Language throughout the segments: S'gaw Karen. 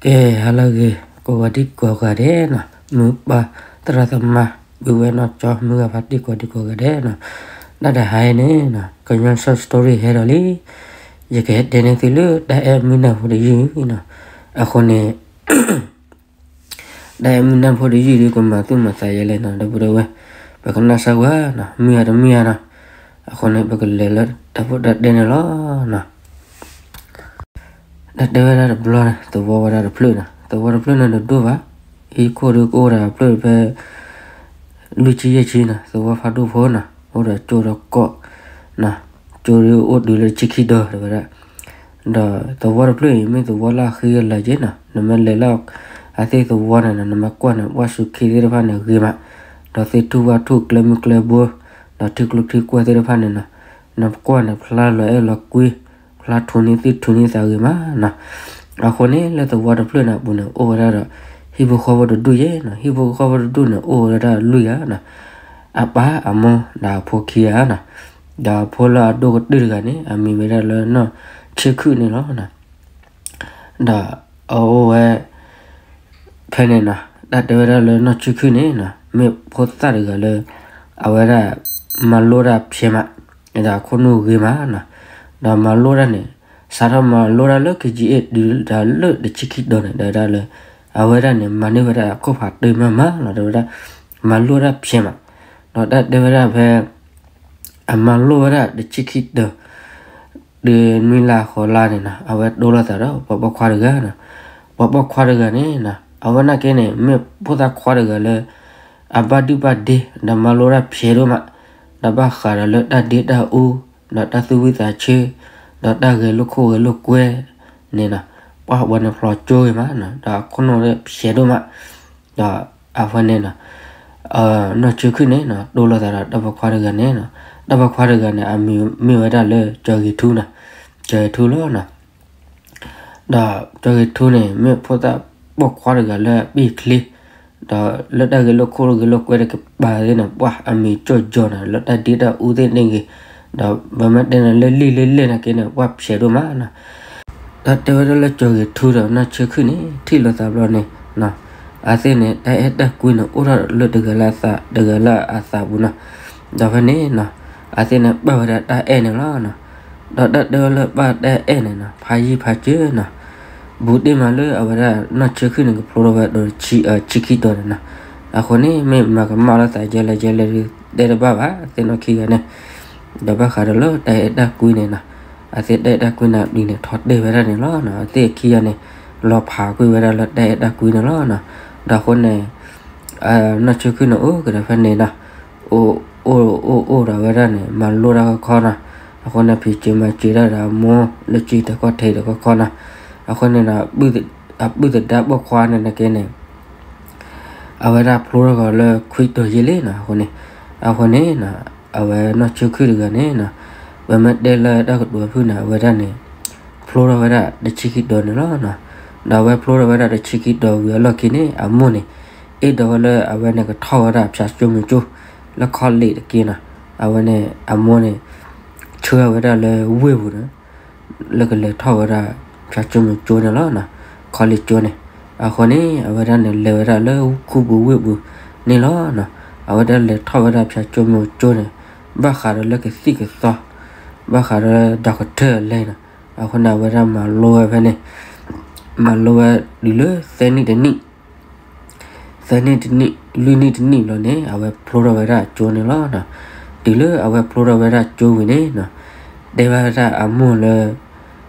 ကဲ ဟါလၢအဂ့ၤ ကိးဂၤဒဲးကိးဂၤဒဲးနီၤ, မုၢ်ပၢ်သရၣ်သမါ ပုၢ်ဝဲၢ်နီၢ်ကၠီ မုၢ်ဂၤဖါတံၢ်ကိးဒံကိးဂၤဒဲးနီၤ, တၢ်တဟါအံၤန့ၣ်နီၤ ကညီ short story ဟဲဒီးလံ, ယကဟဲတဲန့ၢ်သုလၢတၢ်အဲၣ်မုၢ်နၤဖိတယုၢ်နီၤ, အဃိန့ၣ် တၢ်အဲၣ်မုၢ်နၤဖိတယုၢ်ဒုး ကမၤသူၣ်မၤသးယဲလဲၣ်နီၤ ဒီပုၢ်ဒီဝဲၢ်, ပကနၣ်စၢ်ဝဲနီၤ မုၢ်ဧါတမုၢ်ဧါနီၤ, အဃိန့ၣ် ပကလဲၤလၢတၢ်ဖိတၢ်တဲန့ၣ်လီၤနီၤ. တၢ်တဲဝဲဒၣ်တဘျီန့ၣ် သဝီဝဲဒၣ်တဖျၢၣ်နီၤ, သဝီတဖျၢၣ်န့ၣ်တဒိၣ်ဘၣ်, ဟံၣ်ခိၣ်ဒုးကအိၣ်ဒၣ်တဖျၢၣ်ဖဲ လွံၢ်ဆံယဲၢ်ဆံနီၤ, သဝီဖးဒိၣ်ဖိနီၤ, အိၣ်ဒီးကၠိဒီးကီးနီၤ, ကၠိဒုးအိၣ်တုၤလၢတဆံခံတီၤတဲဝဲဒၣ်, ဒီးသဝီတဖျၢၣ်အံၤ မ့ၢ်သဝီလၢအဃံအလၤက့နီၤ, နမ့ၢ်လဲၤလၢအသ့ၣ်သဝီန့ၣ်နီၤ နမ့ၢ်ကွၢ်န့ၣ် ဘၣ်စူးခ့သ့ၣ်တဖၣ်န့ၣ်ဂ့ၤမး, ဒီးသ့ၣ်ထူၣ်ဝၣ်ထူၣ်ကျဲမုၢ်ကျဲဘိ, ဒီးထံကျိထံကွၢ်သ့ၣ်တဖၣ်န့ၣ်နီၤ, နကွၢ်န့ၣ် ဖျါလီၤအဲၣ်လီၤကွံ, ဖျါထူၣ်န့ၢ်သ့ၣ်ထူၣ်န့ၢ်သးဂ့ၤမးနီၤ. အဃိန့ၣ် လၢသဝီတဖျၢၣ်န့ၣ်အပူၤန့ၣ် အိၣ်ဝဲဒၣ်ဒီး ဟံၣ်ဖိဃီဖိတဒူၣ်ယဲနီၤ, ဟံၣ်ဖိဃီဖိတဒူၣ်န့ၣ် အိၣ်ဝဲဒၣ်လွံၢ်ဂၤနီၤ, အပၢ်အမိၢ်ဒီးအဖိခံဂၤနီၤ, ဒီးအဖိလၢအဒိၣ်ကတၢၢ်တဂၤန့ၣ် အမံၤဝဲဒၣ်လၢနီၢ်ဆၢခုၣ်န့ၣ်လီၤ. ဒီးအအိၣ်ဝဲ ဖဲန့ၣ်နီၤ တၢ်တဲဝဲဒၣ်လၢနီၢ်ဆၢခုၣ်န့ၣ်နီၤ မ့ၢ်ဖိသၣ်တဂၤလၢ အဝဲဒၣ် မၤလိတၢ်ဖျဲးမး, ဒီးအခိၣ်နူာ်ဂ့ၤမးနီၤ, ဒီးမၤလိတၢ်န့ၣ် စးထီၣ်မၤလိတၢ်လၢ KGA တုၤဒၣ်လၢတဆံခံတီၤန့ၣ် တဲဝဲဒၣ်လၢ အဝဲဒၣ်န့ၣ် မၤန့ၢ်ဝဲဒၣ်အခိၣ်ဖးတၢၢ်မးမးလီၤ တဲဝဲဒၣ်, မၤလိတၢ်ဖျဲးမး, ဒီးတၢ်တဲဝဲဒၣ်ဖဲ အမၤလိဝဲဒၣ်တဆံခံတီၤ တုၤနွံလါဃိးလါန့ၣ်နီၤ အဝဲတိၢ်လိာ်သးဒီးပှၤပိာ်ခွါတဂၤနီၤ, ပှၤပိာ်ခွါတဂၤန့ၣ်နီၤ အဝဲနာ်က့န့ၣ် မ့ၢ်ဖိသၣ်ခွါတဂၤလၢ အဘၣ်ဒုၣ်ဘၣ်ဒ့ ဒီးမၤလိတၢ်ဖျဲးဒိၣ်မး, ဒီးဘၣ်ဃးဒီးလၢတၢ်ဒ့တၢ်အူ ဒီးတၢ်သူၣ်ဝံၣ်သးဆၢ ဒီးတၢ်ဂဲၤလိာ်ခိၣ်ဂဲၤလိာ်ကွဲန့ၣ်နီၤ, ပှၤဝဲန့ၣ်ဖျိကၠိဂ့ၤမးနီၤ ဒီးအခိၣ်နူာ်ဖျဲးဒိၣ်မး, ဒီးအဝဲန့ၣ်နီၤ နီၢ်ဆၢခုၣ်န့ၣ်နီၤ တိၢ်လိာ်သးဒီးတၢ်ပိာ်ခွါတဂၤန့ၣ်နီၤ, တၢ်ပိာ်ခွါတဂၤန့ၣ် အမံၤမ့ၢ်ဝဲဒၣ်လၢကၠီၤဂ့ၤထူနီၤ, ကၠီၤဂ့ၤထူလီၤနီၤ, ဒီးကၠီၤဂ့ၤထူန့ၣ် မ့ၢ်ဖိသၣ်ပိာ်ခွါတဂၤလၢအပ့ၢ်ချ့, ဒီးလၢတၢ်ဂဲၤလိာ်ခိၣ်ဂဲၤလိာ်ကွဲတကပၤသ့ၣ်န့ၣ် ပှၤအမံၤကၠီၣ်ကၠီၤနီၤ လၢတၢ်ဒ့တၢ်အူသ့ၣ်န့ၣ်ဂ့ၤ, ဒီးပမ့ၢ်တဲန့ၣ်လၢလံၣ်လၢလဲၢ်နာ်က့န့ၣ် ပှၤဖျဲးဒိၣ်မးနီၤ တၢ်တဲဝဲဒၣ်လၢကၠီၤဂ့ၤထူဒီးနီၢ်ဆၢခုၣ်န့ၣ် ထံၣ်လိာ်သးဘျီန့ၣ်နီၤ, အသ့ၣ်န့ၣ် တၢ်အဲၣ်တၢ်ကွံန့ၣ် အိၣ်ထီၣ်လၢတဂၤလၢအသး တဂၤလၢအသးပူၤနီၤ, ဒီးဖဲန့ၣ်နီၤ အသ့ၣ်န့ၣ်ပာ်ဝဲဒၣ်တၢ်အဲၣ်န့ၣ်လီၤနီၤ, ဒီးတၢ်တဲဝဲလၢပာ်တၢ်အဲၣ်န့ၣ်နီၤ ဖးယံာ်ဖးစၢၤနီၤ, ဘူးတ့ၢ်မးလၢအဝဲဒၣ်နီၢ်ဆၢခုၣ်န့ၣ် ကဖျိထီၣ်ဝဲဒီးဆံခံတီၤန့ၣ်နီၤ, အဃိန့ၣ် မ့ၢ်မၤကမၣ်လိာ်သးယဲလဲၣ်ယဲလဲၣ်ဒုး တဲတဘၣ်ဘၣ် အသ့ၣ်နီၢ်ခံဂၤန့ၣ်, ဒီးဘၣ်ဃးဒီးလၢတၢ်အဲၣ်တၢ်ကွံန့ၣ်နီၤ, အသ့ၣ်တၢ်အဲၣ်တၢ်ကွံန့ၣ်ဒုးန့ၣ် ထီၣ်တဲာ်ဝဲဒၣ်န့ၣ်လီၤနီၤ, အသ့ၣ်ခံဂၤန့ၣ် လီၤဖးကွံာ်ဝဲဒၣ်လၢတၢ်အဲၣ်တၢ်ကွံန့ၣ်လီၤနီၤ, ဒီးအဃိန့ၣ် နီၢ်ဆၢခုၣ်န့ၣ်အိၣ်ကဒီးဖဲန့ၣ်နီၤ, အိၣ်အိၣ်အိၣ်အိၣ်ဒီးဝဲဒၣ်န့ၣ် မၤလိတၢ်ခီခီနီၤ, အဃိန့ၣ် ဖံးစၢၤမၤစၢၤတၢ်ဒီးအမိၢ်လၢကၠံတၢ်ခီၣ်ထံးတၢ်ခီခီနီၤ, အဃိန့ၣ်ဒီး အပုၢ်သဒါပိာ်ခွါန့ၣ်နာ်က့န့ၣ် အဝဲဒၣ်ဖျိထီၣ်ကီးလၢခွံတီၤယဲၢ်လံနီၤ, အဃိန့ၣ် အဃိန့ၣ်နီၤ အဝဲနီၢ်ဆၢခုၣ်တဂၤန့ၣ်နီၤ, ပမ့ၢ်တဲလၢတၢ်ကတိၤဖုၣ်န့ၣ် အဝဲဒၣ်န့ၣ် ဖျိထီၣ်ဝဲဒၣ်တဆံခံတီၤန့ၣ်လီၤနီၤ, ဒီးအဝဲဖျိထီၣ်ဝဲဒၣ်တဆံခံတီၤဝံၤအလီၢ်ခံန့ၣ် အမိၢ်န့ၣ် အဲၣ်ဒိးဝဲလၢအဝဲန့ၣ်ကထီၣ်ဝဲဒၣ်ဖၠၣ်ကၠိမုၢ်ကၠိ လၢ college တက့ၢ်နီၤ, အဝဲန့ၣ် အမိၢ်န့ၣ် ဆှၢဝဲဒၣ်လၢဝ့ၢ်ပူၤန့ၣ် လၢကလဲၤထီၣ်ဝဲဒၣ်ဖၠၣ်ကၠိမုၢ်ကၠိန့ၣ်လီၤနီၤ, college ကၠိန့ၣ်, အဃိန့ၣ် အဝဲဒၣ်န့ၣ် လဲၤဝဲဒၣ်လၢခူပူၤဝ့ၢ်ပူၤန့ၣ်လီၤနီၤ, အဝဲဒၣ်လဲၤထီၣ်ဝဲဒၣ်ဖၠၣ်ကၠိမုၢ်ကၠိန့ၣ် ဘၣ်ဃးဒီးလၢကသံၣ်ကသီ ဘၣ်ဃးဒီးလၢ doctor အလဲၣ်နီၤ, အဃိန့ၣ် အဝဲဒၣ်မၤလိဝဲဖဲန့ၣ် မၤလိဝဲတုၤလၢသၢနံၣ်တနံၣ် သၢနံၣ်တနံၣ် လွံၢ်နံၣ်တနံၣ်ဘျီန့ၣ် အဝဲဖျိထီၣ်ဝဲဒၣ်ကၠိန့ၣ်လီၤနီၤ, တုၤလၢအဝဲဖျိထီၣ်ဝဲဒၣ်ကၠိဝံၤန့ၣ်နီၤ, တဲဘၣ်ဝဲဒၣ်အမိၢ်လၢ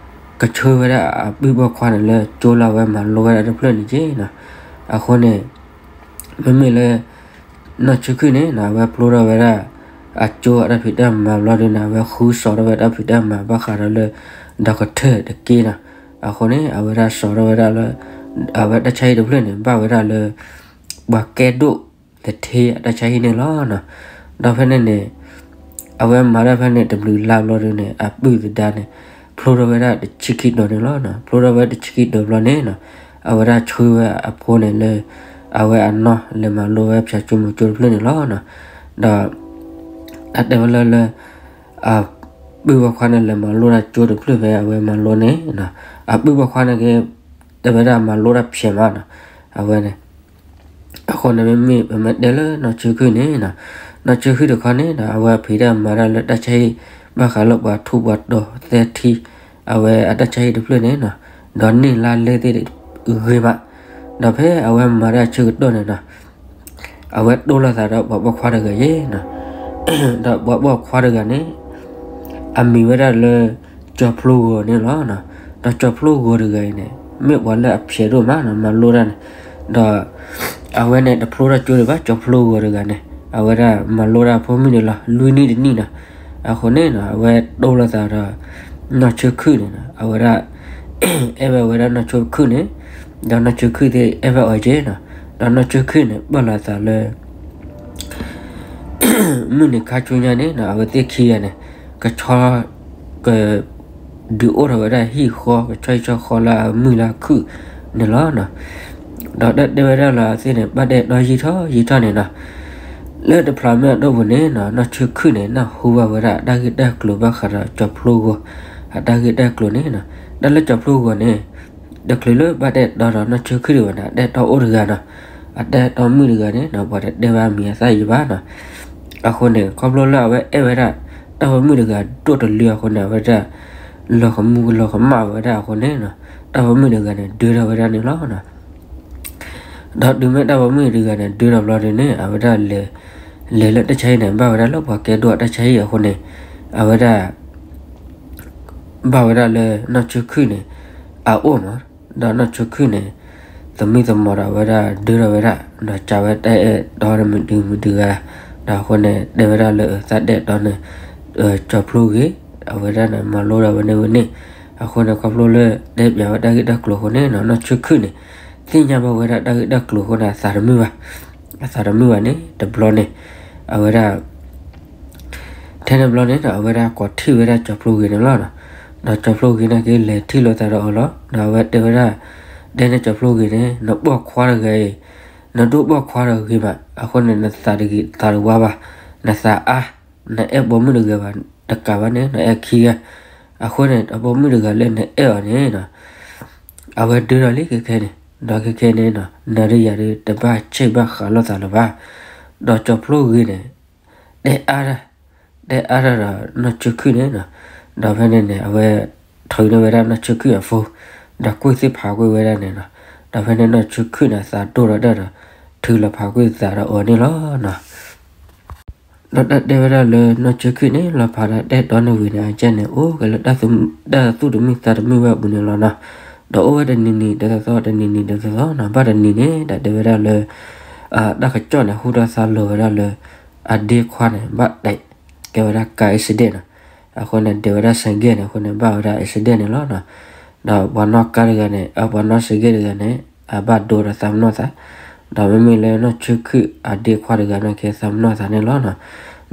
ကဆှၢဝဲဒၣ်အပုၢ်ပိာ်ခွါန့ၣ်လၢကၠိလၢအဝဲမၤလိဝဲဒၣ်တဖျၢၣ်န့ၣ်က့နီၤ, အဃိန့ၣ် မ့မ့ၢ်လၢ နီၢ်ဆၢခုၣ်န့ၣ်နီၤ အဝဲဖျိထီၣ်ဝဲဒၣ် အကၠိအတၢ်ဖံးတၢ်မၤဘျီဒုးန့ၣ် အဝဲဃုစိာ်ထီၣ်ဝဲဒၣ်တၢ်ဖံးတၢ်မၤဘၣ်ဃးဒီးလၢ doctor တက့ၢ်နီၤ, အဃိန့ၣ် အဝဲဒၣ်စိာ်ထီၣ်ဝဲဒၣ်လၢ အဝဲတၢ်ဆါဟံၣ်တဖျၢၣ်န့ၣ် ဘၣ်ဝဲဒၣ်လၢ ပှၤကဲဒိၣ် လၢထ့အတၢ်ဆါဟံၣ်န့ၣ်လီၤနီၤ, ဒီးဖဲန့ၣ်န့ၣ် အဝဲမၤတၢ်ဖဲန့ၣ်တဘျုးလါဘျီဒုးန့ၣ် အပုၢ်သဒါန့ၣ် ဖျိထီၣ်ဝဲဒၣ်တဆံခံတီၤန့ၣ်လီၤနီၤ, ဖျိထီၣ်ဝဲတဆံခံတီၤဘျီန့ၣ်နီၤ အဝဲဒၣ်ဆှၢဝဲအဖိန့ၣ်လၢ အဝဲအနီၢ်လဲၤမၤလိဝဲဖၠၣ်ကၠိမုၢ်ကၠိတဖျၢၣ်န့ၣ်လီၤနီၤ, ဒီး တၢ်တဲဝဲလၢလၢ အပုၢ်ပိာ်ခွါန့ၣ်လဲၤမၤလိတၢ်ကၠိတဖျၢၣ်ဖဲအဝဲမၤလိန့ၣ်နီၤ, အပုၢ်ပိာ်ခွါန့ၣ်က့ တဲဝဲဒၣ်မၤလိတၢ်ဖျဲးမးနီၤ, အဝဲန့ၣ် အဃိန့ၣ်မ့မ့ၢ်ပမ့ၢ်တဲလၢနီၢ်ဆၢခုၣ်န့ၣ်နီၤ, နီၢ်ဆၢခုၣ်တခီန့ၣ်ဒီး အဝဲအဖံးတၢ်မၤတၢ်လၢတၢ်ဆါဟံၣ် ဘၣ်ဃးလၢပှၤထူးပှၤတီၤသဲထံ အဝဲအတၢ်ဆါဟံၣ်တဖျၢၣ်န့ၣ်နီၤ, ဒီးန့ၢ်လါလဲသ့ၣ်ဂ့ၤမး, ဒီးဖဲအဝဲမၤတၢ်ဆၢကတီၢ်န့ၣ်နီၤ အဝဲတိၢ်လိာ်သးဒီးပှၤပိာ်ခွါတဂၤယဲနီၤ, ဒီးပှၤပိာ်ခွါတဂၤန့ၣ် အမံၤဝဲဒၣ်လၢ ကၠီၤဖျိဂီၤန့ၣ်လီၤ. ဒီးကၠီၤဖျိဂီၤတဂၤအံၤန့ၣ် မ့ၢ်ပှၤလၢအဖျဲးဒိၣ်မးနီၤ မၤလိတၢ်န့ၣ်, ဒီး အဝဲန့ၣ်တဖျိထီၣ်ကၠိဒံးဘၣ် ကၠီၤဖျိဂီၤတဂၤန့ၣ် အဝဲဒၣ်မၤလိတၢ်ဖိမုၣ်န့ၣ်လီၤ လွံၢ်နံၣ်တနံၣ်နီၤ, အဃိန့ၣ်နီၤ အဝဲတိၢ်လိာ်သးဒီး နီၢ်ဆၢခုၣ်န့ၣ်နီၤ အဝဲဒၣ် အဲၣ်ဝဲဝဲဒၣ်နီၢ်ဆၢခုၣ်န့ၣ်, ဒီးနီၢ်ဆၢခုၣ်သ့ၣ်အဲၣ်ဝဲအီၤက့နီၤ, ဒီးနီၢ်ဆၢခုၣ်န့ၣ် ပာ်လီၤသးလၢ မုၢ်နံၤခါဆူညါန့ၣ်နီၤ အဝဲသ့ၣ်ခံဂၤန့ၣ် ကဆီ က ဒုးအိၣ်ထီၣ်ဝဲဒၣ်ဟံၣ်ဃီ ကဆီဟံၣ်ဆီဃီလၢအမုၢ်လၢခုၣ်န့ၣ်လီၤ. ဒီးတၢ်တဲဝဲဒၣ်လၢအဝဲသ့ၣ်န့ၣ် ဘၣ်ဒဲးဒီယံာ်ထီၣ်ယံာ်ထီၣ်န့ၣ်နီၤ, လၢတဖျးမ့ၢ်အဒိၣ်ပူၤန့ၣ်နီၤ နီၢ်ဆၢခုၣ်န့ၣ် နၢ်ဟူဘၣ်ဝဲဒၣ်တၢ်ဂ့ၢ်တၢ်ကျိၤဘၣ်ဃးဒီးကၠီၤဖျိဂီၤ အတၢ်ဂ့ၢ်တၢ်ကျိၤန့ၣ်နီၤ, တၢ်လၢကၠီၤဖျိဂီၤန့ၣ် တချုးလၢဘၣ်ဒဲးဒီဒီးနီၢ်ဆၢခုၣ်ဒံးဘၣ်န့ၣ် အဒဲးဒီအိၣ်တဂၤနီၤ, အဒဲးဒီမုၣ်တဂၤန့ၣ်နီၤ ပှၤတတဲဘၣ်မံၤအသၣ်ယံၤဘၣ်နီၤ, အဃိန့ၣ် ခီဖျိလၢအဝဲအဲၣ်ဝဲဒၣ် တၢ်ပိာ်မုၣ်တဂၤဒိၣ်တလၢအဃိန့ၣ် အဝဲဒၣ် လီၤကမူလီၤကမၣ်ဝဲဒၣ်အဃိန့ၣ်နီၤ, တၢ်ပိာ်မုၣ်တဂၤန့ၣ် ဒၢထီၣ်ဝဲဒၣ်န့ၣ်လီၤ. ဒီးတုၤမ့ၢ်တၢ်ပိာ်မုၣ်တဂၤန့ၣ် ဒၢထီၣ်ဘျီဒုန့ၣ် အဝဲဒၣ်လဲၤ လဲၤလၢတၢ်ဆါဟံၣ်န့ၣ် ဘၣ်ဝဲဒၣ်လၢပှၤကဲဒိၣ်အတၢ်ဆါဟံၣ်အဃိန့ၣ် အဝဲဒၣ် ဘၣ်ဝဲဒၣ်လၢနီၢ်ဆၢခုၣ်န့ၣ် အအိၣ်မး, ဒီးနီၢ်ဆၢခုၣ်န့ၣ် သမံသမိးဒီးအဝဲဒၣ်ဒၢထီၣ်ဝဲဒၣ် ဒီးကးဝဲတၢ်အဲၣ်တီဒီးမုၢ်ဒုမုၢ်ဒုဂၤ, ဒီးအဃိန့ၣ် တဲဝဲဒၣ်လၢသးဒဲးတီန့ၣ် ကၠီၤဖျိဂ့ၤ, အဝဲဒၣ်န့ၣ် မၤလိဒီးဝဲန့ၣ်ဝဲန့ၣ်, အဃိန့ၣ် ခီဖျိလၢတဲပၠးဝဲတၢ်ဂ့ၢ်တၢ်ကျိၤအဃိန့ၣ်နီၤ နီၢ်ဆၢခုၣ်န့ၣ် သ့ၣ်ညါဘၣ်ဝဲဒၣ်တၢ်ဂ့ၢ်တၢ်ကျိၤအဃိန့ၣ် အသးတမုာ်ဘၣ်, အသးတမုာ်ဘၣ်န့ၣ် တဘျီန့ၣ် အဝဲဒၣ် ထဲန့ၣ်ဘျီန့ၣ်ဒီး အဝဲဒၣ်ကိးထံၣ်ဝဲဒၣ်ကၠီၤဖျိဂ့ၤန့ၣ်လီၤ. ဒီးကၠီၤဖျိဂ့ၤန့ၣ်က့ၤလဲၤထံၣ်လိာ်သးဒီးအီၤလီၤ. ဒီးအဝဲတဲဝဲဒၣ်, တဲန့ၣ်ကၠီၤဖျိဂ့ၤန့ၣ် နပိာ်ခွါတဂၤအံၤ, နဒိၣ်ပိာ်ခွါတဂၤဂ့ၤမး, အဃိန့ၣ် နသးတဂ့ၤသးတဝါဘၣ်, နသးအါ, နအဲၣ်ပိာ်မုၣ်တဂၤဘၣ်တကးဘၣ်န့ၣ် နအဲၣ်ခံဂၤ, အဃိန့ၣ် အပိာ်မုၣ်တဂၤလၢနအဲၣ်အီၤန့ၣ် အဝဲဒၢထီၣ်လံခဲခဲန့ၣ်, ဒီးခဲခဲန့ၣ်နီၤ နၤဒီးယၤဒီး တဘၣ်ဆဲးဘၣ်ဃးလိာ်သးလၢၤဘၣ်. ဒီးကၠီၤဖျိဂ့ၤန့ၣ် တဲအါတၢ်, တဲအါတၢ်ဒီးနီၢ်ဆၢခုၣ်န့ၣ်နီၤ, ဒီးဖဲန့ၣ်န့ၣ် အဝဲထုးန့ၢ်ဝဲဒၣ်နီၢ်ဆၢခုၣ်အ phone, ဒီးကွံာ်သ့ၣ်ဖးကွံာ်ဝဲဒၣ်န့ၣ်နီၤ, ဒီးဖဲန့ၣ်နီၢ်ဆၢခုၣ်န့ၣ် သးဒိၣ်ထီၣ်တၢ်ဒီး ထုးလီၤဖးကွံာ်သးဒီးအီၤန့ၣ်လီၤနီၤ. ဒီးတၢ်တဲဝဲဒၣ်လၢနီၢ်ဆၢခုၣ်န့ၣ် လီၤဖးဒီးတဲတီန့ၢ်ဝံၤန့ၣ် အကဲန့ၣ် အိၣ်က့ၤလၢတၢ်သူၣ်တမုာ်သးတမုာ်ဝဲအပူၤန့ၣ်လီၤနီၤ. ဒီးအိၣ်ဝဲတနံၤနံၤတသီသီ တနံၤနံၤတသီသီနီၤ, ဘၣ်တနံၤန့ၣ် တၢ်တဲဝဲဒၣ်လၢ တၢ်ကစီၣ်န့ၣ် ဟူထီၣ်သါလီၤဝဲဒၣ်လၢ အဒ့ခွါန့ၣ် ဘၣ်တဲာ် ကဲဝဲဒၣ် car accident နီၤ. အဃိန့ၣ် ဒဲးဝဲဒၣ် ဆိုင်ကယ် န့ၣ် အဃိန့ၣ် ဘၣ်ဝဲဒၣ် accident န့ၣ်လီၤနီၤ. ဒီးပှၤနီၣ် car တဂၤန့ၣ် အပှၤနီၣ် ဆိုင်ကယ် တဂၤန့ၣ် အဘၣ်ဒိဒီးသးပ့ၤနီၣ်သး, ဒီးမ့မ့ၢ်လၢနီၢ်ဆၢခုၣ်အဒ့ခွါတဂၤန့ၣ်က့ၤသးပ့ၤနီၣ်သးန့ၣ်လီၤနီၤ.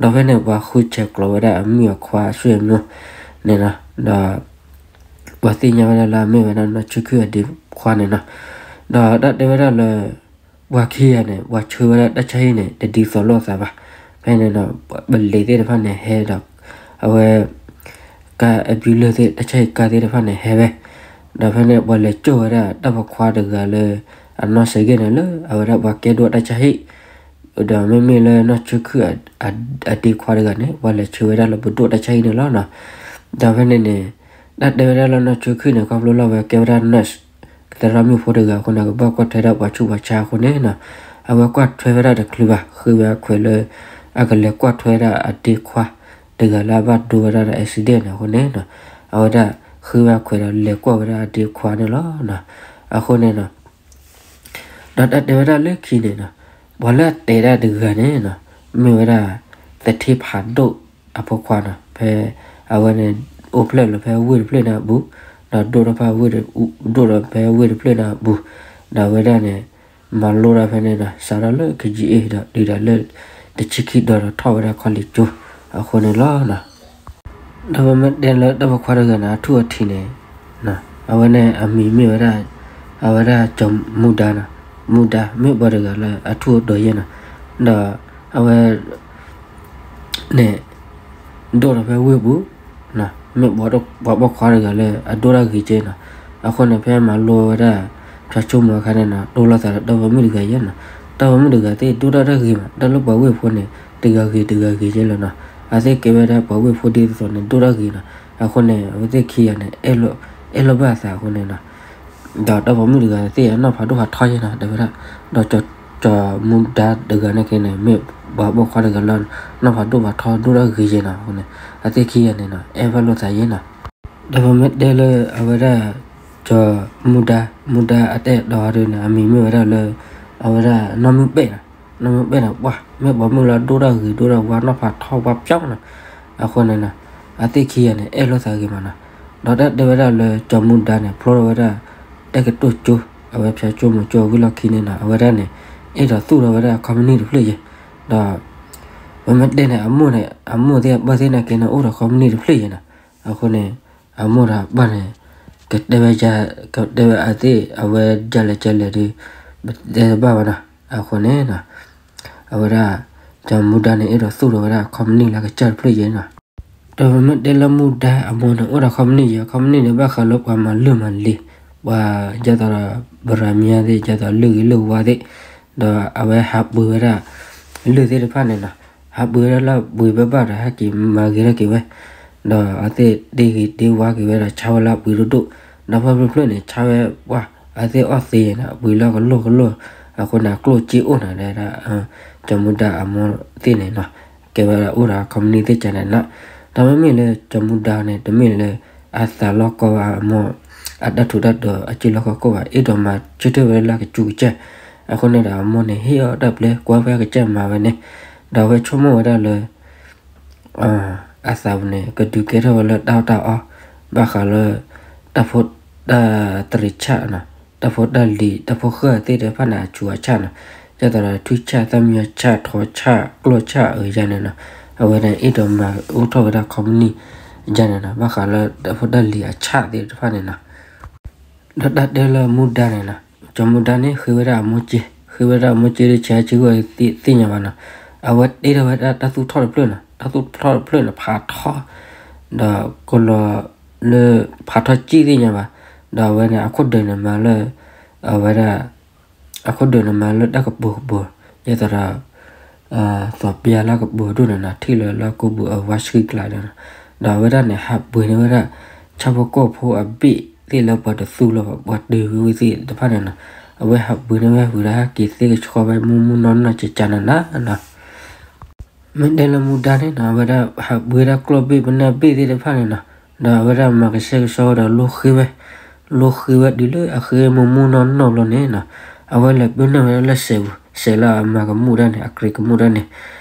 ဒီးဖဲန့ၣ် ပှၤဃုဆဲးကျိးဝဲဒၣ်အမုၣ်အခွါအဆွေမျိုးန့ၣ်နီၤ, ဒီး ပှၤသ့ၣ်ညါဝဲဒၣ်လၢအမ့ၢ်ဝဲဒၣ်နီၢ်ဆၢခုၣ်အဒ့ခွါန့ၣ်နီၤ. ဒီးတၢ်တဲဝဲဒၣ်လၢ ပှၤခံဂၤန့ၣ် ပှၤဆှၢဝဲဒၣ်တၢ်ဆါဟံၣ်န့ၣ် တဒ်သိးလိာ်သးဘၣ်. ဖဲန့ၣ်ဒီး ပလံၤသ့ၣ်တဖၣ်န့ၣ်ဟဲဒီး အဝဲ ကါ ambulance သ့ၣ် တၢ်ဆါဟံၣ်ကါသ့ၣ်တဖၣ်န့ၣ်ဟဲဝဲ, ဒီးဖဲန့ၣ် ပှၤလဲၤကၠိၣ်ဝဲဒၣ်တၢ်ပိာ်ခွါတဂၤလၢ အနီၢ် ဆိုင်ကယ် န့ၣ်လၢ အဝဲဒၣ်ပှၤကဲဒိၣ်တၢ်ဆါဟံၣ်, ဒီးမ့မ့ၢ်လၢနီၢ်ဆၢခုၣ်အဒ့ခွါတဂၤန့ၣ် ပှၤလဲၤဆှၢဝဲဒၣ်လၢပဒိၣ်တၢ်ဆါဟံၣ်န့ၣ်လီၤနီၤ. ဒီးဖဲန့ၣ်န့ၣ် တၢ်တဲဝဲဒၣ်လၢနီၢ်ဆၢခုၣ်န့ၣ် ခီဖျိလၢအဝဲကဲဝဲဒၣ် nurse သရၣ်မုၣ်ဖိတဂၤအဃိန့ၣ် ကဘၣ်ကွၢ်ထွဲဒၣ်ပှၤဆူးပှၤဆါအဃိန့ၣ်နီၤ, အဝဲကွၢ်ထွဲဝဲဒၣ်တချုးဘၣ် ဃ့ဝဲအခွဲးလၢ အကလဲၤကွၢ်ထွဲဒၣ်အဒ့ခွါတဂၤလၢအဘၣ်ဒိဝဲဒၣ်ဒီး accident န့ၣ်အဃိန့ၣ်နီၤ, အဝဲဒၣ်ဃ့ဝဲအခွဲးဒီးလဲၤကွၢ်ဝဲဒၣ်အဒ့ခွါန့ၣ်လီၤနီၤ. အဃိန့ၣ်နီၤ ဒီးတၢ်တဲဝဲဒၣ်လၢခံန့ၣ်နီၤ, ပှၤလၢအတဲဒၣ်တဂၤန့ၣ်နီၤ, မ့ၢ်ဝဲဒၣ် သထ့ဖးဒိၣ်အဖိခွါနီၤ, ဖဲအဝဲန့ၣ် အိၣ်ဖျဲၣ်လီၤဖဲဝ့ၢ်တဖျၢၣ်န့ၣ်အပူၤ, ဒီးဒိၣ်ထီၣ်ဖဲဝ့ၢ်တ ဒိၣ်ထီၣ်ဖဲဝ့ၢ်တဖျၢၣ်န့ၣ်အပူၤ, ဒီးအဝဲဒၣ်န့ၣ် မၤလိဒီးဖဲန့ၣ်ဒီး စးထီၣ်လၢ KGA ဒီးတုၤဒၣ်လၢ တဆံခံဒီးထီၣ်ဝဲဒၣ် college ကၠိအဃိန့ၣ်လီၤနီၤ. ဒီးပမ့ၢ်တဲလၢတၢ်ပိာ်ခွါတဂၤန့ၣ် အထူၣ်အထံးန့ၣ် အဝဲန့ၣ်အမံၤမ့ၢ်ဝဲဒၣ် အဝဲဒၣ်ကၠီၤမူဒါနီၤ, မူဒါ မ့ၢ်ပှၤတဂၤလၢအထူၣ်အတီၤယဲၢ်နီၤ, ဒီးအဝဲ န့ၣ် ဒိၣ်ထီၣ်ဖဲဝ့ၢ်ပူၤ, မ့ၢ်ပှၤပိာ်ခွါတဂၤလၢအဒိၣ်တၢ်ဂ့ၤက့နီၤ, အဃိန့ၣ် ဖဲမၤလိဝဲဒၣ် ဖၠၣ်ဆိကမိၣ်အခါန့ၣ်နီၤ တိၢ်လိာ်သးဒီးဒီဖိမုၣ်တဂၤယဲနီၤ, ဒီဖိမုၣ်တဂၤသ့ၣ်ဒိၣ်ထီၣ်တၢ်ဂ့ၤမး တၢ်လၢပှၤဝ့ၢ်ဖိန့ၣ် တဂၤဂ့ၤတဂၤဂ့ၤယဲလီၤနီၤ, အသ့ၣ်ကဲဝဲဒၣ်ပှၤဝ့ၢ်ဖိဒ်သိးသိးန့ၣ် ဒိၣ်ထီၣ်ဂ့ၤနီၤ, အဃိန့ၣ် အဝဲသ့ၣ်ခံဂၤန့ၣ် အဲၣ်လိာ်ဘၣ်အသးအဃိန့ၣ်နီၤ ဒီးဒီဖိမုၣ်တဂၤသ့ၣ်အနီၢ်ဖးဒိၣ်ဖးထီယဲနီၤ တဲဝဲဒၣ်, ဒီး ကၠီၤမူဒါတဂၤန့ၣ်က့န့ၣ် မ့ၢ်ပှၤပိာ်ခွါတဂၤလၢ နီၢ်ဖးဒိၣ်ဖးထီဒိၣ်ထီၣ်ဂ့ၤယဲနီၤ, အဃိန့ၣ် အသ့ၣ်ခံဂၤန့ၣ်နီၤ အဲၣ်ဘၣ်လိာ်သးယဲနီၤ, ဒီးပမ့ၢ်တဲလၢအဝဲဒၣ် ကၠီၤမူဒါ မူဒါအတၢ်အဲၣ်တီဒ်န့ၣ် အမံၤမ့ၢ်ဝဲဒၣ်လၢ အဝဲဒၣ်နီၢ်မုၢ်ပဲာ်နီၤ, နီၢ်မုၢ်ပဲာ်န့ၣ် ပှၤ မ့ၢ်ပိာ်မုၣ်လၢဒိၣ်ထီၣ်ဂ့ၤဒိၣ်ထီၣ်ဝါနီၢ်ဖးထီဝါပျီနီၤ, အဃိန့ၣ်နီၤ အသ့ၣ်ခံဂၤန့ၣ် အဲၣ်လိာ်သးဂ့ၤမးနီၤ, ဒီးတၢ်တဲဝဲဒၣ်လၢကၠီၤမူဒါန့ၣ် ဖျိထီၣ်ဝဲဒၣ် တၢ်ကတိၤကၠိ အဝဲဖၠၣ်ဆိကမိၣ်ကၠိအဝံၤလီၢ်ခံန့ၣ်နီၤ အဝဲဒၣ်န့ၣ် အဲၣ်ဒိးသူၣ်ထီၣ်ဝဲဒၣ် company တဖျၢၣ်ယဲ, ဒီး ပမ့ၢ်တဲန့ၣ် အမိၢ်န့ၣ် အမိၢ်သ့ၣ်အပၢ်သ့ၣ်န့ၣ်က့န့ၣ် အိၣ်ဒီး company တဖျၢၣ်ယဲနီၤ, အဃိန့ၣ် အမိၢ်ဒီးအပၢ်န့ၣ် ကတဲဝဲ ကတဲဝဲအသ့ၣ် အဝဲဒ်လဲၣ်ကလဲၣ်ဒီး ပတဲတဘၣ်ဘၣ်နီၤ, အဃိန့ၣ်နီၤ အဝဲဒၣ် ကၠီၤမူဒါန့ၣ် အဲၣ်ဒိးသူၣ်ထီၣ်ဝဲဒၣ် company လၢကစၢၢ်တဖျၢၣ်ယဲနီၤ, ဒီးပမ့ၢ်တဲလၢမူဒါအမိၢ်န့ၣ် အိၣ်ဒီး company ယဲ company န့ၣ် ဘၣ်ဃးလၢပှၤမၤလၢၢ်မၤလ့ၤ, ပှၤဒ်သိးဒီး ပရၤမါသ့ၣ် ဒ်သိးလၢဂ့ၤလၢဝါသ့ၣ်, ဒီးအဝဲဟးပှ့ၤဝဲဒၣ် လၢၢ်သ့ၣ်တဖၣ်န့ၣ်နီၤ, ဟးပှ့ၤဝဲဒၣ်လၢပှ့ၤဘၣ်ဘၣ်ဒီး ဟဲက့ၤမၤဂ့ၤထီၣ်က့ၤဝဲ, ဒီးအသ့ၣ်တ့ဂ့ၤတ့ဝါက့ၤဝဲဒီး ဆါဝဲလၢအပှ့ၤဒိၣ်ဒိၣ်, ဒီးဖဲဖျၢၣ်ဖျၢၣ်န့ၣ် ဆါဝဲ ပှၤအသ့ၣ်အီၣ်သ့နီၤ အပှ့ၤလၢကလိၢ်ကလိၢ်, အဃိန့ၣ် အကျိၣ်စ့အိၣ်နီၤ ဒ်ဒၣ် ကၠီၤမူဒါအမိၢ်သ့ၣ်န့ၣ်နီၤ, ကဲဝဲဒၣ်အိၣ်ဒီး company သ့ၣ်ကန့ၣ်နီၤ, ဒီးမ့မ့ၢ်လၢကၠီၤမူဒါန့ၣ် တမ့ၢ်လၢ အသးလီၤကီဘၣ်အမိၢ် အတၢ်ထူးတၢ်တီၤအစုလီၢ်ခီၣ်ခိၣ်ဘၣ်, အဲၣ်ဒိးမၤဆၢထၢၣ်ဝဲလၢကစူးကစၢ်, အဃိန့ၣ်ဒီးအမိၢ်န့ၣ် ဟ့ၣ်အီၤတၢ်ပျဲ ကွၢ်ဖဲအကစၢ်မၤဝဲန့ၣ်, ဒီးအဝဲဆိကမိၣ်ဝဲဒၣ်လၢ အသးပူၤန့ၣ် ကဒုးကဲထီၣ်ဝဲလၢတၢ်အီၣ်တၢ်အီ, ဘၣ်ဃးလၢ တၢ်ဖိတၢ်တရံးဆၣ်နီၤ, တၢ်ဖိတၢ်လံၤ တၢ်ဖိဃၢၣ်သ့ၣ်တဖၣ်န့ၣ် အစူးအဆၣ်နီၤ, ဒ်သိးဒီးထွံၣ်ဆၣ် သၣ်မံယီၤဆၣ် ထိးဆၣ် ကျီၢ်ဆၣ်အယါန့ၣ်နီၤ, အဝဲန့ၣ် အဲၣ်ဒိးမၤအိၣ်ထီၣ်ဝဲဒၣ် company ယါန့ၣ်နီၤ, ဘၣ်ဃးလၢတၢ်ဖိတၢ်လံၤအဆၣ်သ့ၣ်တဖၣ်န့ၣ်နီၤ ဒီးတၢ်တဲလၢမူဒါန့ၣ်နီၤ, ကၠီၤမူဒါန့ၣ် ဃ့ဝဲဒၣ်အမိၢ်စ့, ဃ့ဝဲဒၣ်အမိၢ်စ့ဒီး ဆဲးဆ့ဂီၢ်သ့ၣ်ညါဘၣ်နီၤ, အဝဲတ့ထီၣ်ဝဲဒၣ်တၢ်သူၣ်ထီၣ်တဖျၢၣ်နီၤ, တၢ်သူၣ်ထီၣ်တဖျၢၣ်န့ၣ် ဖးထီ, ဒီးကလီၤလၢ ဖးထီစံၣ်သ့ၣ်ညါဘၣ်, ဒီးအဝဲန့ၣ် အခိၣ်ဒၢးန့ၣ်မၤလၢ အဝဲဒၣ် အခိၣ်ဒၢးန့ၣ်မၤလၢတၢ်ကပူၤကပူၤ, ဒ်သိးဒီး သီးပျၢလၢကပူၤဒိၣ်န့ၣ်နီၤ, ထံၣ်လၢလၢကိးပူၤအဝါဆှံကျါဒီးနီၤ, ဒီးအဝဲဒၣ်န့ၣ် ဟးပှ့ၤန့ၢ်ဝဲဒၣ် ဆၣ်ဖိကီၢ်ဖိအဘ့ၣ်သ့ၣ်လၢပှၤတသူလၢၤဘၣ် ပှၤတ့ဝံၤဝံၤသ့ၣ်တဖၣ်န့ၣ်နီၤ, အဝဲဟးပှ့ၤန့ၢ်ဝဲဝံၤဒီး ဟဲက့ၤသ့ကဆှီဝဲ မူမူနီၢ်နီၢ်ကကါနၤနၤနီၤ မ့ၢ်တဲလၢမူဒါန့ၣ်နီၤ အဝဲဒၣ်ဟးပှ့ၤဒၣ်ကျီၢ်ဘ့ၣ်ပနၢ်ဘ့ၣ်သ့ၣ်တဖၣ်န့ၣ်နီၤ, ဒီးအဝဲဒၣ်မၤကဆှဲကဆှီဝဲဒီးလိဃ့ဝဲ, လိဃ့ဝဲတုၤလၢအဃ့မူမူနီၢ်နီၢ်ဘျီန့ၣ်နီၤ, အဝဲလဲၤပၢၢ်န့ၢ်ဝဲဒၣ်လၢစဲးပူၤ, စဲးလၢအမၤကမူၣ်ဒၣ်န့ၣ် အကြ့ကမူၣ်ဒၣ်န့ၣ်,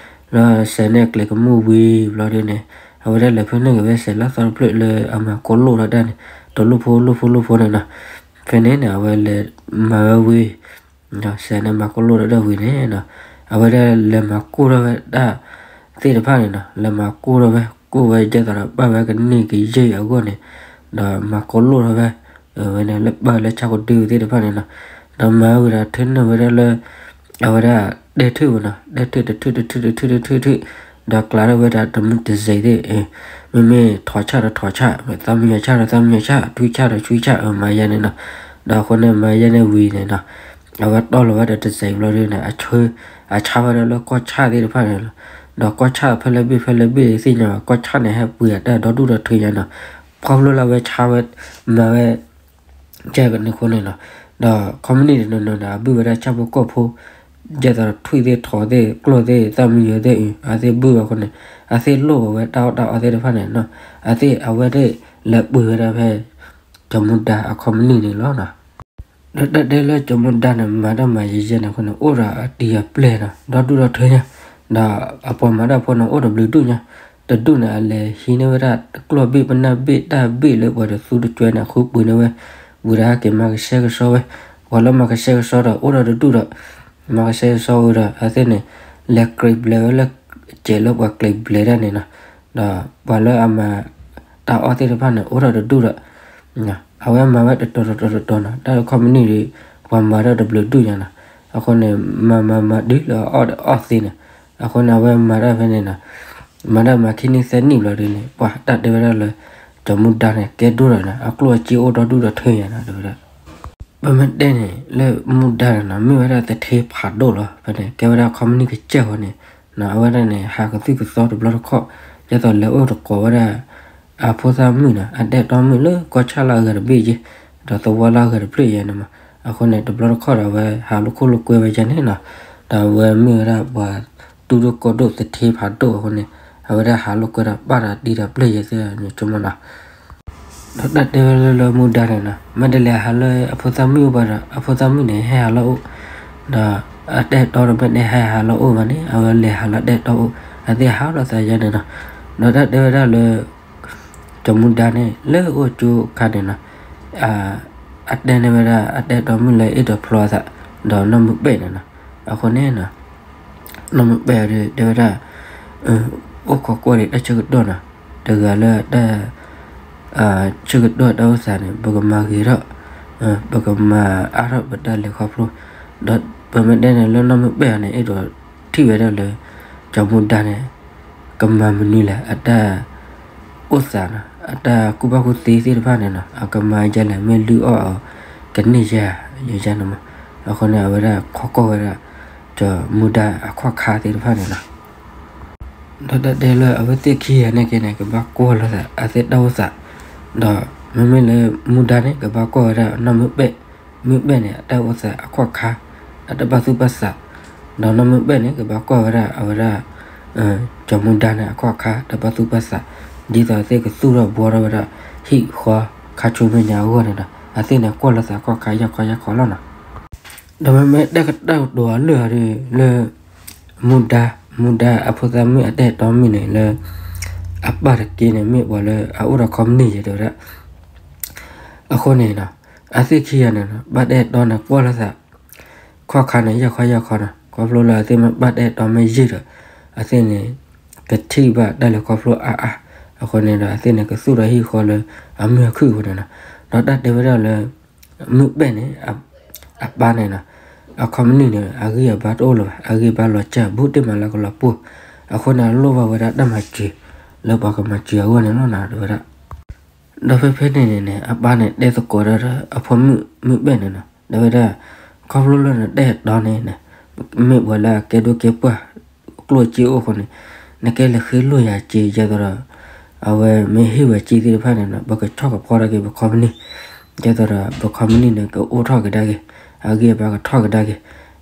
ဒီးစဲးန့ၣ်အကြ့ကမူၣ်ဝံၤဘျီဒ်န့ၣ်, အဝဲဒၣ်လဲၤပၢၢ်န့ၢ်က့ၤဝဲစဲးလၢအသီတဖျၢၣ်လၢအမၤကိၢ်လိၣ်ထီၣ်ဒၣ်န့ၣ်, တလိၣ်ဖိလိၣ်ဖိလိၣ်ဖိန့ၣ်နီၤ, ဖဲန့ၣ်န့ၣ် အဝဲလဲၤမၤဝဲဝံၤ ဒီးစဲးန့ၣ်မၤကိၢ်လိၣ်ထီၣ်ဒၣ်ဝံၤန့ၣ်နီၤ, အဝဲဒၣ်လဲၤမၤကိၢ်ထီၣ်ဝဲဒၣ်သ့ၣ်တဖၣ်န့ၣ်နီၤ, လဲၤမၤကိၢ်ထီၣ်ဝဲ ကိၢ်ဝဲဒ်သိးဒီးဘၣ်ဝဲကန့ၢ်ကယဲၢ်အဂီၢ်န့ၣ်, ဒီးမၤကိၢ်လိၣ်ထီၣ်ဝဲ, ဝဲန့ၣ်လၢဘၣ်လၢဆၣ်ကိးဒုသ့ၣ်တဖၣ်န့ၣ်နီၤ, ဒီးမၤဝဲဒၣ်ထၢနုာ်ဝဲဒၣ်လၢ အဝဲဒၣ်တဲထုးဝဲနီၤ, တဲထုးတထုးတထုးတထုးတထုးတထုး, ဒီးကျးထီၣ်ဝဲဒၣ်တမုၢ်တစဲးသ့ၣ်, မ့မ့ၢ်ထိးဆၣ်ဒီး ထိးဆၣ်, သၣ်မံယီၤဆၣ်ဒီး သၣ်မံယီၤဆၣ်, ထွံၣ်ဆၣ်ဒီး ထွံၣ်ဆၣ်, မၤယါန့ၣ်နီၤ, ဒီးအဃိန့ၣ် မၤယါန့ၣ်ဝံၤန့ၣ်နီၤ, အဝဲတီၢ်လီၤဝဲဒီးတစဲးဘျီဒ်န့ၣ် အဆၢ, အဆါဝဲဒၣ်လၢကီၢ်ဆၣ်သ့ၣ်တဖၣ်န့ၣ်လီၤ, ဒီးကီၢ်ဆၣ်ဖဲလဲၣ်ဘ့ၣ်ဖဲလဲၣ်ဘ့ၣ်သ့ၣ်ညါဘၣ်, ကီၢ်ဆၣ်န့ၣ် ဟဲပှ့ၤအတၢ်ဒီဒူၣ်ဒီထၢညါနီၤ, ခီဖျိလၢအဝဲဆါဝဲ, မၤဝဲ ကဲကန့ၣ်အဃိန့ၣ်နီၤ, ဒီး company တနီၤနီၤဒီး အဘုၣ်ဝဲဒၣ်ဆၣ်ဖိကီၢ်ဖိ, ဒ်သိးဒီးထွံၣ်သ့ၣ် ထိးသ့ၣ် ကျီၢ်သ့ၣ် သၣ်မံယီၤသ့ၣ်အံၤ အသ့ၣ်ဘုၣ်ဝဲအဃိန့ၣ်, အသ့ၣ်လိၣ်ဘၣ်ဝဲတၢ်အီၣ်တၢ်အီသ့ၣ်တဖၣ်န့ၣ်နီၤ, အသ့ၣ်အဝဲသ့ၣ်လဲၤပှ့ၤဝဲဒၣ်ဖဲ ကၠီၤမူဒါအ company န့ၣ်လီၤနီၤ. ဒီးတၢ်တဲလၢကၠီၤမူဒါန့ၣ် မၤတၢ်မၤယဲၢ်ယဲၢ်န့ၣ်အဃိန့ၣ် အိၣ်ဒီးအတံၤအပျဲၢ်နီၤ, ဒီဒူၣ်ဒီထၢညါ, ဒီးအပှၤမၤတၢ်ဖိန့ၣ် အိၣ်ဒီးဘျုးဒူၣ်ညါ, တဒူၣ်န့ၣ် အလဲၤဟံးန့ၢ်ဝဲဒၣ်ကျီၢ်ဘ့ၣ်ပနၢ်ဘ့ၣ်တၢ်ဘ့ၣ်လၢပှၤတသူတစွဲန့ၣ် အဃုပှ့ၤန့ၢ်ဝဲ, ဝံၤဒီးဟဲက့ၤမၤကဆှဲကဆှီဝဲ, ပှၤလၢမၤကဆှဲကဆှီဒီး အိၣ်ဒီးတဒူၣ်ဒီး မၤကဆှဲကဆှီဝံၤဒီး အသ့ၣ်န့ၣ် လဲၤကြဲးဘျဲးဝဲလၢ စဲးလၢပှၤကြဲးဘျဲးတၢ်န့ၣ်နီၤ, ဒီးပှၤလၢအမၤ တၢ်အီၣ်သ့ၣ်တဖၣ်န့ၣ် အိၣ်ထီၣ်တဒူၣ်ဒီး အဝဲမၤဝဲတတီၤတတီၤတတီၤနီၤ, တၢ် company ဒ် ပှၤမၤတၢ်တဘျုးဒူၣ်ညါနီၤ, အဃိန့ၣ် မၤမၤမၤတုၤလၢအအီၣ်အီၣ်သ့န့ၣ်, အဃိန့ၣ် အဝဲမၤတၢ်ဖဲန့ၣ်နီၤ, မၤတၢ်မၤခံနံၣ်သၢနံၣ်ဘျီဒ်န့ၣ် ပှၤတၢ်တဲဝဲဒၣ်လၢ ကၠီၤမူဒါန့ၣ် ကဲဒိၣ်ဒီးနီၤ, အကျိၣ်အစ့အိၣ်ဒီဒူၣ်ဒီထၢညါနီၤ တဲဝဲဒၣ် ပမ့ၢ်တဲန့ၣ် လၢမူဒါန့ၣ်နီၤ မ့ၢ်ဝဲဒၣ်သူဌေးဖးဒိၣ်လီၤ. ဖဲန့ၣ် ကဲဝဲဒၣ်ခီပနံၣ်ကစၢၢ်ဃီန့ၣ်နီၤ အဝဲဒၣ်န့ၣ် ဟးကသုၣ်ကသီတဘျီတခီၣ်, ဒ်သိးလဲၤအိၣ်သကိးဝဲဒၣ် အဖိသၣ်မုၣ်နီၤ အဒဲၣ်တီမုၣ်လၢကီၢ်ဆၣ်လၢအဂၤတဘ့ၣ်ယဲ, ဒီးသဝီလၢအဂၤတဖျၢၣ်ယဲန့ၣ်မး. အဃိန့ၣ် တဘျီတခီၣ်ဒီး အဝဲဟးလိာ်ခိၣ်လိာ်ကွဲဝဲယဲန့ၣ်နီၤ, ဒီးအဝဲမ့ၢ်ဝဲဒၣ်ပှၤတူၢ်ဒိၣ်ကီၢ်ဒိၣ် သူဌေးဖးဒိၣ်အဃိန့ၣ် အဝဲဒၣ်ဟးလိာ်ကွဲဒီးပာ်ဒီးတံၤဒီးပျဲၢ်ယဲသ့ၣ်န့ၣ် ဆိကမိၣ်နီၤ. ဒီးတၢ်တဲဝဲလၢ လၢမူဒါန့ၣ်နီၤ မ့ၢ်တလဲၤဟးလၢအဖိသၣ်မုၣ်အိၣ်ဘၣ်ဒီး အဖိသၣ်မုၣ်န့ၣ် ဟဲဟးလၢအအိၣ်, ဒီးအဒဲၣ်တီန့ၣ် မ့ၢ်တဟဲဟးလၢအအိၣ်ဘၣ်န့ၣ် အဝဲလဲၤဟးလၢအဒဲၣ်တီအိၣ်, အသ့ၣ်ဟးလိာ်သးယဲန့ၣ်နီၤ. ဒီးတၢ်တဲဝဲဒၣ်လၢ ကၠီၤမူဒါန့ၣ် လၢအအိၣ်ကၠိအခါန့ၣ်နီၤ အတဲန့ၢ်ဝဲဒၣ် အဒဲၣ်တီမုၣ်လၢအ့ၣ်ဒိးဖျီအသး ဒီးနီၢ်မုၢ်ပဲၣ်န့ၣ်နီၤ. အဃိန့ၣ် နီၢ်မုၢ်ပဲၣ်ဒီး တဲဝဲဒၣ် အိၣ်ခိးကွၢ်ဒံးတၢ်ဆၢကတီၢ်နီၤ, တဂၤလၢတၢ် ဆၢကတီၢ်တၢ်အိၣ်သးန့ၣ် ပကမၤဂ့ၤထီၣ်, ပကမၤအါထီၣ်ပတၢ်လဲၤခီဖျိ, ဒီးပမ့ၢ်တဲန့ၣ် လၢနီၢ်မုၢ်ပဲၣ်အီၤန့ၣ် အဲၣ်ဒိးထံၣ်ဝဲဒၣ်လၢ ကၠီၤမူဒါန့ၣ် ကမၤမနုၤလဲၣ် အတၢ်အိၣ်သးနီၤ အတၢ်ကူၣ်ဘၣ်ကူၣ်သ့သ့ၣ်တဖၣ်န့ၣ်နီၤ အကမၤယဲလဲၣ် မ့ၢ်လုၢ်အီၣ်အီၤ ကန့ၢ်ယဲ ယဲန့ၣ်မး. အဃိန့ၣ် အဝဲဒၣ်ခိးကွၢ်ဝဲဒၣ် ကၠီၤမူဒါအခီၣ်ခါသ့ၣ်တဖၣ်န့ၣ်နီၤ. ဒီးတၢ်တဲလၢအဝဲသ့ၣ်ခံဂၤန့ၣ်က့န့ၣ် ကဘၣ်ကွၢ်လိာ်သးအသ့ၣ်တၢ်အိၣ်သး, ဒီးမ့မ့ၢ်လၢမူဒါန့ၣ် ကဘၣ်ကွၢ်ဝဲဒၣ်နီၢ်မုၢ်ပဲၣ်, မုၢ်ပဲၣ်န့ၣ် အတၢ်အိၣ်သးအခီၣ်ခါ အတၢ်ဘၣ်သူၣ်ဘၣ်သး, ဒီးနီၢ်မုၢ်ပဲၣ်န့ၣ် ကဘၣ်ကွၢ်ဝဲဒၣ်အဝဲဒၣ် ကၠီၤမူဒါန့ၣ် အခီၣ်ခါတၢ်ဘၣ်သူၣ်ဘၣ်သး, ဒ်သိးအသ့ၣ်ကသူၣ်ထီၣ်ဘှီထီၣ်ဝဲဒၣ် ဟံၣ်ဃီခါဆူမဲာ်ညါအဂီၢ်န့ၣ်ဒီး အသ့ၣ်န့ၣ်ကွၢ်လိာ်သးအခီၣ်ခါယၢ်ခီယၢ်ခီလီၤနီၤ. ဒီးမ့မ့ၢ်တၢ်ကတၢၢ်ကတိၤအီၤလၢာ်အီၤဒီး လၢ မူဒါ, မူဒါအဖိသၣ်မုၣ်အဒဲၣ်တီမုၣ်န့ၣ်လၢ အပၢ်တက့န့ၣ် မ့ၢ်ပှၤလၢအအိၣ်ဒီးခီပနံၣ်ယဲတဲဝဲဒၣ်. အဃိန့ၣ်နီၤ အသ့ၣ်ခံဂၤန့ၣ်နီၤ ဘၣ်ဒဲၣ်တီန့ၣ် ကွၢ်လိာ်သး ခီၣ်ခါန့ၣ် ယၢ်ခီယၢ်ခီနီၤ, ခီဖျိလၢအသ့ၣ်မ့ၢ်ဘၣ်ဒဲၣ်တီမ့ၢ်ယံာ်ဒီး အသ့ၣ်န့ၣ် ကထံၣ်ဘၣ်တၢ်လဲၤခီဖျိအါအါ, အဃိန့ၣ်ဒီး အသ့ၣ်န့ၣ် ကသူၣ်ထီၣ်ဟံၣ်ဃီလၢအမုာ်အခုၣ်အဃိန့ၣ်နီၤ. ဒီးတၢ်တဲဝဲဒၣ်လၢ မုၢ်ပဲၣ်န့ၣ် အပၢ်န့ၣ်နီၤ အခီပနံၣ်န့ၣ် အဂံၢ်အဘါတအိၣ်လၢၤဘၣ်, အဂံၢ်အဘါလီၤစၢ်ဘူးတ့ၢ်မးလၢကလီၤပှိၢ်, အဃိန့ၣ် အလိၣ်ဘၣ်ဝဲဒၣ်တၢ်မၤစၢၤ လၢပှၤကမၤစၢၤအဂီၢ်န့ၣ်လီၤနီၤ တဲဝဲဒၣ်. ဒီးဖဲဖဲန့ၣ်န့ၣ်န့ၣ် အပၢ်န့ၣ်တဲသကိးတၢ်ဒီး အဖိမုၣ် မုၢ်ပဲၣ်န့ၣ်နီၤ တဲဝဲဒၣ် ခီဖျိလၢနဒဲၣ်တီန့ၣ်န့ၣ် မ့ၢ်ပှၤလၢအကဲဒိၣ်ကဲပှၢ် ကျိၣ်စ့အိၣ်အဃိန့ၣ် နကဲလဲၤဃ့လိာ်ယၤစ့ ယဲသိးဒီး အဝဲမ့ၢ်ဟ့ၣ်ဝဲစ့သ့ၣ်တဖၣ်န့ၣ်နီၤ ပကဆီၣ်ကဖီထီၣ်က့ၤပခီပနံၣ်, ယဲသိးဒီး ပခီပနံၣ်န့ၣ် ကအိၣ်ထီၣ်ကဒါက့ၤ, အဂံၢ်အဘါကထီၣ်ကဒါက့ၤ,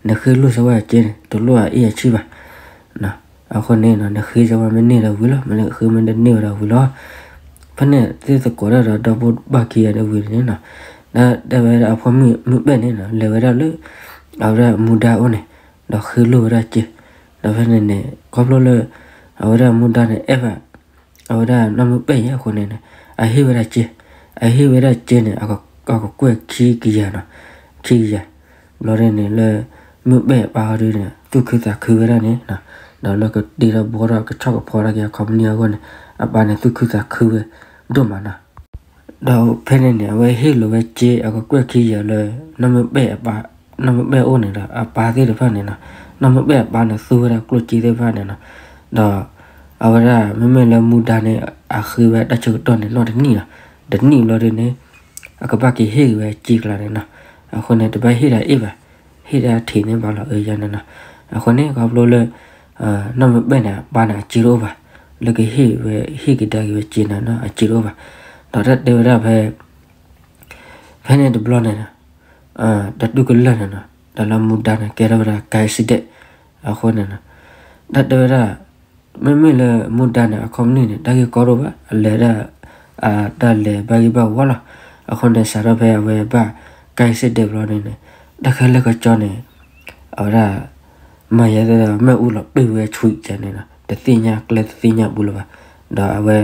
နဃ့လိာ်စ့ဝဲစ့န့ၣ် တလိၣ်အအ့ၣ်အဆံၣ်ဘၣ် အဃိန့ၣ်နီၤ နဃ့စ့ဝဲမ့ၢ်န့ၢ်ဒီးဝံၤလီၤ, မ့ၢ်နဃ့မ့ၢ်တန့ၢ်ဝဲဒီးဝံၤလီၤ. ဖဲန့ၣ်သ့ၣ်သကိးတၢ်ဒီး ဒီပုၢ်ဘၣ်ခံဂၤဒီးဝံၤန့ၣ်နီၤ တဲဝဲဒၣ်အဖိမုၣ် မုၢ်ပဲၣ်န့ၣ်နီၤ လဲၤဝဲဒၣ်လၢ အဝဲဒၣ်မူဒါအိၣ်န့ၣ် ဒီးဃ့လိာ်ဝဲဒၣ်စ့, ဒီးဖဲန့ၣ်န့ၣ် ခီဖျိလၢ အဝဲဒၣ်မူဒါန့ၣ် အဲၣ်ဘၣ် အဝဲဒၣ်နီၢ်မုၢ်ပဲၣ်ယဲအဃိန့ၣ်န့ၣ် အဟ့ၣ်ဝဲဒၣ်စ့, အဟ့ၣ်ဝဲဒၣ်စ့န့ၣ် အကကွဲၢ်ခံကယၤနီၤ, ခံကယၤ, ဘျီဒ်န့ၣ်လၢ မုၢ်ပဲၣ်အပၢ်အီၤဒ်န့ၣ် သူၣ်ခုသးခုဝဲဒၣ်န့ၣ်နီၤ, ဒီးလၢကတ့ထီၣ်ဘှီထီၣ်ကဆီၣ်ကဖီထီၣ်က့ၤအခီပနံၣ်အဂီၢ်န့ၣ် အပၢ်န့ၣ်သူၣ်ခုသးခုဝဲဒိၣ်မးနီၤ. ဒီးဖဲန့ၣ်န့ၣ် အဝဲဟ့ၣ်လီၤဝဲစ့ အကကွဲၢ်ခံကယၤလၢ နီၢ်မုၢ်ပဲၣ်အပၢ်, နီၢ်မုၢ်ပဲၣ်အိၣ်န့ၣ်ဒီး အပၢ်သ့ၣ်တဖၣ်န့ၣ်နီၤ, နီၢ်မုၢ်ပဲၣ်အပၢ်န့ၣ်သူဝဲဒၣ်ကျိၣ်စ့သ့ၣ်တဖၣ်န့ၣ်နီၤ, ဒီး အဝဲဒၣ်မ့မ့ၢ်လၢမူဒါန့ၣ် အဃ့ဝဲတၢ်ဆၢကတီၢ်န့ၣ် နီၢ်တနံၣ်လီၤ, တနံၣ်ဘျီဒ်န့ၣ် အကဘၣ်က့ၤဟ့ၣ်က့ၤဝဲစ့ကျါန့ၣ်နီၤ, အဃိန့ၣ် တဘၣ်ဟ့ၣ်ဒၣ်အ့ၣ်ဘၣ်, ဟ့ၣ်ဒၣ်ထံးန့ၢ်ဘၣ်လီၤအၢယါန့ၣ်နီၤ, အဃိန့ၣ် ခီဖျိလၢ နီၢ်မုၢ်ပဲၣ်န့ၣ် အပၢ်န့ၣ် အစ့တအိၣ်ဘၣ်, လၢကဟ့ၣ်ဝဲ ဟ့ၣ်ကဒါက့ၤဝဲစ့န့ၣ်နီၤ အစ့တအိၣ်ဘၣ်, ဒီးတၢ်တဲဝဲဒၣ်ဖဲ ဖဲန့ၣ်တဘျီန့ၣ် တၢ်တူၢ်ကလၢၢ်န့ၣ်နီၤ ဒီးလၢမူဒါန့ၣ် ကဲထီၣ်ဝဲဒၣ် ကါအ့စဒ့ၣ် အဃိန့ၣ်နီၤ, တၢ်တဲဝဲဒၣ် မ့မ့ၢ်လၢမူဒါန့ၣ် အခီပနံၣ်န့ၣ် တၢ်ဂ့ၢ်ကီတအိၣ်ဘၣ်, အလဲၤဒၣ် တၢ်လဲၤဘၣ်ဂ့ၢ်ဘၣ်ဝီလီၤ, အဃိန့ၣ် စးထီၣ်ဖဲအဝဲဘၣ် ကါအ့စဒ့ၣ်ဘျီန့ၣ်န့ၣ် တၢ်ခဲလၢာ်ကီကၠီန့ၣ် အဝဲဒၣ် မၤယဲသ့ၣ်ဒီး မ့ၣ်အူလီၤပ့ၢ်ဝဲဆူၣ်ယါန့ၣ်နီၤ တသ့ၣ်ညါကျဲတသ့ၣ်ညါဘူးလၢၤဘၣ်, ဒီးအဝဲ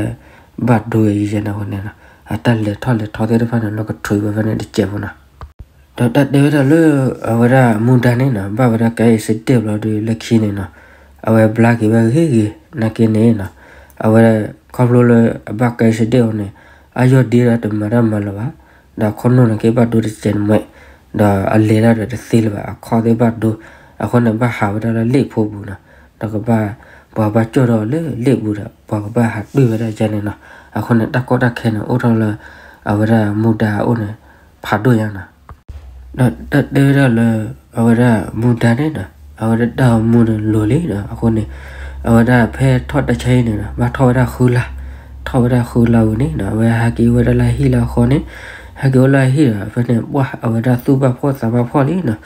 ဘၣ်ဒိယဲန့ၣ်အဃိန့ၣ်နီၤ အတၢ်လဲၤထီၣ်လဲၤထီသ့ၣ်တဖၣ်န့ၣ် လီၤကထူးဝဲဖဲန့ၣ်တစဲးဖိနီၤ, ဒီးတၢ်တဲဝဲဒၣ်လၢ အဝဲဒၣ်မူဒါန့ၣ်နီၤ ဘၣ်ဝဲဒၣ်ကါအ့စဒ့ၣ်ဘျီဒီးလၢခံန့ၣ်နီၤ အဝဲဘျါက့ၤဝဲဂ့ၤဂ့ၤ နာ်က့န့ၣ်နီၤ အဝဲခီဖျိလၢအဘၣ်ကါအ့စဒ့ၣ်အဃိန့ၣ် အယီၢ်ဒ့ဒီးတမၤတၢ်မၤလၢၤဘၣ်, ဒီးခိၣ်နူာ်န့ၣ်က့ဘၣ်ဒိတစဲးန့ၣ်မး, ဒီးအလဲၤတၢ်ဒီးတသ့လၢၤဘၣ် အခီၣ်သ့ၣ်ဘၣ်ဒိ, အဃိန့ၣ် ဘၣ်ဟးဝဲဒၣ်လၢလ့ၣ်ဖိပူၤနီၤ, ဒီးကဘၣ် ပှၤကဘၣ်ကၠီၣ်ဒီးလၢလ့ၣ်ပူၤဒီး ပှၤကဘၣ်ဟးတွံၢ်ဝဲဒၣ်ယါန့ၣ်နီၤ, အဃိန့ၣ် တၢ်ကီတၢ်ခဲန့ၣ် အိၣ်ထီၣ်လၢ အဝဲဒၣ်မူဒါအအိၣ်န့ၣ် ဖးဒိၣ်ညါနီၤ. ဒီးတၢ်တဲဝဲဒၣ်လၢ အဝဲဒၣ်မူဒါန့ၣ်နီၤ အဝဲဒၣ်တၢ်အိၣ်မူန့ၣ်လိၤလံနီၤ အဃိန့ၣ် အဝဲဒၣ်ဖဲထီၣ်တၢ်ဆါဟံၣ်န့ၣ်နီၤ ဘၣ်ထီၣ်ဝဲဒၣ်ဃုလါ, ထီၣ်ဝဲဒၣ်ဃုလါဝံၤန့ၣ်နီၤ အဝဲဟဲက့ၤအိၣ်ဝဲဒၣ်လၢဟံၣ်လၢအဃီန့ၣ်, ဟဲက့ၤအိၣ်လၢဟံၣ်ဒီး ဖဲန့ၣ် ပှၢ်အဝဲဒၣ်သူၣ်ဘၣ်ဖှီၣ်သးဘၣ်ဖှီၣ်လံနီၤ,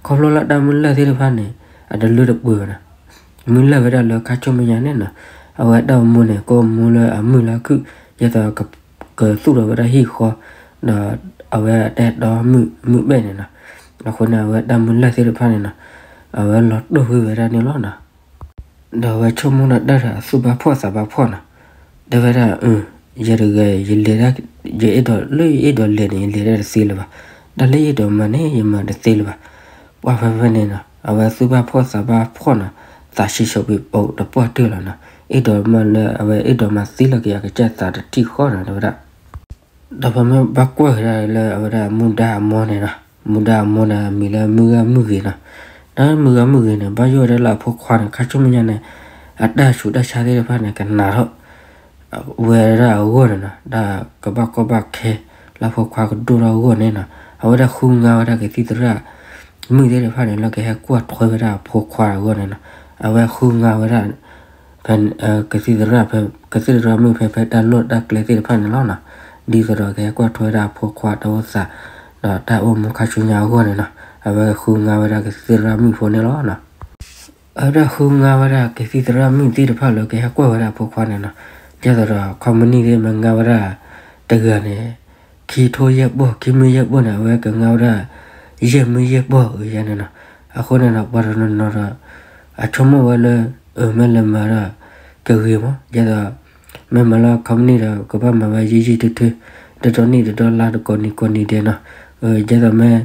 ခီဖျိလၢတၢ်မုၢ်လၢ်သ့ၣ်တဖၣ်န့ၣ် အတလၢတပှဲၤဘၣ်နီၤ မုၢ်လၢ်ဝဲဒၣ်လၢခါဆူမဲာ်ညါန့ၣ်နီၤ, အဝဲတၢ်အိၣ်မူန့ၣ် ကအိၣ်မူလၢအမုာ်လၢအခုၣ်, ဒ်သိးကသူၣ်ထီၣ်ဝဲဒၣ်ဟံၣ်ဃီ, ဒီးအဝဲတအဲၣ်ဒိးမုာ်မုာ်ဘဲၣ်န့ၣ်နီၤ, အဃိန့ၣ် အဝဲတၢ်မုၢ်လၢ်သ့ၣ်တဖၣ်န့ၣ်နီၤ, အဝဲလီၤတိၢ်ကွံာ်ဝဲဒၣ်န့ၣ်လီၤနီၤ. ဒီးအဝဲဆိကမိၣ်ဒီးတၢ်ဒီးအသူၣ်ဘၣ်ဖှီၣ်သးဘၣ်ဖှီၣ်နီၤ, တဲဝဲဒၣ် ယတဂၤ ယလဲၤဒၣ်, ယအဲၣ်ဒိးလၢယအဲၣ်ဒိးလဲၤန့ၣ် ယလဲၤဒၣ်တသ့လၢၤဘၣ်, တၢ်လၢယအဲၣ်ဒိးမၤန့ၣ် ယမၤတသ့လၢၤဘၣ်, ပှၢ်ဖဲဖဲန့ၣ်နီၤ အဝဲသူၣ်ဘၣ်ဖှီၣ်သးဘၣ်ဖှီၣ်နီၤ, သးဆံးဆီးပံၤပိာ်တပှၢ်တၢၢ်လီၤနီၤ, အဲၣ်ဒိးမၤလၢအဝဲအဲၣ်ဒိးမၤသ့လၢကယၤကစၢ်သးတထံၣ်ဃီနီၤ တဲဝဲဒၣ် ဒီးပမ့ၢ်ဘၣ်ကွၢ်ဝဲဒၣ်လၢအဝဲဒၣ်မူဒါအမိၢ်န့ၣ်နီၤ, မူဒါအမိၢ်န့ၣ် အမံၤလၢမုၢ်ဂၤမုၢ်ဂ့ၤနီၤ, ဒီးမုၢ်ဂၤမုၢ်ဂ့ၤန့ၣ် ဘၣ်ယိၣ်ဝဲဒၣ်လၢအဖိခွါန့ၣ် ခါဆူမဲာ်ညါန့ၣ် အတၢ်ဆူးတၢ်ဆါသ့ၣ်တဖၣ်န့ၣ် ကနးထီၣ် ဝဲဒၣ်အဂီၢ်န့ၣ်နီၤ, ဒီးကဘၣ်ကီဘၣ်ခဲ လၢအဖိခွါကဒိၣ်ထီၣ်အဂီၢ်န့ၣ်နီၤ, အဝဲဒၣ်ဃုငါဝဲဒၣ်ကသံၣ်သရၣ်မုၣ်သ့ၣ်တဖၣ်န့ၣ် လၢကဟဲကွၢ်ထွဲဝဲဒၣ်အဖိခွါအဂီၢ်န့ၣ်နီၤ, အဝဲဃုငါဝဲဒၣ် ဖဲ ကသံၣ်သရၣ်ဖဲ ကသံၣ်သရၣ်မုၣ်ဖဲ ဖဲတၢ်လီၢ်တၢ်ကျဲသ့ၣ်တဖၣ်န့ၣ်လီၤနီၤ, ဒ်သိးဒီးကဟဲကွၢ်ထွဲဝဲဒၣ်အဖိခွါတၢ်အိၣ်သး ဒီးတၢ်အိၣ်မူခါဆူညါအဂီၢ်န့ၣ်နီၤ, အဝဲဃုငါဝဲဒၣ်ကသံၣ်သရၣ်မုၣ်ဖိန့ၣ်လီၤနီၤ. အဝဲဒၣ်ဃုငါဝဲဒၣ်ကသံၣ်သရၣ်မုၣ်သ့ၣ်တဖၣ်လၢကဟဲကွၢ်ဝဲဒၣ်အဖိခွါန့ၣ်နီၤ, ဒ်သိးဒီးခီမုၢ်နံၤသ့ၣ်မ့ၢ်ငါဝဲဒၣ်တဂၤန့ၣ် ခံထိယဲၢ်ပီၢ် ခံမုၢ်ယဲၢ်ပီၢ်န့ၣ် အဝဲကငါဝဲဒၣ် ယဲၢ်မုၢ်ယဲၢ်ပီၢ်အယဲန့ၣ်နီၤ, အဃိန့ၣ်ဒီး ပှၤတနီၤနီၤဒီး အဆိကမိၣ်ဝဲလၢ အမ့ၢ်လဲၤမၤဒီး ကဂ့ၤမး ဒ်သိး မ့ၢ်မၤလၢခီမုၢ်နံၤဒီး ကဘၣ်မၤဝဲယံာ်ယံာ်ထူထူ တတီၤနံၣ်တတီၤလါတကိးနံၤကိးနံၤဒဲးနီၤ, ဒ်သိးမ့ၢ်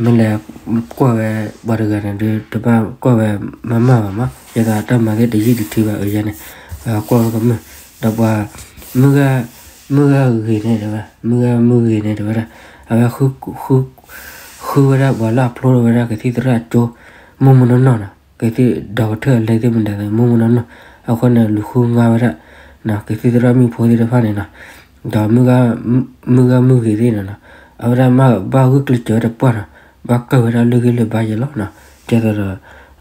မ့ၢ်လဲၤကွၢ်ဝဲပှၤတဂၤန့ၣ်ဒီး တဘၣ်ကွၢ်ဝဲမၤမၢ်ဘၣ်မး ဒ်သိးတၢ်မၤသ့ၣ်တယံာ်တထူဘၣ်အယဲန့ၣ်, ကွၢ်ဝဲကမုာ် ဒီးပှၤ မုၢ်ဂၤ မုၢ်ဂၤဂ့ၤန့ၣ်တဲဝဲ မုၢ်ဂၤမုၢ်ဂ့ၤန့ၣ်တဲဝဲဒၣ် အဝဲ ဃုဝဲဒၣ်ပှၤလၢအဖျိထီၣ်ဝဲဒၣ်ကသံၣ်သရၣ်ကၠိ မိၢ်မိၢ်နီၢ်နီၢ်နီၤ, ကသံၣ်ဒီကထၢၣ်အလဲသ့ၣ်မတၤသ့ၣ် မိၢ်မိၢ်နီၢ်နီၢ်, အဃိန့ၣ် လူၤဃုငါဝဲဒၣ် ကသံၣ်သရၣ်မုၣ်ဖိသ့ၣ်တဖၣ်န့ၣ်နီၤ, ဒီး မုၢ်ဂၤမုၢ်ဂ့ၤသ့ၣ်န့ၣ်နီၤ, အဝဲဒၣ်မ့ၢ်ဘၣ်ဂုာ်ကျဲးစၢးဝဲတပှၢ်နီၤ, ဘၣ်ကၢၢ်ဝဲဒၣ်လၢဂ့ၢ်လၢဘါယဲလီၤနီၤ, ကဲသိးဒီး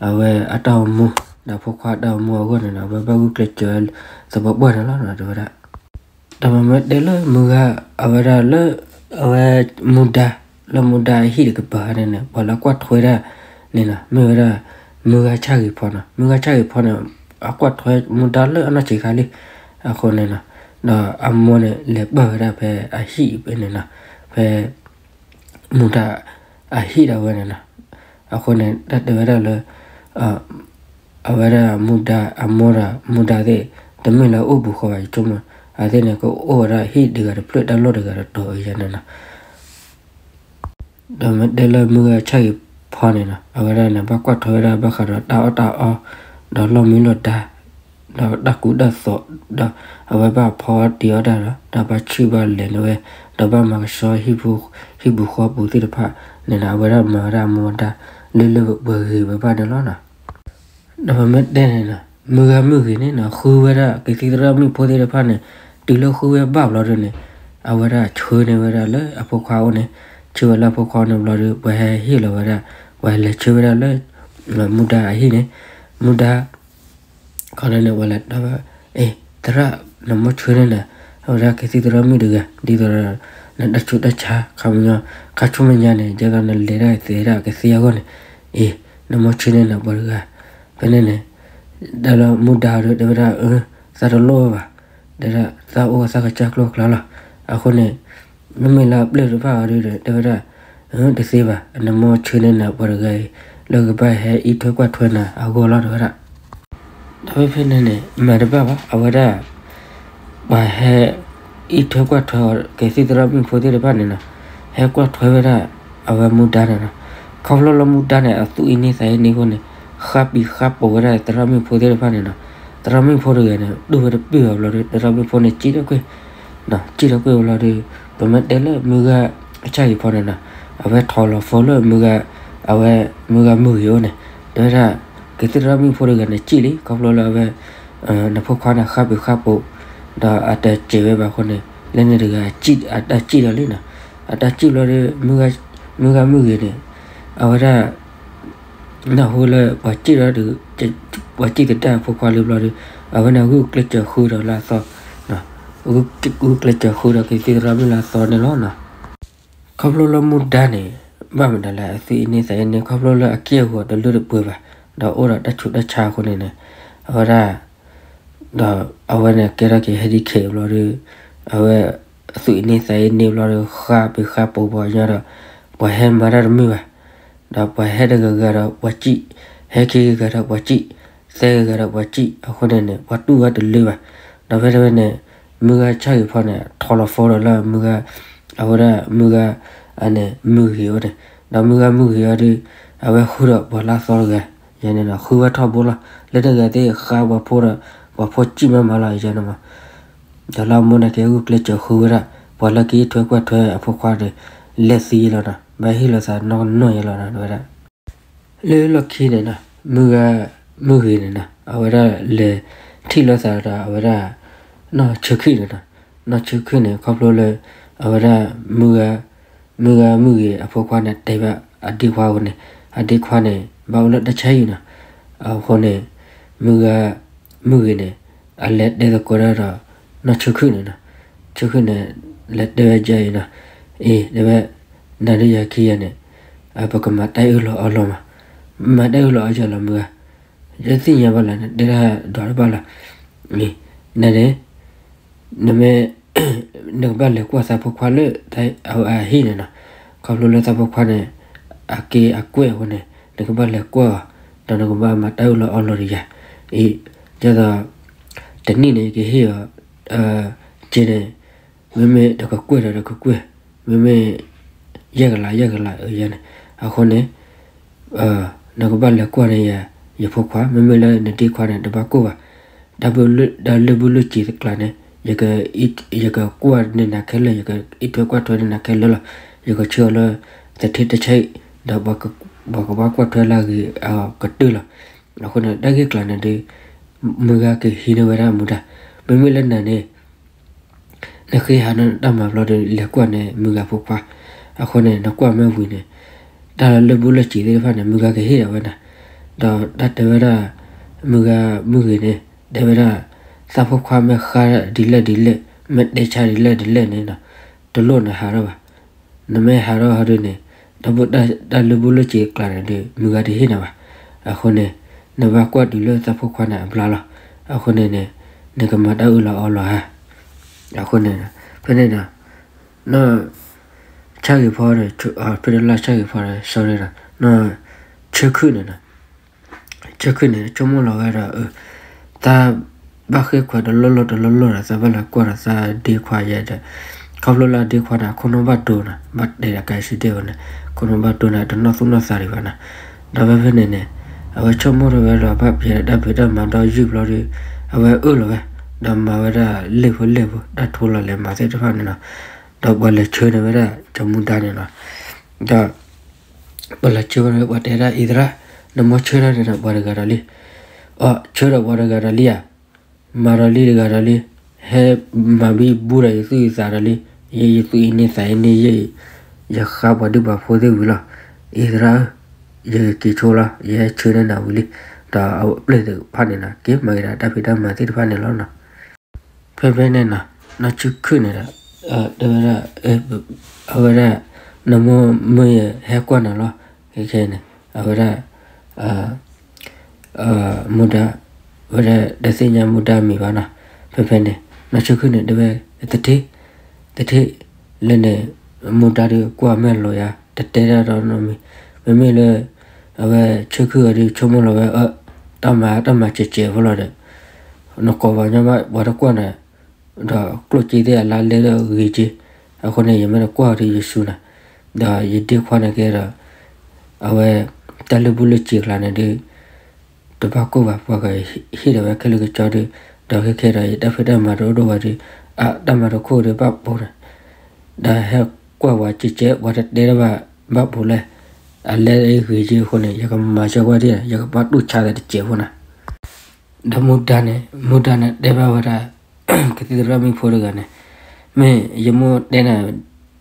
အဝဲအတၢ်အိၣ်မူ ဒီးဖိခွါအတၢ်အိၣ်မူအဂီၢ်န့ၣ်နီၤ အဝဲဘၣ်ဂုာ်ကျဲးစၢးဝဲ သပှၢ်ပှၢ်န့ၣ်လီၤနီၤ တဲဝဲဒၣ် ဒီးပမ့ၢ်တဲလၢမုၢ်ဂၤ အဝဲဒၣ်လၢ အဝဲမူဒါ လၢမူဒါအဟံၣ်တကပၤန့ၣ်န့ၣ် ပှၤလၢကွၢ်ထွဲဒၣ်န့ၣ်နီၤ မ့ၢ်ဝဲဒၣ် မုၢ်ဂၤဆၣ်ဂ့ၤဖီနီၤ မုၢ်ဂၤဆၣ်ဂ့ၤဖီန့ၣ် အကွၢ်ထွဲမူဒါလၢအနီၢ်ဆံးခါလံ အဃိန့ၣ်နီၤ ဒီးအမိၢ်န့ၣ် လဲၤပာ်ဝဲဒၣ်ဖဲအဟံၣ်ဖဲန့ၣ်နီၤ ဖဲ မူဒါ အဟံၣ်ဒၣ်ဝဲန့ၣ်နီၤ အဃိန့ၣ် တၢ်တဲဝဲဒၣ်လၢ အဝဲဒၣ်မူဒါအမိၢ်ဒီး မူဒါသ့ၣ် တမ့ၢ်လၢအအိၣ်ဘူးဃီဘၣ် ယဆိကမိၣ် အဝဲသ့ၣ်န့ၣ် ကအိၣ်ဝဲဒၣ်ဟံၣ်တဂၤတဖျၢၣ် တၢ်လီၢ်တဂၤတတီၤအယဲန့ၣ်နီၤ ဒီးမ့ၢ်တဲလၢမုၢ်ဂၤဆၣ်ဂ့ၤဖီန့ၣ်နီၤ အဝဲဒၣ်န့ၣ် ဘၣ်ကွၢ်ထွဲဝဲဒၣ်ဘၣ်ဃးဒီးတၢ်အီၣ်တၢ်အီ ဒီးလီၢ်မံလီၢ်ဒါ ဒီးတၢ်ကူတၢ်သိး ဒီးအဝဲဘၣ်ဖီအီၣ်တ့ၤအီၣ်တၢ်ဒီး တၢ်ဘၣ်ဆူၣ်ဘၣ်လဲၤန့ၣ်ဝဲ ဒီးဘၣ်မၤကဆှီ ဟံၣ်ပူၤဃီပူၤသ့ၣ်တဖၣ်န့ၣ်နီၤ အဝဲဒၣ်မၤဝဲဒၣ်အမူအဒါ လၢလၢပှဲၤပှဲၤဂ့ၤဝဲဘၣ်န့ၣ်လီၤနီၤ ဒီးပမ့ၢ်တဲန့ၣ်နီၤ မုၢ်ဂၤမုၢ်ဂ့ၤန့ၣ်နီၤ ဃုဝဲဒၣ်ကသံၣ်သရၣ်မုၣ်ဖိသ့ၣ်တဖၣ်န့ၣ် တုၤလၢဃုဝဲဘၣ်ဘျီဒုန့ၣ် အဝဲဒၣ်ဆှၢန့ၢ်ဝဲဒၣ်လၢအဖိခွါအိၣ်န့ၣ် ဆှၢဝဲလၢအဖိခွါအိၣ်န့ၣ်ဘျီဒု ပှၤဟဲဟ့ၣ်လီၤဝဲဒၣ် ပှၤလဲၤဆှၢဝဲဒၣ်လၢ မူဒါအဟံၣ်န့ၣ် မူဒါ ခီန့ၣ် ပှၤလဲၤတဲဝဲ အ့ သရၣ် နမိၢ်ဆှၢန့ၢ်နၤ အဝဲဒၣ်ကသံၣ်သရၣ်မုၣ်တဂၤ ဒ်သိးဒီး နတၢ်ဆူးတၢ်ဆါ ခီပညီ ခါဆူမဲာ်ညါန့ၣ် ဒ်သိးနလဲၤတၢ်သဲဒၣ်ကသ့အဂီၢ်န့ၣ် အ့ နမိၢ်ဆှၢန့ၢ်နၤပှၤတဂၤ ဖဲန့ၣ်န့ၣ် ဒီးလၢမူဒါဒီး တဲဝဲဒၣ် အၢ သးတလိၣ်ဝဲဘၣ် တဲဒၣ် သးအိၣ်သးကစၢ်ကျိၤကျါလီၤ အဃိန့ၣ် မ့မ့ၢ်လၢအပျဲၢ်တဖၣ်အီၤဒီး တဲဝဲဒၣ် အၢ တသ့ဘၣ် နမိၢ်ဆှၢန့ၢ်နၤပှၤတဂၤအံၤ လၢကဘၣ်ဟဲအံးထွဲကွၢ်ထွဲနၤအဂီၢ်လီၤ တဲဝဲဒၣ် ဒီးဖဲဖဲန့ၣ်န့ၣ် မၤတဘၣ်ဘၣ် အဝဲဒၣ် ပှၤဟဲ အံးထွဲကွၢ်ထွဲအီၤ ကသံၣ်သရၣ်မုၣ်ဖိသ့ၣ်တဖၣ်န့ၣ်နီၤ ဟဲကွၢ်ထွဲဝဲဒၣ် အဝဲမူဒါန့ၣ်နီၤ ခီဖျိလၢမူဒါန့ၣ် အသူၣ်အံၤန့ၢ်သးအံၤန့ၢ်အဃိန့ၣ် ဃါပံၤဃါပိာ်ဝဲဒၣ်သရၣ်မုၣ်ဖိသ့ၣ်တဖၣ်န့ၣ်နီၤ သရၣ်မုၣ်ဖိတဂၤန့ၣ် ဒိၣ်ဝဲတပၢၢ်အဘျီဒီး သရၣ်မုၣ်ဖိန့ၣ် စံၣ်ထီၣ်ကွံာ် စံၣ်ထီၣ်ကွံာ်အဘျီဒီး ပမ့ၢ်တဲလၢမုၢ်ဂၤ အဆၣ်ဂ့ၤဖီန့ၣ်နီၤ အဝဲထိးလီၤဖိလၢမုၢ်ဂၤ အဝဲမုၢ်ဂၤမုၢ်ဂ့ၤအိၣ်န့ၣ် တဲဝဲဒၣ် ကသံၣ်သရၣ်မုၣ်ဖိတဂၤန့ၣ် စံၣ်လံ ခီဖျိလၢအဝဲ နဖိခွါန့ၣ် ဃါပံၤဃါပိာ် ဒီးအတစဲးဝဲဘၣ်အဃိန့ၣ် လၢန့ၣ်တဂၤ အတၢ်စံၣ်ဒီးလံနီၤ အတၢ်စံၣ်ဘျီဒီး မုၢ်ဂၤ မုၢ်ဂၤမုၢ်ဂ့ၤန့ၣ် အဝဲဒၣ် နၢ်ဟူလၢပှၤစံၣ်ဒီး ပှၤစံၣ်သဒါအဖိခွါလံဘျီဒီး အဝဲန့ၣ်ဂုာ်ကျဲးစၢးဃုဒီးလၢအသီ, ဂုာ်ကျဲးစၢးဃုဒီးကသံၣ်သရၣ်မုၣ်လၢအသီန့ၣ်လီၤ. ခီဖျိလၢမူဒါန့ၣ် ဘၣ်မတၤလဲၣ် အသူၣ်အံၣ်န့ၢ်သးအံၣ်န့ၢ် ခီဖျိလၢအက့ၢ်အဂီၤတလၢတပှဲၤဘၣ်, ဒီးအိၣ်ဒီးတၢ်ဆူးတၢ်ဆါအဃိန့ၣ်န့ၣ် အဝဲဒၣ် ဒီးအဝဲန့ၣ်ကဲထီၣ်က့ၤ handicap ဘျီဒီး အဝဲအသူၣ်အံၣ်န့ၢ်သးအံၣ်န့ၢ်ဘျီဒီး ဃါပ့ၤဃါပိာ်ပှၤညီဒီး ပှၤဟဲမၤတၢ်တမုာ်ဘၣ်, ဒီးပှၤဟဲတဂၤဂၤဒီးပှၤစံၣ်, ဟဲခံဂၤဂၤဒီးပှၤစံၣ်, သၢဂၤဂၤဒီးပှၤစံၣ်အဃိန့ၣ်န့ၣ် ပှၤတူၢ်ဝဲတလၢဘၣ်. ဒီးဖဲတဖဲန့ၣ် မုၢ်ဂၤဆၣ်ဂ့ၤဖီန့ၣ် ထီလီၤ phone ဒီးလၢမုၢ်ဂၤ အဝဲဒၣ်မုၢ်ဂၤ အန့ၣ် မုၢ်ဂ့ၤအအိၣ်န့ၣ်, ဒီးမုၢ်ဂၤမုၢ်ဂ့ၤအီၤဒီး အဝဲဃုဒီးပှၤလၢအသီတဂၤ ယဲန့ၣ်ဒီး ဃုဝဲထီဘိလီၤ. လၢတဂၤသ့ၣ်ဃါပှၤဖိဒီး ပှၤဖိစံၣ်မးမးလီၤ ယဲန့ၣ်မး. ဒီးလၢအမိၢ်န့ၣ်က့ၤဂုာ်ကျဲးစၢးဃုဝဲဒၣ် ပှၤလၢကအံးထွဲကွၢ်ထွဲအဖိခွါဒီး လဲၤသံလီၤနီၤ, ဘၣ်ဟ့ၣ်လီၤသးနီၢ်ကနီၢ်ယဲလီၤနီၤ ဝဲဒၣ် လၢလီၢ်ခံန့ၣ်နီၤ မုၢ်ဂၤ မုၢ်ဂ့ၤန့ၣ်နီၤ အဝဲဒၣ်လဲၤထံၣ်လိာ်သးဒီးအဝဲဒၣ် နီၢ်ဆၢခုၣ်န့ၣ်နီၤ, နီၢ်ဆၢခုၣ်န့ၣ် ခီဖျိလၢ အဝဲဒၣ် မုၢ်ဂၤ မုၢ်ဂၤမုၢ်ဂ့ၤအဖိခွါန့ၣ် တဲဘၣ်အဒ့ခွါအဃိန့ၣ် အဒ့ခွါန့ၣ် ဘၣ်အိၣ်လၢတၢ်ဆါဟံၣ်နီၤ, အဃိန့ၣ် မုၢ်ဂၤ မုၢ်ဂ့ၤန့ၣ် အလဲၤတဲသကိးတၢ်ဒီး နီၢ်ဆၢခုၣ်န့ၣ်နီၤ, ဆၢခုၣ်န့ၣ် လဲၤတဲဝဲဒ်အံၤနီၤ, အ့ တဲဝဲ နၤဒီးယၤခံဂၤန့ၣ် ပကမၤတၢ်အၢၣ်လီၤအီလီၤမး, မၤတၢ်အၢၣ်လီၤအီယၤလီၤမုၢ်ဂၤ, ယတသ့ၣ်ညါဘၣ်လၢၤ နတဲတၢ်ဒွးတဘၣ်လီၤ, နၤန့ၣ် နမ့ၢ် နကဘၣ်လဲၤကွၢ်သးဖိခွါလၢ အဟံၣ်န့ၣ်နီၤ, ခီဖျိလၢသးဖိခွါန့ၣ် အက့ၤအကွဲၢ်အဃိန့ၣ် နကဘၣ်လဲၤကွၢ်အီၤ ဒီးနကဘၣ်မၤတၢ်အၢၣ်လီၤအီလီၤဒီးယၤ, အ့ ဒ်သိး တနံၣ်န့ၣ် ယကဟ့ၣ်အီၤ က့န့ၣ် မ့မ့ၢ်တကကွဲၢ်ဒီးတကကွဲၢ်, မ့မ့ၢ် ယဲၢ်ကလး ယဲၢ်ကလး ယဲန့ၣ်, အဃိန့ၣ် နကဘၣ်လဲၤကွၢ်န့ၢ်ယၤ ယဖိခွါ, မ့မ့ၢ်လၢနဒ့ခွါန့ၣ် တဘၣ်ကိၢ်ဘၣ်, တၢ်လၢာ်ဘူၣ်လၢာ်စ့ၤတကျါန့ၣ် ယကကွၢ်န့ၢ်နၤခဲလၢာ်, ယကအံးထွဲကွၢ်ထွဲန့ၢ်နၤခဲလၢာ်လီၤ, ယကဆှၢအီၤလၢ သထ့တဆၢအံၤ ဒီး ပှၤကဘၣ်ကွၢ်ထွဲလၢအဂ့ၤကတၢၢ်လီၤ, အဃိန့ၣ် တၢ်ဂ့ၢ်ကျါန့ၣ်ဒီး မုၢ်ဂၤကဟံးန့ၢ်ဝဲဒၣ်မူဒါ, မ့မ့ၢ်လၢနၤန့ၣ် နဃ့ဟးန့ၢ်တၢ်မၤဘျီဒီး လဲၤကွၢ်န့ၢ်မုၢ်ဂၤဖိခွါ, အဃိန့ၣ် နကွၢ်မ့ၢ်ဝံၤန့ၣ် တၢ်လၢာ်ဘူၣ်လၢာ်စ့ၤသ့ၣ်တဖၣ်န့ၣ် မုၢ်ဂၤကဟ့ၣ်ဒၣ်ဝဲနၤ, ဒီးတၢ်တဲဝဲဒၣ် မုၢ်ဂၤမုၢ်ဂ့ၤန့ၣ် တဲဝဲဒၣ် သးဖိခွါမ့ၢ်ဃါဒ်လဲၣ်ဒ်လဲၣ် မ့ၢ်တဲဆါဒ်လဲၣ်ဒ်လဲၣ်န့ၣ် တလိၣ်နဟးထီၣ်ဘၣ်, နမ့ၢ်ဟးထီၣ်ဟီဒုန့ၣ် တၢ်လၢာ်ဘူၣ်လၢာ်စ့ၤကျါန့ၣ်ဒီး မုၢ်ဂၤတဟ့ၣ်နၤဘၣ်, အဃိန့ၣ် နဘၣ်ကွၢ်တုၤလၢသးဖိခွါန့ၣ်အဘျါလီၤ, အဃိန့ၣ်န့ၣ် နကမၤတၢ်အၢၣ်လီၤအီလီၤဧါ, အဃိန့ၣ် ဖဲန့ၣ်ဒီး နီၢ် ဆၣ်ဂ့ၤဖီဒီး ဖဲတလါဆၣ်ဂ့ၤဖီဒီး sorry ဒီး နီၢ် ဆၢခုၣ်န့ၣ်ဒီး ဆၢခုၣ်န့ၣ် ဆိကမိၣ်လီၤဝဲဒီး သးဘၣ်ဃ့ခွဲးတလီၢ်လီၢ်တလီၢ်လီၢ်ဒီး သးဘၣ်လဲၤကွၢ်ဒီးသးဒ့ခွါယဲဒီး ခီဖျိလၢအဒ့ခွါန့ၣ် အခိၣ်နူာ်ဘၣ်ဒိနီၤ, ဘၣ်တဲဒီးကဲစံဒ့ဝဲန့ၣ် ခိၣ်နူာ်ဘၣ်ဒိန့ၣ် တနီၣ်သူၣ်နီၣ်သးဒံးဘၣ်နီၤ, ဒီးဖဲဖဲန့ၣ်န့ၣ် အဝဲဆိကမိၣ်ထီၣ်ဝဲလီၤ ဘၣ်ပျဲဒီးတၢ်ဖံးတၢ်မၤဒီးယုၢ်ဘျီဒီး အဝဲအၢၣ်လီၤဝဲ ဒီးမၤဝဲဒၣ်လ့ၣ်ဖိလ့ၣ်ဖိ တၢ်ထိလီၤလဲၤမၤသ့ၣ်တဖၣ်န့ၣ်နီၤ, ဒီးပှၤလဲၤဆှၢန့ၢ်ဝဲဒၣ် ကၠီၤမူဒါန့ၣ်နီၤ, ဒီး ပှၤလဲၤဆှၢဝဲဒၣ် ပှၤတဲဒၣ်အံၤသရၣ် နမိၢ်ဆှၢတၢ်န့ၣ်ဒီးပှၤတဂၤဒီးလံ, အိ ဆှၢဒီးပှၤတဂၤဒီးလံဧါ, မၤဒီးလံတဂၤဒီးလံ, ဟဲမၤဘံဘူဒီးယသူၣ်ယသးဒီးလံ, ယဲယသူၣ်အံၣ်န့ၢ်သးအံၣ်န့ၢ်ယဲ, ယဃါပှၤဒုၣ်ပှၤဖိသ့ၣ်ဝံၤလီၤ, အံၤသရၣ်ဧၢ, ယက့ၤဆိလီၤ ယဟဲဆှၢန့ၢ်နၤဝံၤလံ, ဒီးအပျဲၢ်သ့ၣ်တဖၣ်န့ၣ်နီၤ က့ၤမၤက့ၤဒီးတၢ်ဖံးတၢ်မၤသ့ၣ်တဖၣ်န့ၣ်လီၤနီၤ. ဖဲဖဲန့ၣ်နီၤ နီၢ်ဆၢခုၣ်န့ၣ်ဒီး တဲဝဲဒၣ် အဝဲဒၣ် နမိၢ်မၢယဟဲကွၢ်နၤလီၤ ခဲခဲန့ၣ် အဝဲဒၣ် မူဒါ ဝဲဒၣ်တသ့ၣ်ညါမူဒါမံၤဘၣ်နီၤ, ဖဲဖဲန့ၣ် နီၢ်ဆၢခုၣ်န့ၣ် တဲဝဲ တထံၣ် တထံၣ် လၢန့ၣ် မူဒါဒီးကွၢ်မဲာ်လိာ်ယၤ တတဲတၢ်ဒီးနီတမံၤ, မ့မ့ၢ်လၢ အဝဲဆၢခုၣ်အီၤဒီးဆိကမိၣ်လီၤဝဲ အၢ တၢ်မၤတၢ်မၤစဲးစဲးဖိလီၤဒီး နကိးပှၤညီဘၣ်ပှၤတကွၢ်နၤ ဒီးကျိၣ်စ့သ့ၣ်အလါလဲဒီးဂ့ၤက့, အဃိန့ၣ် ယမ့ၢ်တကွၢ်အီၤဒီးယစူၤနၤ, ဒီးယဒ့ခွါန့ၣ်ကဲဒီး အဝဲ တၢ်လၢာ်ဘူၣ်လၢာ်စ့ၤကျါန့ၣ်ဒီး တဘၣ်ကိၢ်ဘၣ် ပှၤကဟ့ၣ်ဒီးဝဲခဲလၢာ်ကကၠီဒီး, ဒီးခဲခဲဒီး ယတၢ်ဖံးတၢ်မၤတအိၣ်ဒိၣ်ဘၣ်ဒီး အတၢ်မၤတခိၣ်ဒီးဘၣ်ပိာ်နၤ, ဒီးဟဲကွၢ်ပှၤစဲးစဲး ပှၤတတဲတၢ်ဘၣ် ဘၣ်ပိာ်လဲၣ်, အလဲအဂ့ၤက့အဃိန့ၣ် ယကမၤစၢၤကွၢ်ဒံး ယကဘၣ်တူၢ်ဆါသးတစဲးဖိနၤ ဒီးမူဒါန့ၣ် မူဒါန့ၣ်တဲဘၣ်ဝဲဒၣ် ကသံၣ်သရၣ်မုၣ်ဖိတဂၤန့ၣ်, မ့ၢ်ယမိၢ်တဲနၤ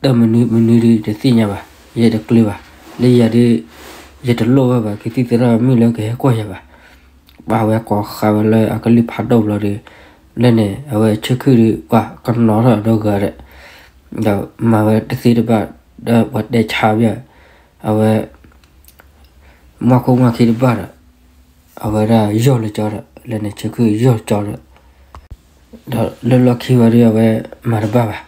တၢ်မနုၤမနုၤဒီးတသ့ၣ်ညါဘၣ်, ယတကျၢၤဘၣ်, လၢယၤဒုး ယတလိၣ်ဘၣ်ဘၣ် ကသံၣ်သရၣ်မုၣ်လၢကဟဲကွၢ်ယၤဘၣ်. ပာ်ဝဲကိးဃာ်ဝဲလၢအကလုၢ်ဖးဒိၣ်ဘျီဒီး လၢန့ၣ် အဝဲဆၢခုၣ်ဒုး ပှၤကနီၤထီၣ်ဒီးဂၤဒီး ဒီးမၤဝဲတသ့တဘၣ်, ဒီးပှၤတဲဆါဘၣ်, အဝဲ မီၢ်ခိၣ်မီၢ်ခံတဘၣ်ဒီး အဝဲဒၣ်ယီၢ်လၢကၠီဒီး လၢန့ၣ်ဆၢခုၣ်ယီၢ်ကၠီဒီး ဒီးလၢလီၢ်ခံဝံၤဒီး အဝဲမၤတဘၣ်ဘၣ်.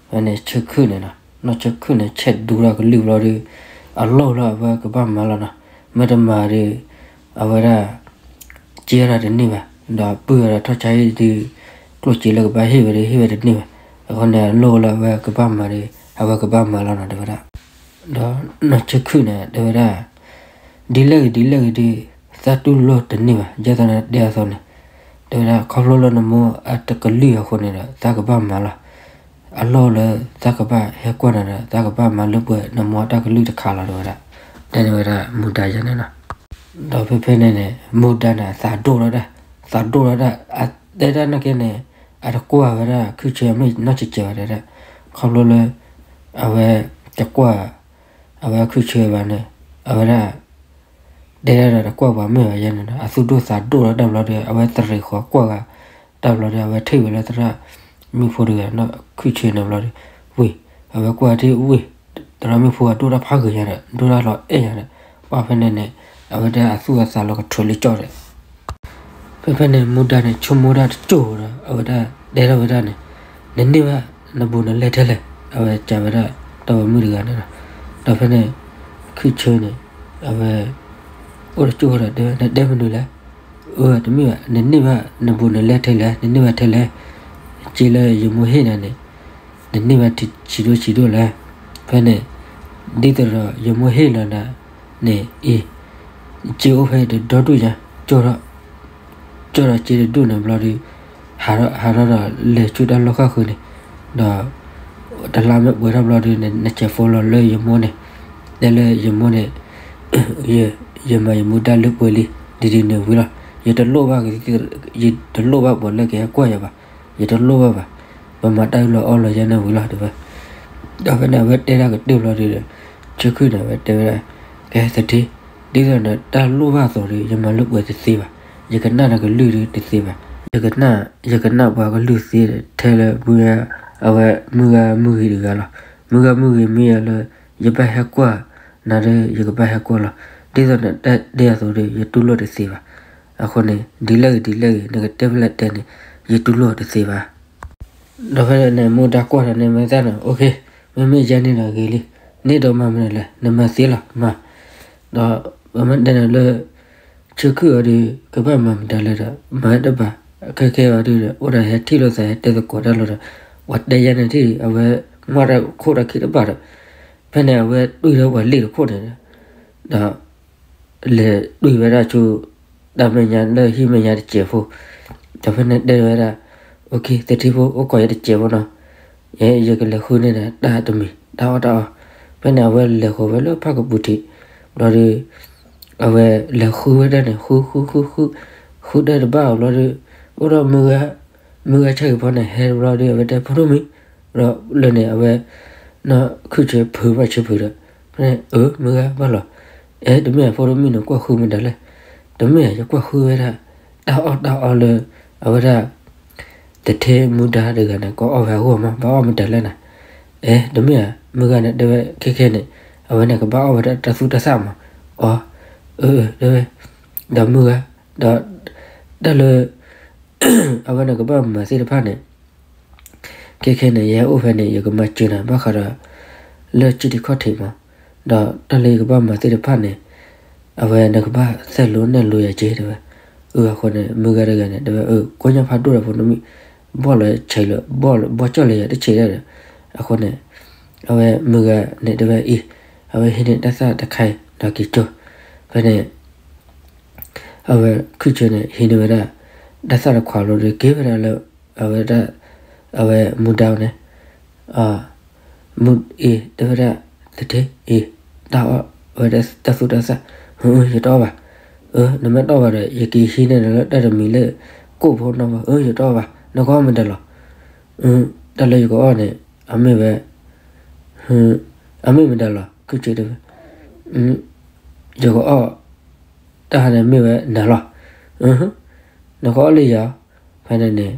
ဖဲန့ၣ်ဆၢခုၣ်န့ၣ်နီၤ, နီၢ်ဆၢခုၣ်န့ၣ် ဆဲးဒူဒီးကလုၢ်ဘျီဒီး အလီၢ်လၢအဝဲကဘၣ်မၤလီၤနီၤ. မ့ၢ်တမၤဒီး အဝဲဒၣ် က့ၤဝဲဒၣ်တန့ၢ်ဘၣ်, ဒီးပုၢ်ဝဲဒၣ်ထီၣ်ဆါဟံၣ်ဒုး ကျိၣ်စ့လၢကဘၣ်ဟ့ၣ်ဝဲဒီး ဟ့ၣ်ဝဲတန့ၢ်ဘၣ်. အဃိန့ၣ် အလီၢ်လၢအဝဲကဘၣ်မၤဒီး အဝဲကဘၣ်မၤလီၤနီၤ တဲဝဲဒၣ်. ဒီးနီၢ်ဆၢခုၣ်န့ၣ် တဲဝဲဒၣ် ဒ်လဲၣ်ဂ့ၤဒ်လဲၣ်ဂ့ၤဒီး သးတူၢ်လိာ်တန့ၢ်ဘၣ်, ဒ်သိးနတဲအသိးန့ၣ်, တဲဝဲဒၣ် ခီဖျိလၢနမိၢ်အတကလုၢ်အဃိန့ၣ်ဒီး သးကဘၣ်မၤလီၤ. အလီၢ်လၢသးကဘၣ်ဟဲကွၢ်နၤဒီး သးကဘၣ်မၤလၢပှဲၤနမိၢ်အတၢ်ကလုၢ်တခါလီၤ တဲဝဲဒၣ်, တဲန့ၢ်ဝဲဒၣ်မူဒါယဲန့ၣ်လီၤ. ဒီးဖဲဖဲန့ၣ်န့ၣ် မူဒါန့ၣ် အသးဒိၣ်ထီၣ်ဒၣ်, သးဒိၣ်ထီၣ်ဒၣ်, အတဲဒၣ်နာ်က့န့ၣ် အတကွၢ်ဝဲဒၣ်ခုၣ်ဆၢမ့ၢ်နီၢ်ကဲးကဲးဘၣ်တဲဒၣ်, ခီဖျိလၢ အဝဲတကွၢ် အဝဲခုၣ်ဆၢဘၣ်န့ၣ် အဝဲဒၣ် တဲဒၣ်ဒီးတကွၢ်ပှၤမ့ၢ်ဘၣ်ယဲန့ၣ်ဒီး အသူၣ်ဒိၣ်သးဒိၣ်လီၤတၢ်ဘျီဒီး အဝဲတရံးဃီကွၢ်ဂၤတၢ်ဘျီဒီး အဝဲထံၣ်ဝဲလၢသရၣ်မုၣ်ဖိတဂၤနီၢ်ခုၣ်ဆၢန့ၣ်ဘျီဒီး ဝ့ၢ် အဝဲကွၢ်ထံၣ်ဝ့ၢ် သရၣ်မုၣ်ဖိအဒိၣ်တၢ်ဖးဂ့ၤညါဒီး ဒိၣ်တၢ်လီၤအဲၣ်ညါဒီး ပှၢ်ဖဲန့ၣ်န့ၣ် အဝဲဒၣ်အသူၣ်အသးလီၤကထၢလၢကၠီဒီး ဖဲဖဲန့ၣ် မူဒါန့ၣ် ဆိကမိၣ်ဒၣ်တကၠိၢ်ဒီး အဝဲဒၣ်တဲထီၣ်ဝဲဒၣ်န့ၣ်, နန့ၢ်ဘၣ်နဘူးနလဲထဲလဲၣ်, အဝဲစံးဝဲဒၣ် တၢ်ဝဲမုၣ်တဂၤန့ၣ်လီၤ. ဒီးဖဲန့ၣ် ခုၣ်ဆၢန့ၣ် အဝဲ အိၣ်တကၠိၢ်ဒီးတဲဝဲ နတဲမနုၤလဲၣ်, အၢ တမ့ၢ်ဘၣ် နန့ၢ်ဘၣ်နဘူးနလဲထဲလဲၣ်, နန့ၢ်ဘၣ်ထဲလဲၣ်, စ့လၢယမိၢ်ဟ့ၣ်နၤန့ၣ် နန့ၢ်ဘၣ်ဆံးဒိၣ်ဆံးဒိၣ်လဲၣ်. ဖဲန့ၣ် ဒ်သိးဒီးယမိၢ်ဟ့ၣ်လီၤနၤန့ၣ်အံၤ စ့အိၣ်ဖဲတဒီဒူၣ်ညါ ကၠီထီၣ် ကၠီထီၣ်စ့တဒူၣ်န့ၣ်ဘျီဒီး ဟးထီၣ်ဒီးလဲၤဆူတၢ်လီၢ်ဃၣ်ဃုာ်န့ၣ်, ဒီးတလါမ့ၢ်ပှဲၤထီၣ်ဘျီဒီး နကဲးဖိလီၤလၢယမိၢ်န့ၣ်, တဲလၢယမိၢ်န့ၣ် ယမၤယမူဒါလၢပှဲၤလံ ဒ်ဒ်န့ၣ်ဝံၤလီၤ. ယတလိၣ်ဘၣ် ယတလိၣ်ဘၣ်ပှၤလၢကဟဲကွၢ်ယၤဘၣ်, ယတလိၣ်ဘၣ်ဘၣ်, ပမၤတၢ်အၢၣ်လီၤအီလီၤယဲန့ၣ်ဝံၤလီၤ တဲဝဲ. ဒီးဖဲန့ၣ် အဝဲတဲတၢ်ကတၢၢ်ဘျီဒီး ဆၢခုၣ်န့ၣ် အဝဲတဲဝဲဒၣ်, ကဲသထ့, ဒ်သိးနတၢ်လိၣ်ဘၣ်အသိးဒီး ယမၤလၢပှဲၤတသ့ဘၣ်, ယကနၣ်နကလုၢ်ဒီးတသ့ဘၣ်, ယကနၣ် ယကနၣ်ပှၤကလုၢ်သ့ ထဲလၢမုၢ်ဂၤ အဝဲမုၢ်ဂၤမုၢ်ဂ့ၤတဂၤလီၤ. မုၢ်ဂၤမုၢ်ဂ့ၤမ့ၢ်ယၤလၢ ယဘၣ်ဟဲကွၢ်နၤဒီး ယကဘၣ်ဟဲကွၢ်လီၤ. ဒ်သိးနတဲဒ်အသိးဒီး ယတူၢ်လိာ်တသ့ဘၣ်. အဃိန့ၣ် ဒ်လဲၣ်ဂ့ၤဒ်လဲၣ်ဂ့ၤ နကတဲဖဲလဲၣ်တဲန့ၣ် ယတူၢ်လိာ်တသ့ဘၣ်. ဒီးဖဲန့ၣ် မူဒါကွၢ်ဒီးန့ၣ် မ့ၢ်သၣ်န့ၣ် OK, မ့မ့ၢ်ယဲန့ၣ်ဒီးဂ့ၤလံ, န့ၣ်ဒီးမၤမနုၤလဲၣ်, နမၤသ့လီၤ မၤ. ဒီးပမ့ၢ်တဲန့ၣ်လၢ ဆၢခုၣ်အီၤဒီး ကဘၣ်မၤမတၤလဲၣ်ဒီး မၤတဘၣ်, ခဲခဲအီၤဒီး အိၣ်ဒီးဟဲထံၣ်လိာ်သးဟဲတဲသကိးတၢ်လီၤဒီး ပှၤတဲယဲန့ၣ်ထံၣ် အဝဲမၤတၢ်ခိၣ်တၢ်ခံတဘၣ်ဒီး ဖဲန့ၣ် အဝဲတွံၢ်ဒီးပှၤလ့ၣ်တခိၣ်န့ၣ်ဒီး ဒီး လဲၤတွံၢ်ဝဲဒၣ်ဆူ တၢ်မဲာ်ညါလၢဟံၣ်မဲာ်ညါတစဲးဖိ, ဒီးဖဲန့ၣ်တဲဝဲဒၣ်, OK, သထ့ဖိ အိၣ်ခိးယတစဲးဖိနီၤ, ယဲ ယကလဲၤဃုန့ၢ်နၤတၢ်တမံၤ တၢ်အီၣ်တၢ်အီ. ဖဲန့ၣ်အဝဲလဲၤဃီၤဝဲလၢဖၣ်ကပူၤထံး, ဘျီဒီး အဝဲလဲၤဃုဝဲဒၣ်န့ၣ် ဃုဃုဃုဃု, ဃုတၢ်တဘၣ်အီၤဘျီဒီး အိၣ်ဒီးမုၢ်ဂၤ, မုၢ်ဂၤဆၣ်ဂ့ၤဖီန့ၣ် ဟဲဘျီဒီး အဝဲတဲဖိဒိၣ်မုၣ်, ဒီးလၢန့ၣ် အဝဲ နီၢ်ခုၣ်ဆၢဖုးဘၣ်ဆၢဖုးဒီး ဖဲန့ၣ် အၢ မုၢ်ဂၤဘၣ်လီၤ. အဲ တမ့ၢ်ဧါ ဖိဒိၣ်မုၣ်န့ၣ် ကွၢ်ဃုမတၤလဲၣ်. တမ့ၢ်ဧါ ယကွၢ်ဃုဝဲဒၣ် တၢ်အီၣ်တၢ်အီလၢ အဝဲဒၣ် သထ့မူဒါတဂၤန့ၣ် ကအီၣ်ဝဲအဂီၢ်မး ဘၣ်အီၣ်မတၤလဲၣ်နၤ. အဲ တမ့ၢ်ဧါ မုၢ်ဂၤန့ၣ် တဲဝဲခဲခဲန့ၣ် အဝဲန့ၣ်ကဘၣ်အီၣ်ဝဲဒၣ်တၢ်သူၣ်တၢ်သၣ်မး. အီ အၢ အၢ တဲဝဲ, ဒီးမုၢ်ဂၤ ဒီး တၢ်လၢ အဝဲန့ၣ်ကဘၣ်မၤသ့ၣ်တဖၣ်န့ၣ် ခဲခဲန့ၣ် ယဟဲအိၣ်ဖဲန့ၣ် ယကမၤစၢၤနၤ ဘၣ်ဃးဒီး လၢကၠံထံးခီၣ်ထံးမး, ဒီးတၢ်လၢယကဘၣ်မၤသ့ၣ်တဖၣ်န့ၣ် အဝဲနကဘၣ်သဲလိာ်နဲၣ်လိာ်ယၤက့ တဲဝဲ. အၢ အဃိန့ၣ် မုၢ်ဂၤတဂၤန့ၣ် တဲဝဲ အၢ ကိညၢ်ဖးဒိၣ်ဒီးဖိဒိၣ်မုၣ် ဘီၣ်လီၤဆဲးလၢ ဘီၣ်လီၤ ဘီၣ်ကၠီၣ်လၢယၤတဆဲးဒၣ်ဒီး အဃိန့ၣ် အဝဲမုၢ်ဂၤန့ၣ် တဲဝဲအံၤ အဝဲဟံးန့ၢ်တၢ်သၣ်တခါအံၤ ဒီးက့ၤကၠိ ဖဲန့ၣ် အဝဲခုၣ်ဆၢန့ၣ် ဟံးန့ၢ်ဝဲဒၣ် တၢ်သၣ်တခွးလီၤဒီး က့ၤဝဲဒၣ်လၢ အဝဲဒၣ် အဝဲမူဒါန့ၣ် မူအံၤ တဲဝဲဒၣ် သထ့အံၤ တၢ်အီၣ်ဝဲဒၣ်တၢ်သူၣ်တၢ်သၣ်, အၢ ယတအီၣ်ဘၣ်, အၢ နမ့ၢ်တအီၣ်ဘၣ်ဒီး ယကဟံးန့ၢ်နၤလၢတၢ်တမံၤလၢ ကိၣ်ဖိနီၢ်ဖိ, အၢ ယတအီၣ်ဘၣ်, နကအီၣ်မတၤလီၤ, တၢ်လၢယကအီၣ်န့ၣ် အမ့ၢ်ဝဲ အမ့ၢ်မတၤလီၤ ခုၣ်ဆၢတဲဝဲ, ယကအီၣ်တၢ်ဟါန့ၣ်မ့ၢ်ဝဲနၤလီၤ. နကအီၣ်လၢယၤ. ဖဲန့ၣ်န့ၣ်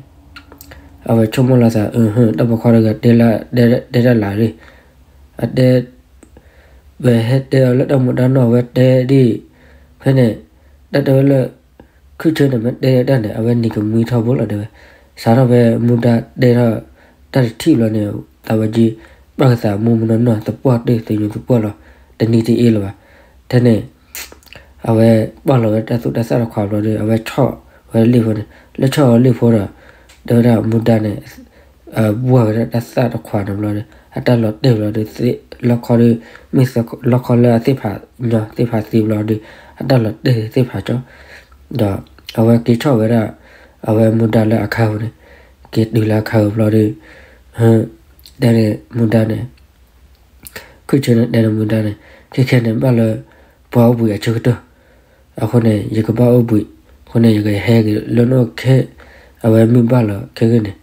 အဝဲဆိကမိၣ်လီၤသး, တၢ်ပိာ်ခွါတဂၤတဲတၢ်လၢ်ရံၣ်, အတဲ ဝဲဟဲတဲအီၤလၢတၢ်မူဒါနီၢ်ဝဲတဲဒ်, ဖဲန့ၣ် တၢ်တဲဝဲလၢ ခုၣ်ဆၢန့ၣ် မ့ၢ်တဲတၢ်န့ၣ် အဝဲနံၤကမှံထီဘိလီၤတဲဝဲ, စးထီၣ်ဖဲမူဒါတဲထီၣ် တၢ်တထံၣ်ဘျီန့ၣ် သးဝဲက့ ပၢ်ကသးမူမနီၢ်နီၢ် သပှၢ်တၢၢ်သညူးသပှၢ်လီၤ, တနံၤတအ့လၢၤဘၣ်. ထဲန့ၣ် အဝဲပာ်လီၤဝဲတၢ်သူၣ်တၢ်သၣ်တခွးဘျီဒီး အဝဲဆီၣ်ဝဲလံာ်ဖိန့ၣ်, လၢဆီၣ်ဝဲလံာ်ဖိဒီး တဲဝဲဒၣ်မူဒါန့ၣ် ဘှၢ်ဝဲဒၣ်တၢ်သၣ်တခွးန့ၣ်ဘျီဒီး အတၢ်လီၤတဲာ်ဘျီဒီး လီခီဒီး မ့ၢ်လီခီလၢအသ့ၣ်ဖးညီသ့ၣ်ဖးသ့ဘျီဒီး အတၢ်လီၤတဲာ်သ့ၣ်ဖးကၠီ ဒီးအဝဲက့ၤဆီၣ်ဝဲဒၣ် အဝဲမူဒါလၢအခါပူၤန့ၣ်, က့ၤတုၤလၢအခါပူၤဘျီဒီး တဲန့ၣ်မူဒါန့ၣ် ခုၣ်ဆၢန့ၣ်တဲန့ၣ်မူဒါန့ၣ်, ခဲခဲန့ၣ်ဘၣ်လၢ ပှၤအိၣ်ဘှံးအဆၢကတီၢ်, အဃိန့ၣ် ယကဘၣ်အိၣ်ဘှံး, အဃိန့ၣ် ယကဟဲက့ၤလၢနအိၣ်ခဲ အဝဲမုၢ်ဘၣ်လီၤခဲကနံၣ်န့ၣ်,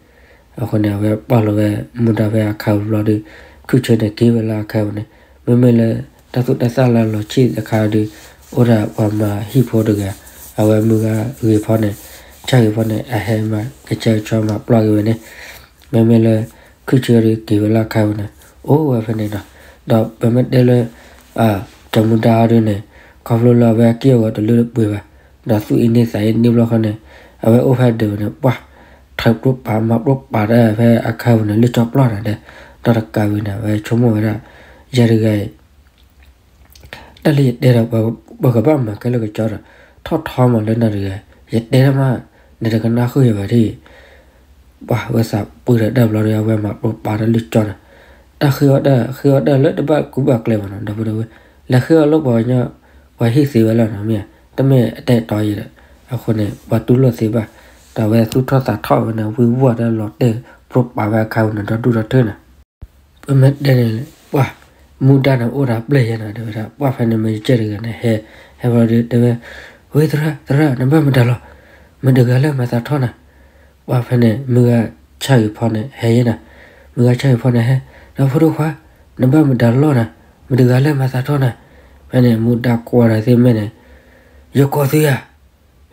အဃိန့ၣ် အဝဲပာ်လီၤဝဲမူဒါဖဲအခါပူၤဘျီဒီး ခုၣ်ဆၢန့ၣ်က့ၤဝဲလၢအခါပူၤန့ၣ်, မ့မ့ၢ်လၢ တၢ်သူၣ်တၢ်သၣ်လၢအလီၤဆံၣ်အခါဒီး အိၣ်ဒၣ်ပှၤမၤဟံၣ်ဖိတဂၤ, အဝဲမုၢ်ဂၤဂ့ၤဖီန့ၣ်, ဆၣ်ဂ့ၤဖီန့ၣ် အဟဲမၤကစၢ်ကဆီမၤပျီၢ်က့ၤဝဲန့ၣ်, မ့မ့ၢ်လၢ ခုၣ်ဆၢဒီးက့ၤဝဲလၢအခါပူၤန့ၣ် အိၣ်ဝဲဖဲန့ၣ်ဒီး, ဒီးပမ့ၢ်တဲလၢ တမူဒါဒ်န့ၣ် ခီဖျိလၢအဝဲအက့ၢ်အဂီၤတလၢတပှဲၤဘၣ်, ဒီးသူၣ်အံၤန့ၢ်သးအံၤန့ၢ်ဘျီဃီန့ၣ်, အဝဲအိၣ်ဖဲဒၢးန့ၣ် ပှၢ် ထၢၣ်ပျိပာ်မၤပျိပာ်တၢ်ဖဲအခါပူၤန့ၣ် လၢကၠီပျီၢ်တၢ်ဒဲး, ဒီးတကးဝံၤန့ၣ် အဝဲဆိကမိၣ်ဝဲဒၣ် ယၤတဂၤအံၤ တၢ်လၢယတဲဒီး ပှၤကဘၣ်မၤကဲလၢကစၢ်ဒီး ထီၣ်ထီမးလၢနၤတဂၤ, ယတဲတၢ်မး နတကနၣ်ဃုာ်ယၤဘၣ်ဒ်အံၤ, ပှၤဝဲသးပှၢ်ဒီးတၢ်ဘျီဒီး အဝဲမၤပျိပာ်တၢ်လၢကၠီန့ၣ်, တၢ်ဃ့အီၣ်တၢ် ဃ့အီၣ်တၢ်လၢတဘၣ်ကူဘၣ်ကျဲဘၣ်နီၤ, ဒီပုၢ်ဒီဝဲၢ်, လဲၤဃ့အီၣ်လၢပှၤကညီ ပှၤဟံၣ်သ့ဝဲလီၤနီၤ, မ့ၢ်ဧါ, တမ့ၢ်အတဲာ်တီယံၤဒီး, အဃိန့ၣ် ပှၤတူၢ်လိာ်သ့ဘၣ်, ဒီးအဝဲသူၣ်ထီၣ်သးထီၣ်ဝဲန့ၣ် ဝံၢ်ဝီၢ်တၢ်လီၤတဲာ်ပျိပာ်ဝဲအခါပူၤန့ၣ် ဒီဒူၣ်ဒီထၢန့ၣ် ပမ့ၢ်တဲန့ၣ် ပှၢ် မူဒါန့ၣ်အိၣ်ဒီးပျဲၢ်ယဲနီၤ တဲဝဲဒၣ်, ပှၢ်ဖဲန့ၣ်မ့ၢ်ယကဲတဂၤန့ၣ် ဟဲ ဟဲဘျီဒီးတဲဝဲ, ဝ့ သရၣ် သရၣ် နဘၣ်မတၤလီၤ, မတၤတဂၤလၢမၤသးထီၣ်နၤ, ပှၢ်ဖဲန့ၣ် မုၢ်ဂၤဆၣ်ဂ့ၤဖီန့ၣ် ဟဲယဲနီၤ, မုၢ်ဂၤဆၣ်ဂ့ၤဖီန့ၣ်ဟဲ, ဒီးဖိဒိၣ်ခွါ နဘၣ်မတၤလီၤနၤ, မတၤတဂၤလၢမၤသးထီၣ်နၤ, ဖဲန့ၣ် မူဒါကွၢ်ဒီးသ့ၣ်မဲာ်န့ၣ်, ယကိးသုဧါ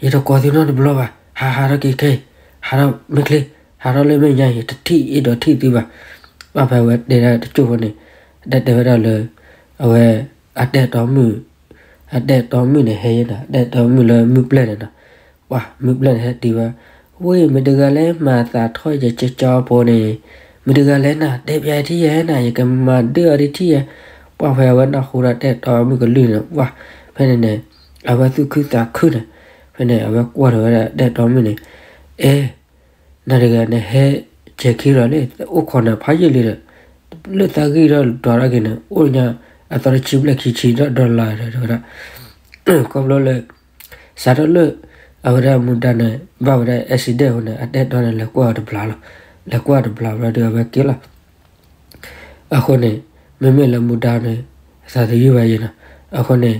ယတကိးသုနီတဘျီဘၣ်, ဟးဟးထီၣ်က့ၤခဲအံၤ, ဟးထီၣ်မ့ၢ်ချ့, ဟးထီၣ်လၢမ့ၢ်ညါအံၤ တထံၣ်အ့ၣ်ဒိးထံၣ်သုဘၣ်, ပှၢ်ဖဲအဝဲတဲဒၣ်တကၠိၢ်ဖိန့ၣ်, တၢ်တဲဝဲဒၣ်လၢ အဝဲ အတဲာ်တီမုၣ်, အတဲာ်တီမုၣ်န့ၣ်ဟဲယဲနီၤ, အတဲာ်တီမုၣ်လၢမုၢ်ပျဲၢ်န့ၣ်နီၤ, ပှၢ်မုၢ်ပျဲၢ်န့ၣ်ဟဲတုၤဝဲ, ဝ့ၢ် မတၤတဂၤလၢမၤသးထီၣ်ယကၠီကၠီဖိန့ၣ်, မတၤတဂၤလဲၣ်နၤ, တဲပျဲထံၣ်ယဲနၤ, ယကမၤဒၢအီၤဒ်ထံၣ်ယဲ, ပှၢ်ဖဲအဝဲနၢ်ဟူဒီးတဲာ်တီမုၣ်ကလုၢ်န့ၣ်, ပှၢ်ဖဲန့ၣ်န့ၣ် အဝဲသူၣ်ခုသးခုန့ၣ်, ဖဲန့ၣ် အဝဲကွၢ်ထီၣ်ဝဲဒၣ်တဲာ်တီမုၣ်န့ၣ်, အဲ နၤတဂၤန့ၣ် ဟဲကဲၤခံလီၤလံ, အိၣ်ခိးနၤဖးယံာ်လံဒီး, လၢသးဂံၢ်ဒီးဒွးထီၣ်က့ၤန့ၣ် အိၣ်ညါအသီတဆံဘျဲၣ်ခံဆံဒီး dollar ဒီး တဲဝဲဒၣ်, ခီဖျိလၢ စးထီၣ်လၢ အဝဲဒၣ်မူဒါန့ၣ် ဘၣ်ဝဲဒၣ် accident အဃိန့ၣ် အတဲာ်တီန့ၣ် လဲၤကွၢ်အီၤတဘျီလီၤ, လဲၤကွၢ်အီၤတဘျီဘျီဒီး အဝဲက့ၤလီၤ. အဃိန့ၣ် မ့မ့ၢ်လၢမူဒါန့ၣ် သးသယုၢ်ဘၣ်ယဲနီၤ, အဃိန့ၣ်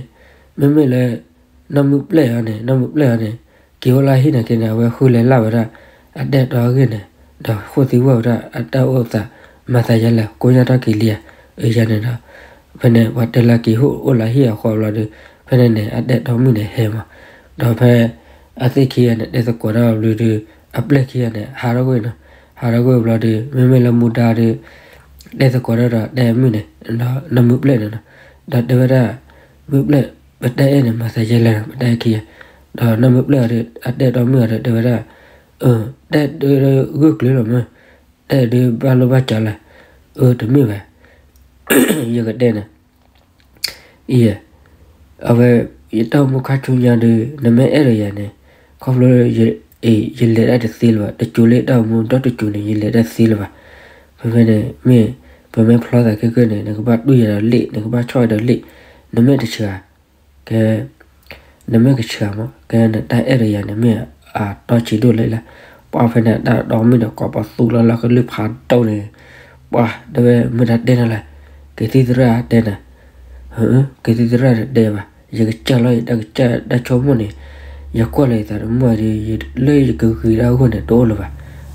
မ့မ့ၢ်လၢ နီၢ်မုၢ်ပျဲၢ်အံၤန့ၣ် နီၢ်မုၢ်ပျဲၢ်အံၤန့ၣ် က့ၤအိၣ်လၢဟံၣ်န့ၣ်က့ၤန့ၣ် အဝဲဃုလဲၤလၢ်ဝဲဒၣ် အတဲာ်တီအဂ့ၢ်န့ၣ် ဒီးဃိသံကွၢ်ဝဲဒၣ် အတၢ်အိၣ်သး မၤသးယဲလဲၣ် ကိးညါတၢ်က့ၤလံဧါ, အယဲန့ၣ်ဒီး ဖဲန့ၣ် ပှၤတဲလၢက့ၤအိၣ်လၢဟံၣ်အဃိဘျီဒီး ဖဲန့ၣ်န့ၣ် အတဲာ်တီမုၣ်န့ၣ်ဟဲမး, ဒီးဖဲ အသ့ၣ်ခံဂၤန့ၣ် တဲသကိးတၢ်ဘျီဒီး အပျဲၢ်ခံဂၤန့ၣ် ဟးထီၣ်ကွံာ်နီၤ, ဟးထီၣ်ကွံာ်ဘျီဒီး မ့မ့ၢ်လၢမူဒါဒီး တဲသကိးတၢ်ဒီးတဲမုၣ်န့ၣ် နီၢ်မုၢ်ပျဲၢ်န့ၣ်နီၤ, ဒီးတဲဝဲဒၣ် မုၢ်ပျဲၢ် ပတၢ်အဲၣ်န့ၣ် မၤသးယဲလဲၣ်နီၤ ပတၢ်အဲၣ်ခံဂၤ, ဒီးနီၢ်မုၢ်ပျဲၢ်အံၤဒီး အတဲာ်တီမုၣ်အံၤဒီး တဲဝဲဒၣ် တၢ်အဲၣ်ဒုးဂုာ်ကျဲၤလီၤမး, တၢ်အဲၣ်ဒုးဘၣ်လိၣ်ဘၣ်စးလဲၣ်, အၢ တမ့ၢ်ဘၣ်, ယကတဲနၤ, အံၤ, အဝဲ ယတၢ်အိၣ်မူခါဆူညါဒီး နမ့ၢ်အဲၣ်ဒိးယၤန့ၣ် ခီဖျိ ယလဲၤတၢ်တသ့လၢၤဘၣ်, တစိၤလၢတၢ်အိၣ်မူဒီတစိၤန့ၣ် ယလဲၤတၢ်တသ့လၢၤဘၣ်, ဖဲဖဲန့ၣ် မ့ၢ် ပမ့ၢ်ဖျီသးခဲကနံၣ်န့ၣ် နကဘၣ်တူၢ်ယၤဒီးလံာ် နကဘၣ်ဆီၣ်ယၤဒီးလံာ်, နမ့ၢ်တဆှး ကဲ နမ့ၢ်ကဆှးမး ကဲနတၢ်အဲၣ်ဒိးယၤန့ၣ် မ့ၢ်အတီဆံးဒိၣ်လၢလဲၣ်, ပှၢ်ဖဲန့ၣ် အတဲာ်တီမုၣ်န့ၣ် ကိးပသူလီၤလၢကလုၢ်ဖးဒိၣ်န့ၣ်, ပှၢ် တဲဝဲ မတၤတဲနၤလဲၣ်, ကသံၣ်သရၣ်တဲနၤ, ကသံၣ်သရၣ်တဲဘၣ်, ယကစၢ်လီၤ ယတၢ်ကစၢ်တၢ်ဆိကမိၣ်န့ၣ်, ယကွၢ်လၢယသးတမုာ်ဒီး လၢယကဂ့ၤတၢ်အဂီၢ်န့ၣ် တအိၣ်လၢၤဘၣ်,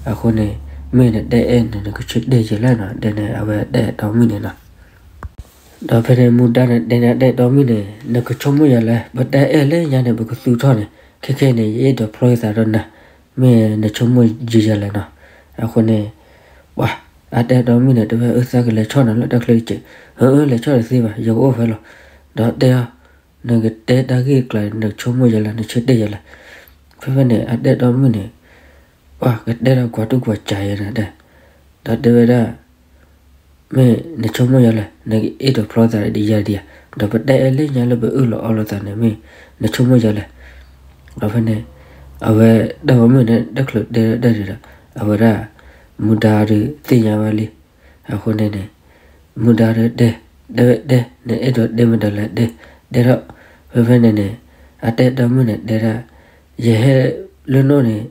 အဃိန့ၣ် မ့ၢ်နတၢ်အဲၣ်န့ၣ် နကဆၢတဲာ်ယၤလဲၣ်နီၤ တဲန့ၣ် အဝဲအတဲာ်တီမုၣ်န့ၣ်နီၤ ဒီးဖဲန့ၣ်မူဒါန့ၣ်တဲန့ၣ် အတဲတီမုၣ်န့ၣ် နကဆိကမိၣ်ယၤလဲၣ်, ပတၢ်အဲၣ်လၢညါန့ၣ် ပကသူၣ်ထီၣ်န့ၣ် ခဲခဲန့ၣ် ယအဲၣ်ဒိးဖျီက့ၤသးဒီးနၤ, မ့ၢ်နဆိကမိၣ်ယၤလဲၣ်နီၤ. အဃိန့ၣ် ပှၤ အတဲတီမုၣ်န့ၣ် တဲဝဲ အၢ သးကလဲၤဆီၣ်နၤလၢတၢ်ချၢတစဲး, အၢ လဲၤဆီၣ်တသ့ဘၣ်, ယကအိၣ်ဖဲလီၤ. ဒီးတဲအီၤ နကတဲတၢ်ဂ့ၢ်ကျါ နဆိကမိၣ်ယၤလဲၣ်, နဆၢတဲာ်ယၤလဲၣ်. ဖဲဖဲန့ၣ် အတဲတီမုၣ်န့ၣ် ပှၤကတဲဒီးကွၢ်တူၢ်ကွၢ်စးယဲန့ၣ်တဲ, ဒီးတဲဝဲဒၣ် မ့ၢ်နဆိကမိၣ်ယၤလဲၣ်, နကအဲၣ်ဒိးဖျီသးဒီးယၤဒံးဧါ, ဒီးပတၢ်အဲၣ်လၢညါလၢပအၢၣ်လီၤအီလီၤသးန့ၣ် မ့ၢ်နဆိကမိၣ်ယၤလဲၣ်. ဒီးဖဲန့ၣ် အဝဲတၢ်ပိာ်မုၣ်န့ၣ် တချုးတဲဒၣ်ဒ်ဒီး အဝဲဒၣ် မူဒါဒီးသ့ၣ်ညါဝဲလံ. အဃိန့ၣ်န့ၣ် မူဒါဒီးတဲ, တဲဝဲတဲ နအဲၣ်ဒိးတဲမတၤလဲၣ်တဲ, တဲထီၣ်. ဖဲဖဲန့ၣ်န့ၣ် အတဲတီမုၣ်န့ၣ်တဲဒၣ် ယဟဲလၢနီၢ်န့ၣ်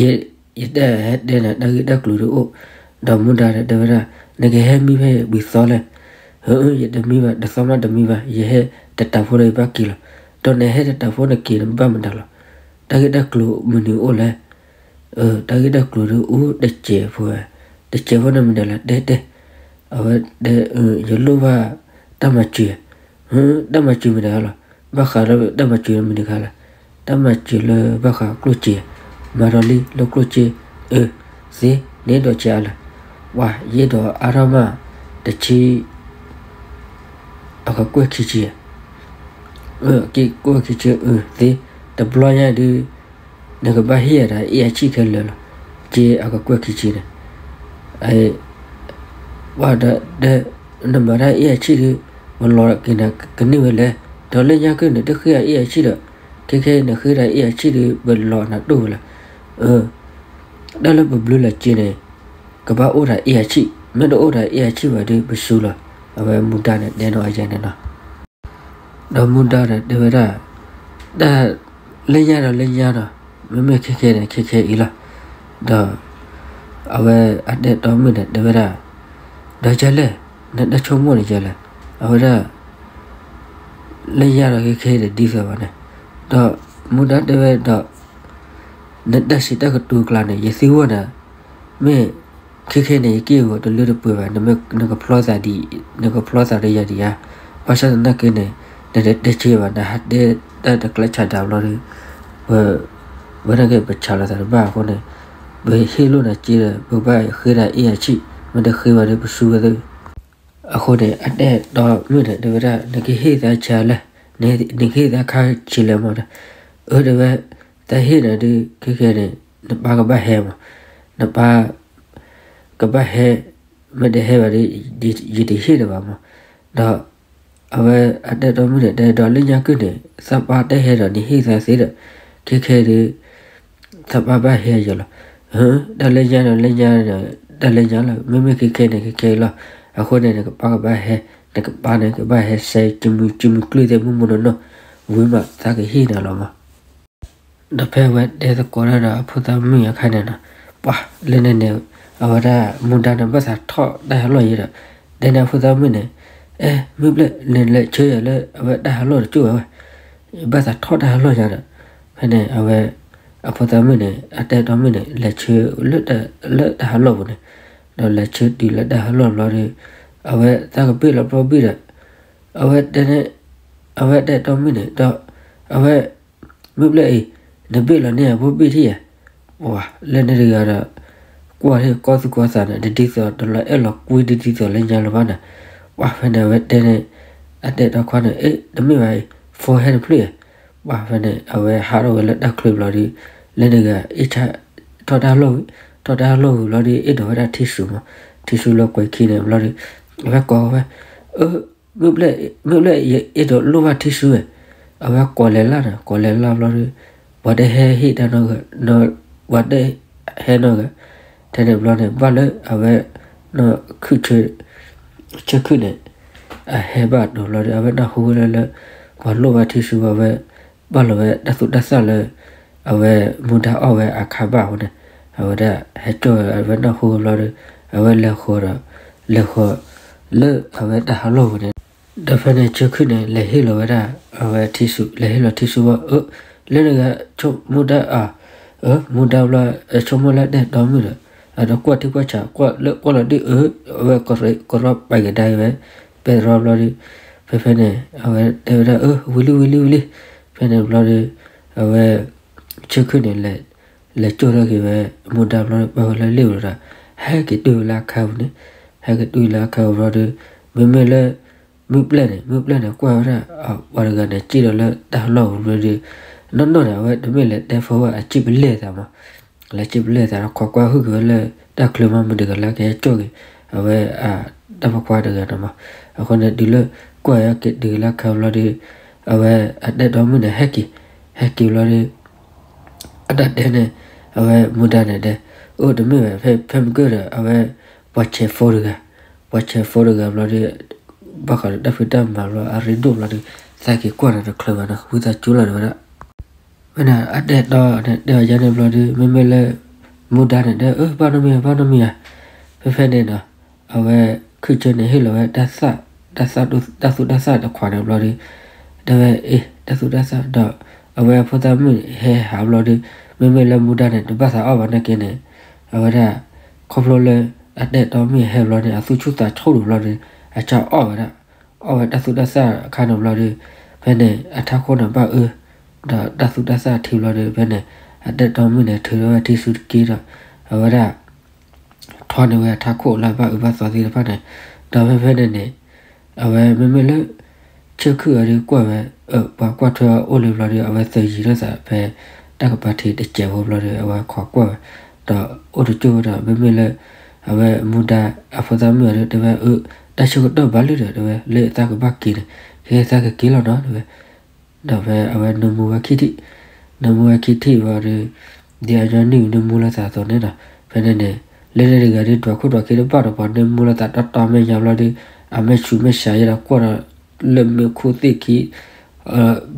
ယ ယတဟဲတဲနၤတၢ်ဂ့ၢ်တၢ်ကျိၤဒုးအိၣ်, ဒီးမူဒါဒီးတဲဝဲဒၣ် နကဟဲမံဖဲဝံၤသီလဲၣ်, ဟၢ ယတမံဘၣ်, တသီမးတမံဘၣ်, ယဟဲတတးဖိဒီးယဘၣ်က့ၤလီၤ. ဒီးနဟဲတတးဖိနက့ၤန့ၣ်ဘၣ်မတၤလီၤ. တၢ်ဂ့ၢ်တၢ်ကျိၤမနုၤအိၣ်လဲၣ်. အ တၢ်ဂ့ၢ်တၢ်ကျိၤဒုးအိၣ်တစဲးဖိ, တစဲးဖိန့ၣ်မနုၤလဲၣ် တဲတဲ. အဝဲတဲ ယလိၣ်ဘၣ်တၢ်မၤစၢၤ, တၢ်မၤစၢၤမနုၤလီၤ. ဘၣ်ဃးလၢတၢ်မၤစၢၤမနုၤခါလဲၣ်. တၢ်မၤစၢၤလၢဘၣ်ဃးကျိၣ်စ့, မၤဒီးလံလၢကျိၣ်စ့, အၢ သ့န့ၣ်ဒီးစ့အါလဲၣ်. ပှၤယအဲၣ်ဒိးအါထီၣ်မး တဆံ အကကွဲၢ်ခံဆံ, အကကွဲၢ်ခံဆံ အၢ သ့, တဘျီညါဒုး နကဘၣ်ဟ့ၣ်ယၤဒီးအ့ၣ်အဆံၣ်ခဲလၢာ်လီၤ. က့အကကွဲၢ်ခံဆံန့ၣ် ပှၤဒီး နမၤတၢ်အ့ၣ်အဆံၣ်ဒုး ပလီၤက့ၤနၤကန့ၢ်ဝဲလဲၣ်. ဒီးလၢညါက့န့ၣ် တဃ့အ့ၣ်အဆံၣ်ဒီး ခဲခဲအံၤနဃ့ဒီးအ့ၣ်အဆံၣ်ဒုး ပလီၤနၤဒိၣ်ဝဲလီၤ. တၢ်လၢပဘျုးလၢက့န့ၣ် ကဘၣ်အိၣ်ဒီးအ့ၣ်အဆံၣ်, မ့ၢ်တအိၣ်ဒီးအ့ၣ်အဆံၣ်ဘၣ်ဒီး ပစူၤလီၤ. အဝဲမူဒါန့ၣ်တဲနီၢ်အယဲန့ၣ်နီၤ. ဒီးမူဒါဒီးတဲဝဲဒၣ် တၢ်လၢညါဒီးလၢညါဒီး မ့မ့ၢ်ခဲခဲန့ၣ် ခဲခဲအံၤလီၤ. ဒီး အဝဲအတဲတီမုၣ်န့ၣ် တဲဝဲဒၣ် ဒီးယလဲၣ်, နတၢ်ဆိကမိၣ်န့ၣ်ယလဲၣ်. အဝဲဒၣ် လၢညါဒီးခဲခဲဒီးဒ်သိးဘၣ်န့ၣ်, ဒီးမူဒါတဲဝဲဒီး နတၢ်စံးတၢ်ကတိၤကျါန့ၣ် ယသံကွၢ်နၤ, မ့ၢ်ခဲခဲန့ၣ် ယက့ၢ်ဂီၤတလၢတပှဲၤဘၣ်, နကဖျီသးဒ်, နကဖျီသးဒီးယၤဒံးဧါ. ဘၣ်ဆၣ်သနာ်က့န့ၣ် နတတဲဆၢဘၣ်, နဟးတဲတၢ်တကျဲးစၢးဒၣ်ဘျီဒီး ပ ဝဲဒၣ်က့ ပဆးလီၤသးတဘၣ်အဃိန့ၣ် ပဟ့ၣ်လိာ်နၤက့ဒီး ပကဘၣ်ဃ့ဒၣ်အ့ၣ်အဆံၣ်, မ့ၢ်တဃ့ဘၣ်ဒီး ပစူၤဝဲသ့. အဃိန့ၣ် အတဲတီမုၣ်န့ၣ် တဲဝဲဒၣ် နကဟ့ၣ်သးဆါလဲၣ်, နကဟ့ၣ်သးခါဆံးလဲၣ်မး. အၢ တဲဝဲ သးဟ့ၣ်နၤဒုး ခဲခဲန့ၣ် နပၢ်ကဘၣ်ဟဲမး, နပၢ်ကဘၣ်ဟဲ, မ့ၢ်တဟဲဘၣ်ဒီး ယတဟ့ၣ်နၤဘၣ်မး. ဒီး အဝဲအတဲတီမုၣ်န့ၣ် တဲဒီးလၢညါက့န့ၣ် သးပၢ်တဟဲဒီး နဟ့ၣ်သးသ့ဒီး ခဲခဲဒီး သးပၢ်ဘၣ်ဟဲယၤလီၤ. တၢ်လၢညါဒီးလၢညါဒီး တၢ်လၢညါလီၤ, မ့မ့ၢ်ခဲခဲန့ၣ် ခဲခဲအံၤလီၤ. အဃိန့ၣ် နကပၢ်ကဘၣ်ဟဲ, နကပၢ်န့ၣ် ကဘၣ်ဟဲစဲး စုမုၢ်စုမုၢ်ကျုၢ်သ့ၣ် မုၢ်မုၢ်နီၢ်နီၢ်, ဝံၤမး သးကဟ့ၣ်နၤလီၤမး. ဒီးဖဲအဝဲတဲသကိးတၢ်ဒီးအဖိသၣ်မုၣ်အခါန့ၣ်နီၤ, ပှၤလၢန့ၣ်န့ၣ် အဝဲဒၣ်မူဒါန့ၣ် ဘၣ်သးထီၣ်တၢ်ဟးလီၢ်ယဲဒီး တဲန့ၣ်အဖိသၣ်မုၣ်န့ၣ်, အဲ မုၢ်ဘျဲၣ် လဲၤလဲၤဆၢယၤလၢအဝဲတၢ်ဟးလီၢ်တကၠိၢ်ဝဲဝဲ, ဘၣ်သးထီၣ်တၢ်ဟးလီၢ်ညါဒီး ဖဲန့ၣ် အဝဲ အဖိသၣ်မုၣ်န့ၣ် အတဲတီမုၣ်န့ၣ် လဲၤဆၢလၢတၢ်ဟးလီၢ်ပူၤန့ၣ်, ဒီးလဲၤဆၢတုၤလၢတၢ်ဟးလီၢ်ဘျီဒီး အဝဲသးကဘ့ၣ်လီၤဘျီဘ့ၣ်ဒီး အဝဲတဲန့ၣ် အဝဲတဲတီမုၣ်န့ၣ် ဒီး အဝဲ မုၢ်ဘျဲၣ်အံၤ နဘ့ၣ်လီၤန့ၢ်အဖိဘ့ၣ်ထံၣ်ဧါ. ပှၤလၢန့ၣ်တဂၤဒီး ကွၢ်ထံၣ်ကီၢ်သူၣ်ကီၢ်သးန့ၣ် တဒ်သိး တလီၤအဲၣ်လီၤကွံဒ်ဒ်သိးလၢညါလၢၤဘၣ်န့ၣ်, ပှၤဖဲန့ၣ် အဝဲတဲန့ၣ် အတဲတီခွါန့ၣ် အ့ တမ့ၢ်ဘၣ်အံၤ ဖိဟဲတဖျၢၣ်ဧါ. ပှၤဖဲန့ၣ် အဝဲဟးထီၣ်ဝဲလၢတၢ်ချၢဘျီဒီး လၢန့ၣ်တဂၤ အ့ၣ်ဆၣ် ထီၣ်တၢ်ဟးလီၢ်ဝံၤ, ထီၣ်တၢ်ဟးလီၢ်ဝံၤဘျီဒီး အဲၣ်ဒိးဝဲဒၣ်ထံဆူၣ်မး, ထံဆူၣ်လၢကွဲၤခံန့ၣ်ဘျီဒီး အဝဲကိးဝဲ အၢ မုၢ်ဘျဲၣ် မုၢ်ဘျဲၣ် ယအဲၣ်ဒိးလိၣ်ဘၣ်ထံဆူၣ်ဝဲ, အဝဲကိးလဲၤလၢ်န့ၣ် ကိးလဲၤလၢ်ဘျီဒီး ပှၤတဟဲဟ့ၣ်တၢ်နီတဂၤ, ပှၤတဟဲနီတဂၤ, ထဲန့ၣ်ဘျီန့ၣ် ဘၣ်လၢအဝဲ နီၢ်ခုၣ်ဆၢ ဆၢခုၣ်န့ၣ် အဟဲဘၣ်ဒိဘျီဒီး အဝဲနၢ်ဟူဝဲလၢ ပှၤလိၣ်ဘၣ်ထံဆူၣ်ဝဲ ဘၣ်လီၤဝဲတၢ်သူၣ်တၢ်သၣ်လၢ အဝဲမူဒါအီၣ်ဝဲအခါဘၣ်အဃိန့ၣ် အဝဲဒၣ်ဟဲကၠီၣ်ဝဲ အဝဲနၢ်ဟူဝဲဘျီဒီး အဝဲလဲၤဃီၤဒီး လဲၤဃီၤ လၢအဝဲတၢ်ဟးလီၢ်ပူၤန့ၣ်, ဒီးဖဲန့ၣ်ဆၢခုၣ်န့ၣ် လဲၤဟ့ၣ်လီၤဝဲဒၣ် အဝဲထံဆူၣ် လဲၤဟ့ၣ်လီၤထံဆူၣ်ဝဲ အၢ လၢန့ၣ်ဂၤ ဆိကမိၣ်တၢ်အါ အၢ မူဒါဘျီ ဆိကမိၣ်လၢတဲတီမုၣ်ဒီး အတကွၢ်ထံကွၢ်ဆး ကွၢ်လၢကွၢ်လီၤဒုး အၢ အဝဲကရၢကရိပာ်ကဒါအံၤဝဲ ပဲတြီဘျီဒီး ဖဲဖဲန့ၣ် အဝဲတဲဝဲဒၣ် အၢ ဝံၤလံ ဝံၤလံ ဝံၤလံ. ဖဲန့ၣ်ဘျီဒီး အဝဲ ဆၢခုၣ်န့ၣ် လဲၤကၠိၣ်ထီၣ်က့ၤဝဲ မူဒါဘျီဒီး ပာ်ဝဲလၢလ့ၣ်ပူၤဒီး ဟဲက့ၤတုၤဝဲလၢအခါပူၤန့ၣ်, ဟဲက့ၤတုၤလၢအခါပူၤဘျီဒီး မ့မ့ၢ်လၢ မုၢ်ပျဲၢ်န့ၣ် မုၢ်ပျဲၢ်န့ၣ် ကွၢ်ဝဲဒၣ် ပှၤတဂၤန့ၣ် စံၣ်ဒီးလၢတၢ်လီၢ်ပူၤဘျီဒီး နီၢ်နီၢ်န့ၣ် အဝဲတမ့ၢ်လဲၤတဲဖိဘၣ် အစံၣ်ပလဲၢ်သးမး, လဲၤစံၣ်ပလဲၢ်သးဒီး ခိးကွၢ်ဟုၣ်က့ၤဝဲလၢတၢ်ချၢမး မတၤတဂၤလၢကဟဲကၠိၣ်က့ၤ အဝဲ တၢ်ဖိခွါတဂၤန့ၣ်မး. အဃိန့ၣ် တုၤလၢကွၢ်က့ၤတုၤလၢအခါဘျီဒီး အဝဲအတဲတီမုၣ်န့ၣ် ဟဲက့ၤ, ဟဲက့ၤဘျီဒီး အတၢ်တဲန့ၣ် အဝဲမူဒါန့ၣ်တဲ အိၣ်တမ့ၢ်ဝဲ ဖဲ ဖဲမုၢ်ကၢၢ်ဒီး အဝဲ ပှၤဆဲးဖိတဂၤ, ပှၤဆဲးဖိတဂၤဘျီဒီး ဘၣ်ဃးဒီးတၢ်ဖံးတၢ်မၤဘျီ အရ့ဒိၣ်ဘျီဒီး သးက့ၤကွၢ်ဒီးတချုးဘၣ်နီၤ ဝံသးစူၤလီၤတဲဝဲဒၣ်. ဝဲန့ၣ် အတဲတီန့ၣ် တဲအီၤယါန့ၣ်ဘျီဒီး မ့မ့ၢ်လၢ မူဒါန့ၣ်တဲ အၢ ဘၣ်နီတမံၤ ဘၣ်နီတမံၤဧါ. ဖဲဖဲန့ၣ်ဒီး အဝဲ ခုၣ်ဆၢန့ၣ် ဟ့ၣ်လီၤဝဲတၢ်သူၣ်တၢ်သၣ်တခွးန့ၣ်ဘျီဒီး တဲဝဲ အ့ တၢ်သူၣ်တၢ်သၣ်ဒီး အဝဲအဖိသၣ်မုၣ်န့ၣ် ဟဲဟးဘျီဒီး မ့မ့ၢ်လၢမူဒါန့ၣ် တဘၣ်သးအီၣ်ဘၣ်နာ်က့န့ၣ် အဝဲဒၣ် ခီဖျိလၢ အတဲတီမုၣ်ဟဲဘျီန့ၣ် အသူၣ်ဆူၣ်သးဆူၣ်တဘျီဒီး အစၢ်အီၣ်ဝဲဒၣ်, အီၣ်ဝဲတၢ်သူၣ်တၢ်သၣ်အခါန့ၣ်ဘျီဒီး ဖဲန့ၣ် အထးခိၣ်န့ၣ်ဘၣ်အၢ ဒီးတၢ်သူၣ်တၢ်သၣ်ထံဘျီဒီး ဖဲန့ၣ် အတဲတီမုၣ်န့ၣ် ထုးထီၣ်ဝဲထံဆူတက့ဒီး အဝဲဒၣ် ထီၣ်န့ၢ်ဝဲအထးခိၣ်လၢအဘၣ်အၢဘၣ်သီသ့ၣ်တဖၣ်န့ၣ်, ဒီးဖဲဖဲန့ၣ်န့ၣ် အဝဲမ့မ့ၢ်လၢ ဆၢခုၣ်အီၤဒီးကွၢ်ဝဲ ပှၤကွၢ်ထွဲအအိၣ်လၢဘျီဒီး အဝဲသယံၤထီၣ်သးဖဲ တၢ်ကပၤထံးတစဲးဖိဘျီဒီး အဝဲခိးကွၢ်ဝဲ, ဒီးအိၣ်တကၠိၢ်ဝဲဒီး မ့မ့ၢ်လၢ အဝဲမူဒါအဖိသၣ်မုၣ်အီၤဒီး တဲဝဲ အၢ တၢ်ဆၢကတီၢ်ဘၣ်လံဒီး တဲဝဲ လၢသးကဘၣ်က့ၤန့ၣ် ကဲသးကက့ၤလီၤနီၤ တဲဝဲ ဒီးဖဲအဝဲနၢမူဝဲခံထံၣ်, နၢမူဝဲခံထံၣ်ဘျီဒီး ဒ်အညီနုၢ်နၢမူလိာ်သးအသိးန့ၣ်ဒီး ဖဲန့ၣ်န့ၣ် လၢန့ၣ်တဂၤဒီး ဒွးခိၣ်ဒွးခံတဘၣ်ဒီး ပှၤနၢမူလိာ်သးတီတီမဲာ်ညါဘျီဒီး အမဲာ်ဆူးမဲာ်ဆါယဲဒီး ကွၢ်ဒီးလၢမ့ၢ်ခိၣ်သ့ၣ်ခံ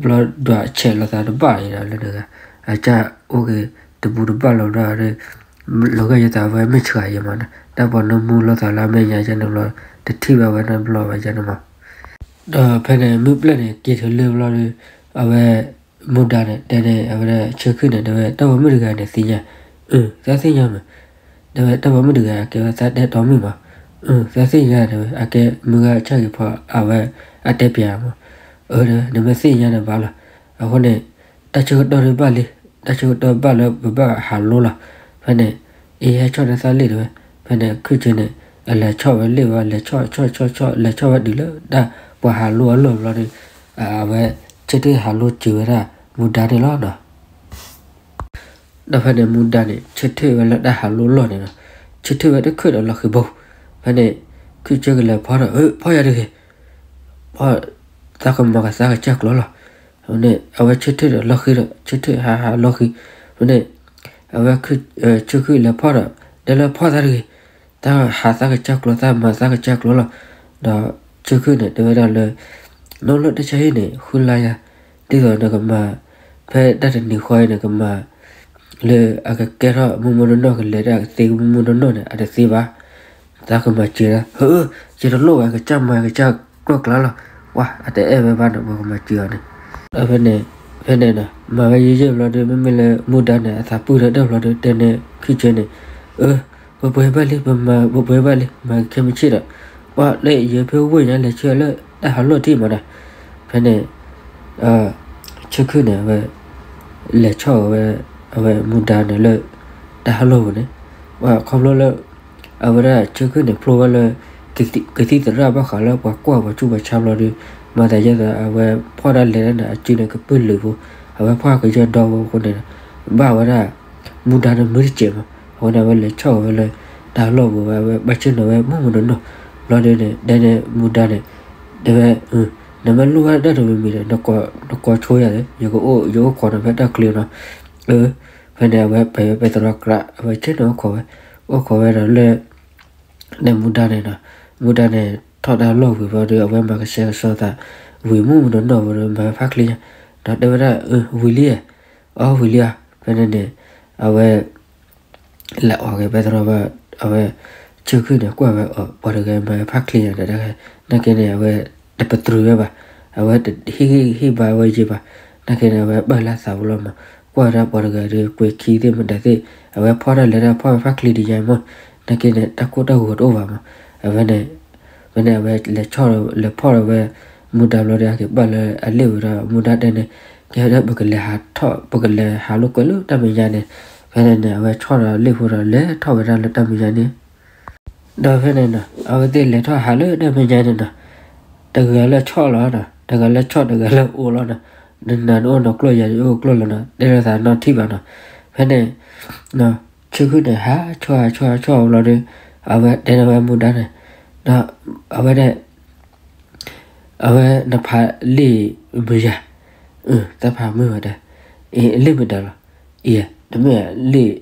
ဘျီဒွးဆဲးလိာ်သးတဘၣ်အံၤဒီး လၢန့ၣ်တဂၤ အစၢ်အိၣ်က့ၤတပူၤတဘၣ်လီၤဒီး လီၤဂာ်ယသးဝဲမ့ၢ်ဆှးယဲမးနီၤ တၢ်ပှၤနၢမူလိာ်သးလၢအမဲာ်ညါယဲန့ၣ်ဘျီ တထံၣ်ဘၣ်ဝဲနီတဘျီဘၣ်ယဲန့ၣ်မး ဒီးဖဲန့ၣ် မုၢ်ပျဲၢ်န့ၣ် က့ၤတုၤလၢဘျီဒီး အဝဲ မူဒါန့ၣ် တဲန့ၣ် အဝဲဒၣ်ဆၢခုၣ်န့ၣ် တဲဝဲ တၢ်ပိာ်မုၣ်တဂၤန့ၣ်သ့ၣ်ညါ, အၢ သးသ့ၣ်ညါမး, တဲဝဲ တၢ်ပိာ်မုၣ်တဂၤ အကဲဝဲသးတဲတီမုၣ်မး, အၢ သးသ့ၣ်ညါ တဲဝဲ အကဲမုၢ်ဂၤဆၣ်ဂ့ၤဖီ အဝဲ အတဲပျးမး, အၢ တဲဝဲ နမ့ၢ်သ့ၣ်ညါန့ၣ်ဘၣ်လီၤ, အဃိန့ၣ် တၢ်ဆၢကတီၢ်ဒုးဘၣ်လံ, တၢ်ဆၢကတီၢ်ဘၣ်လၢပဘၣ်ဟးလိလီၤ, ဖဲန့ၣ် အ့ ဟဲဆီၣ်နသးလ့ၣ် တဲဝဲ, ဖဲန့ၣ် ခုၣ်ဆၢန့ၣ် အလဲၤဆီၣ်ဝဲလ့ၣ်ဝဲ လဲၤဆီၣ်ဆီၣ်ဆီၣ်ဆီၣ် လဲၤဆီၣ်ဝဲတုၤလၢတၢ်ပှၤဟးလိအလီၢ်ဘျီဒီး အဝဲ ဆၢထၢၣ်ဟးလိစၢၤဝဲဒၣ် မူဒါန့ၣ်လီၤနီၤ. ဒီးဖဲန့ၣ်မူဒါန့ၣ် ဆၢထၢၣ်ဝဲလၢတၢ်ဟးလိလီၢ်န့ၣ်ဒီး ဆၢထၢၣ်ဝဲတခၢၣ်ဒီးလီၢ်ဃံၤဘိ, ဖဲန့ၣ် ခုၣ်ဆၢကလဲၤဖီဒီး အၢ ဖီယၤတဂ့ၤ, ဖီ သးကမၤကသးကစၢ်ကျိၤလီၤ, ဖဲန့ၣ် အဝဲဆၢထၢၣ်ဒီးလီၢ်ဃံၤဒီး ဆၢထၢၣ်ဟးဟးလီၢ်ဃံၤ, ဖဲန့ၣ် အဝဲ ဆၢခုၣ်လဲၤဖီဒီး တဲလၢဖီသးတဂ့ၤ, တၢ်ဟးသးကစၢ်ကျိၤ သးမၤသးကစၢ်ကျိၤလီၤ, ဒီးဆၢခုၣ်န့ၣ် တဲဝဲဒၣ်လၢ နီၢ်လၢတၢ်ဆါဟံၣ်န့ၣ် ဃုလါယၤ, ဒ်သိးနကမၤ ဖဲတၢ်တနံၤဃီအံၤန့ၣ် ကမၤ လၢအကကဲထီၣ်မုၢ်မုၢ်နီၢ်နီၢ် ကလဲၤတၢ်ကသ့မုၢ်မုၢ်နီၢ်နီၢ်န့ၣ် အတသ့ဘၣ်, သးကမၤစၢၤဒၣ်, ဟၢ ယတလိၣ်ဘၣ် ကစၢ်မၤကစၢ်ကျိၤကျါလီၤ, ပှၤအတအဲၣ်ဝဲဘၣ်န့ၣ် ပှၤကမၤစၢၤအီၤန့ၣ်, ဒီးဖဲန့ၣ် ဖဲန့ၣ်ဒီး မၤဝဲယံာ်ယံာ်ဘျီဒီး မ့မ့ၢ်လၢမူဒါန့ၣ် အသးပုၢ်ဒီးတၢ်ဘျီဒီး တဲန့ၣ် ခုၣ်ဆၢန့ၣ်, အၢ ပှဲၤပှဲၤဘၣ်လံ ပမၤပှဲၤပှဲၤဘၣ်လံ မၤခဲမုၢ်ဆ့ၣ်ဒီး, ပှၤလၢယဖဲဝ့ၢ်ညါလဲၤဆၢလၢတၢ်ဟးလိၢ်ထံၣ်မးဒီး, ဖဲန့ၣ် ဆၢခုၣ်န့ၣ် အဝဲ လဲၤဆီၣ်ဝဲ အဝဲမူဒါန့ၣ်လၢ တၢ်ဟးလိၢ်ပူၤန့ၣ်, ပှၤခီဖျိလၢ အဝဲဒၣ်ဆၢခုၣ်န့ၣ် ဖျိဝဲလၢ ကသံၣ်သရၣ်ဘၣ်ဃးလၢပှၤကွၢ်ပှၤဆူးပှၤဆါဘျီဒီး မၤသးယဲသး အဝဲဖီၣ်တၢ်လဲၤတၢ်န့ၣ် အစုန့ၣ် ကပုၢ်လုာ်ဖိ, အဝဲဖီၣ်ကယီၢ်ဒီဖိအဃိန့ၣ်ဒီး ဘၣ်ဝဲဒၣ် မူဒါန့ၣ်မုာ်တစဲးမး, အဃိန့ၣ် အဝဲလဲၤဆီၣ်ဝဲလၢ တၢ်ဟးလိၢ်ပူၤဝဲ အဝဲဘၣ်ဆ့ၣ်နီၤဝဲမုၢ်မုၢ်နီၢ်နီၢ်, ဘျီဒီးန့ၣ် တဲန့ၣ်မူဒါန့ၣ် တဲဝဲ နမ့ၢ်လိၣ်ဘၣ်တၢ်တမံၤမံၤဒီး နကိးဆိယၤဒီး ယကအိၣ် ယအိၣ်ခိးနၤဖဲတၢ်ချံနီၤ, အၢ ဖဲန့ၣ် အဝဲပဲာ်ဝဲပဲတြီကြး အဝဲဆ့ၣ်နီၤအိၣ်ခိးဝဲ, အိၣ်ခိးဝဲဒီးလၢ န့ၣ်မူဒါန့ၣ်ဒီး မူဒါန့ၣ် ထီၣ်တၢ်လီၢ်ဝံၤဘျီဒီး အဝဲမၤကဆှဲကဆှီသး ဝံၤမုၢ်မုၢ်နီၢ်နီၢ်ဝံၤဒီး မၤဖးချ့ညါ, ဒီးတဲဝဲဒၣ် အၢ ဝံၤလံဧါ, အီ ဝံၤလံဧါ, ဖဲန့ၣ်န့ၣ် အဝဲ လဲၤအီၣ်က့ၤပဲတြီဘၣ်, အဝဲ ဆၢခုၣ်န့ၣ် ကွၢ်ဝဲအီၤ ပှၤတဂၤမၤဖးချ့ညါဒီး နာ်က့န့ၣ် အဝဲတပတြၢၤဝဲဘၣ်, အဝဲတဟ့ၣ်ဂံၢ်ဟ့ၣ်ဘါဝဲယံာ်ဘၣ်, နာ်က့န့ၣ် အဝဲပာ်လၢသးပူၤလီၤမး, ကွၢ်ဝဲဒၣ်ပှၤတဂၤဒီး ကွဲးခံသ့ၣ်မတၤသ့ၣ်, အဝဲဖီၣ်တၢ်လဲၤတၢ်ဖီၣ်ဝဲဖးချ့ဒ်ယါမး, နာ်က့န့ၣ် တၢ်ကိၢ်တၢ်ဂီၤတအိၣ်ဘၣ်မး, အဝဲန့ၣ် ဖဲန့ၣ်အဝဲလဲၤဆီၣ် လဲၤဖီၣ်ဒီးဝဲ မူဒါဘျီဒီး ဟဲက့ၤဘၣ်လၢအလ့ၣ်ဝံၤဒီး မူဒါတဲန့ၣ် ကဲဒီး ပကလဲၤဟးထီၣ် ပကလဲၤဟးလိာ်ကွဲလၢတၢ်မဲာ်ညါန့ၣ်, ဖဲန့ၣ်န့ၣ် အဝဲဆီၣ်ဒီးလ့ၣ်ဖိဒီး လဲၤထီၣ်ဝဲဒၣ်လၢတၢ်မဲာ်ညါန့ၣ် ဒီးဖဲန့ၣ်နီၤ အဝဲသ့ၣ်လဲၤထီၣ်ဟးလၢတၢ်မဲာ်ညါန့ၣ်နီၤ, တဂၤလၢဆီၣ်လီၤနီၤ, တဂၤလၢဆီၣ် တဂၤလၢအိၣ်လီၤနီၤ, နနၤနအိၣ်နီၢ်ကျိၣ် ယၤယအိၣ်ကျိၣ်လီၤနီၤ, တဲလိာ်သးနီၢ်ထံၣ်ဘၣ်နီၤ, ဖဲန့ၣ် ဆၢခုၣ်န့ၣ် ဟးဆီၣ်ဟးဆီၣ်ဟးဆီၣ်ဘျီဒီး အဝဲတဲဒီးဝဲမူဒါန့ၣ်, ဒီးအဝဲဒၣ် အဝဲနဖးလံာ်မုၢ်ယၤ, သးဖးမုၢ်ဝဲဒၣ်, အ့ လံာ်မုၢ်ဒါလီၤ, အ့ တမ့ၢ်လံာ်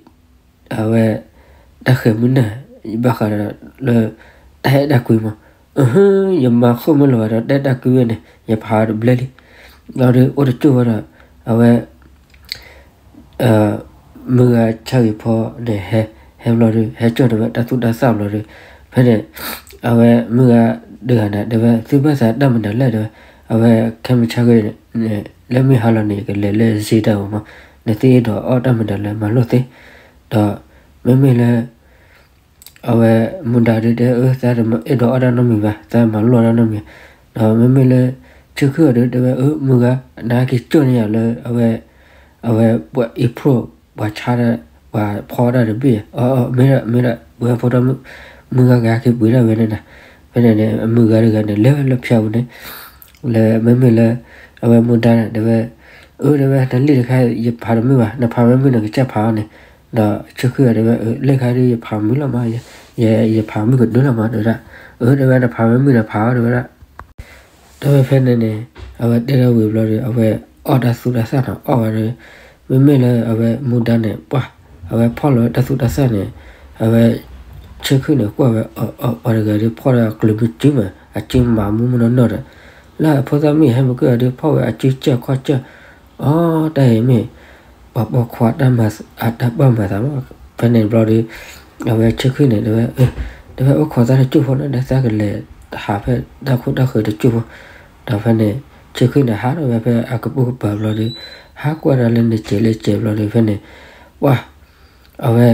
အဝဲ တၢ်ဃဲၤမုၢ်နၤ ဘၣ်ဃးဒီးလၢ တၢ်အဲၣ်တၢ်ကွံမး, ယမၤဃုာ်မုၢ်လီၤဝဲဒီး တၢ်အဲၣ်တၢ်ကွံဝဲန့ၣ် ယဖးတဘျဲလံ, ဒီးဒုးအိၣ်တကၠိၢ်ဝဲဒီး အဝဲ မုၢ်ဂၤဆၣ်ဂ့ၤဖီန့ၣ် ဟဲ ဟဲဘျီဒီး ဟဲကၠီၣ်န့ၢ်ဝဲတၢ်သူၣ်တၢ်သၣ်ဘျီဒီး ဖဲန့ၣ် အဝဲမုၢ်ဂၤတဂၤန့ၣ် တဲဝဲ သုဘၣ်သးတၢ်မနုၤလဲၣ် တဲဝဲ, အဝဲခဲမုၢ်ဆၣ်ဂ့ၤန့ၣ် လၢမုၢ်ဟါလီၤန့ၣ် ကလဲၤလၢစ့တၢ်အီၤမး, နသုအဲၣ်ဒိးအီၣ်တၢ်မနုၤလဲၣ် မၤလိာ်သ့, ဒီးမ့မ့ၢ်လၢ အဝဲမူဒါဒုးတဲ အၢ သးအဲၣ်ဒိးအီၣ်တၢ်နီတမံၤဘၣ်, သးမၤလိာ်တၢ်နီတမံၤ, ဒီးမ့မ့ၢ်လၢ ဆၢခုၣ်အီၤဒုးတဲဝဲ အၢ မုၢ်ဂၤ နဟဲက့ၤကၠီၣ်န့ၢ်ယၤလၢ အဝဲ အဝဲပှၤအ့ဖြိၣ် ပှၤဆါတၢ် ပှၤဖီတၢ်တဘ့ၣ်, အၢ အၢ မ့ၢ်ဒီး မ့ၢ်ဒီး ဝဲဖိဒီး မုၢ်ဂၤကဟဲက့ၤပှ့ၤဒၣ်ဝဲန့ၣ်နီၤ, ဖဲန့ၣ်န့ၣ် မုၢ်ဂၤတဂၤန့ၣ် လဲၤဝဲလၢဖၠါပူၤန့ၣ် လၢမ့မ့ၢ်လၢ အဝဲမူဒါန့ၣ် တဲဝဲ အၢ တဲဝဲ နလံာ်တခါ ယဖးတမုာ်ဘၣ်, နဖးမ့ၢ်မုာ်န့ၣ် ကစၢ်ဖးအီၤန့ၣ်, ဒီးဆၢခုၣ်အီၤတဲဝဲ အၢ လံာ်ခါဒုး ယဖးမုာ်လီၤမး, ယ ယဖးမုာ်ကဒိၣ်လီၤမး တဲဝဲဒၣ်, အၢ တဲဝဲ နဖးမ့ၢ်မုာ်န့ၣ်ဖးအီၤ တဲဝဲဒၣ် ဒီးဖဲန့ၣ်န့ၣ် အဝဲတဲထီၣ်ဝံၤဘျီဒီး အဝဲအီၣ်တၢ်သူၣ်တၢ်သၣ်နီၤ, အီၣ်ဝဲဒီး မ့မ့ၢ်လၢအဝဲမူဒါန့ၣ် ပှၤ အဝဲဖီၣ်လီၤဝဲတၢ်သူၣ်တၢ်သၣ်န့ၣ်, အဝဲ ဆၢခုၣ်န့ၣ် ကွၢ်ဝဲ အီၤတဂၤဒီး ဖီၣ်ဒီးအကျုၤမ့ၢ်စုမး အစုမးမူမူနီၢ်နီၢ်ဒီး လၢအဖိသၣ်မုၣ်ဟဲမုၢ်ကၢၢ်ဒီး ဖီၣ်ဝဲအစုစၢၢ်ခီၣ်စၢၢ်, အီ တၢ်အံၤမ့ၢ် ပှၤပိာ်ခွါတၢ်မၤ အတၢ်ပာ်မၤသးမး, ဖဲန့ၣ်ဘျီဒီး အဝဲဆၢခုၣ်န့ၣ် တဲဝဲ တဲဝဲအိၣ်ခိးသးတကၠိၢ်ဖိန့ၣ် သးကလဲၤဟးဖဲတၢ်ခိၣ်တၢ်ဃၢၤတကၠိၢ်ဖိ, ဒီးဖဲန့ၣ် ဆၢခုၣ်န့ၣ် ဟးထီၣ်ဝဲဖဲအကပိာ်ကပၤဘျီဒီး ဟးကွၢ်တၢ်လၢန့ၣ်စဲးလၢစဲးဘျီဒီး ဖဲန့ၣ် ပှၤ အဝဲ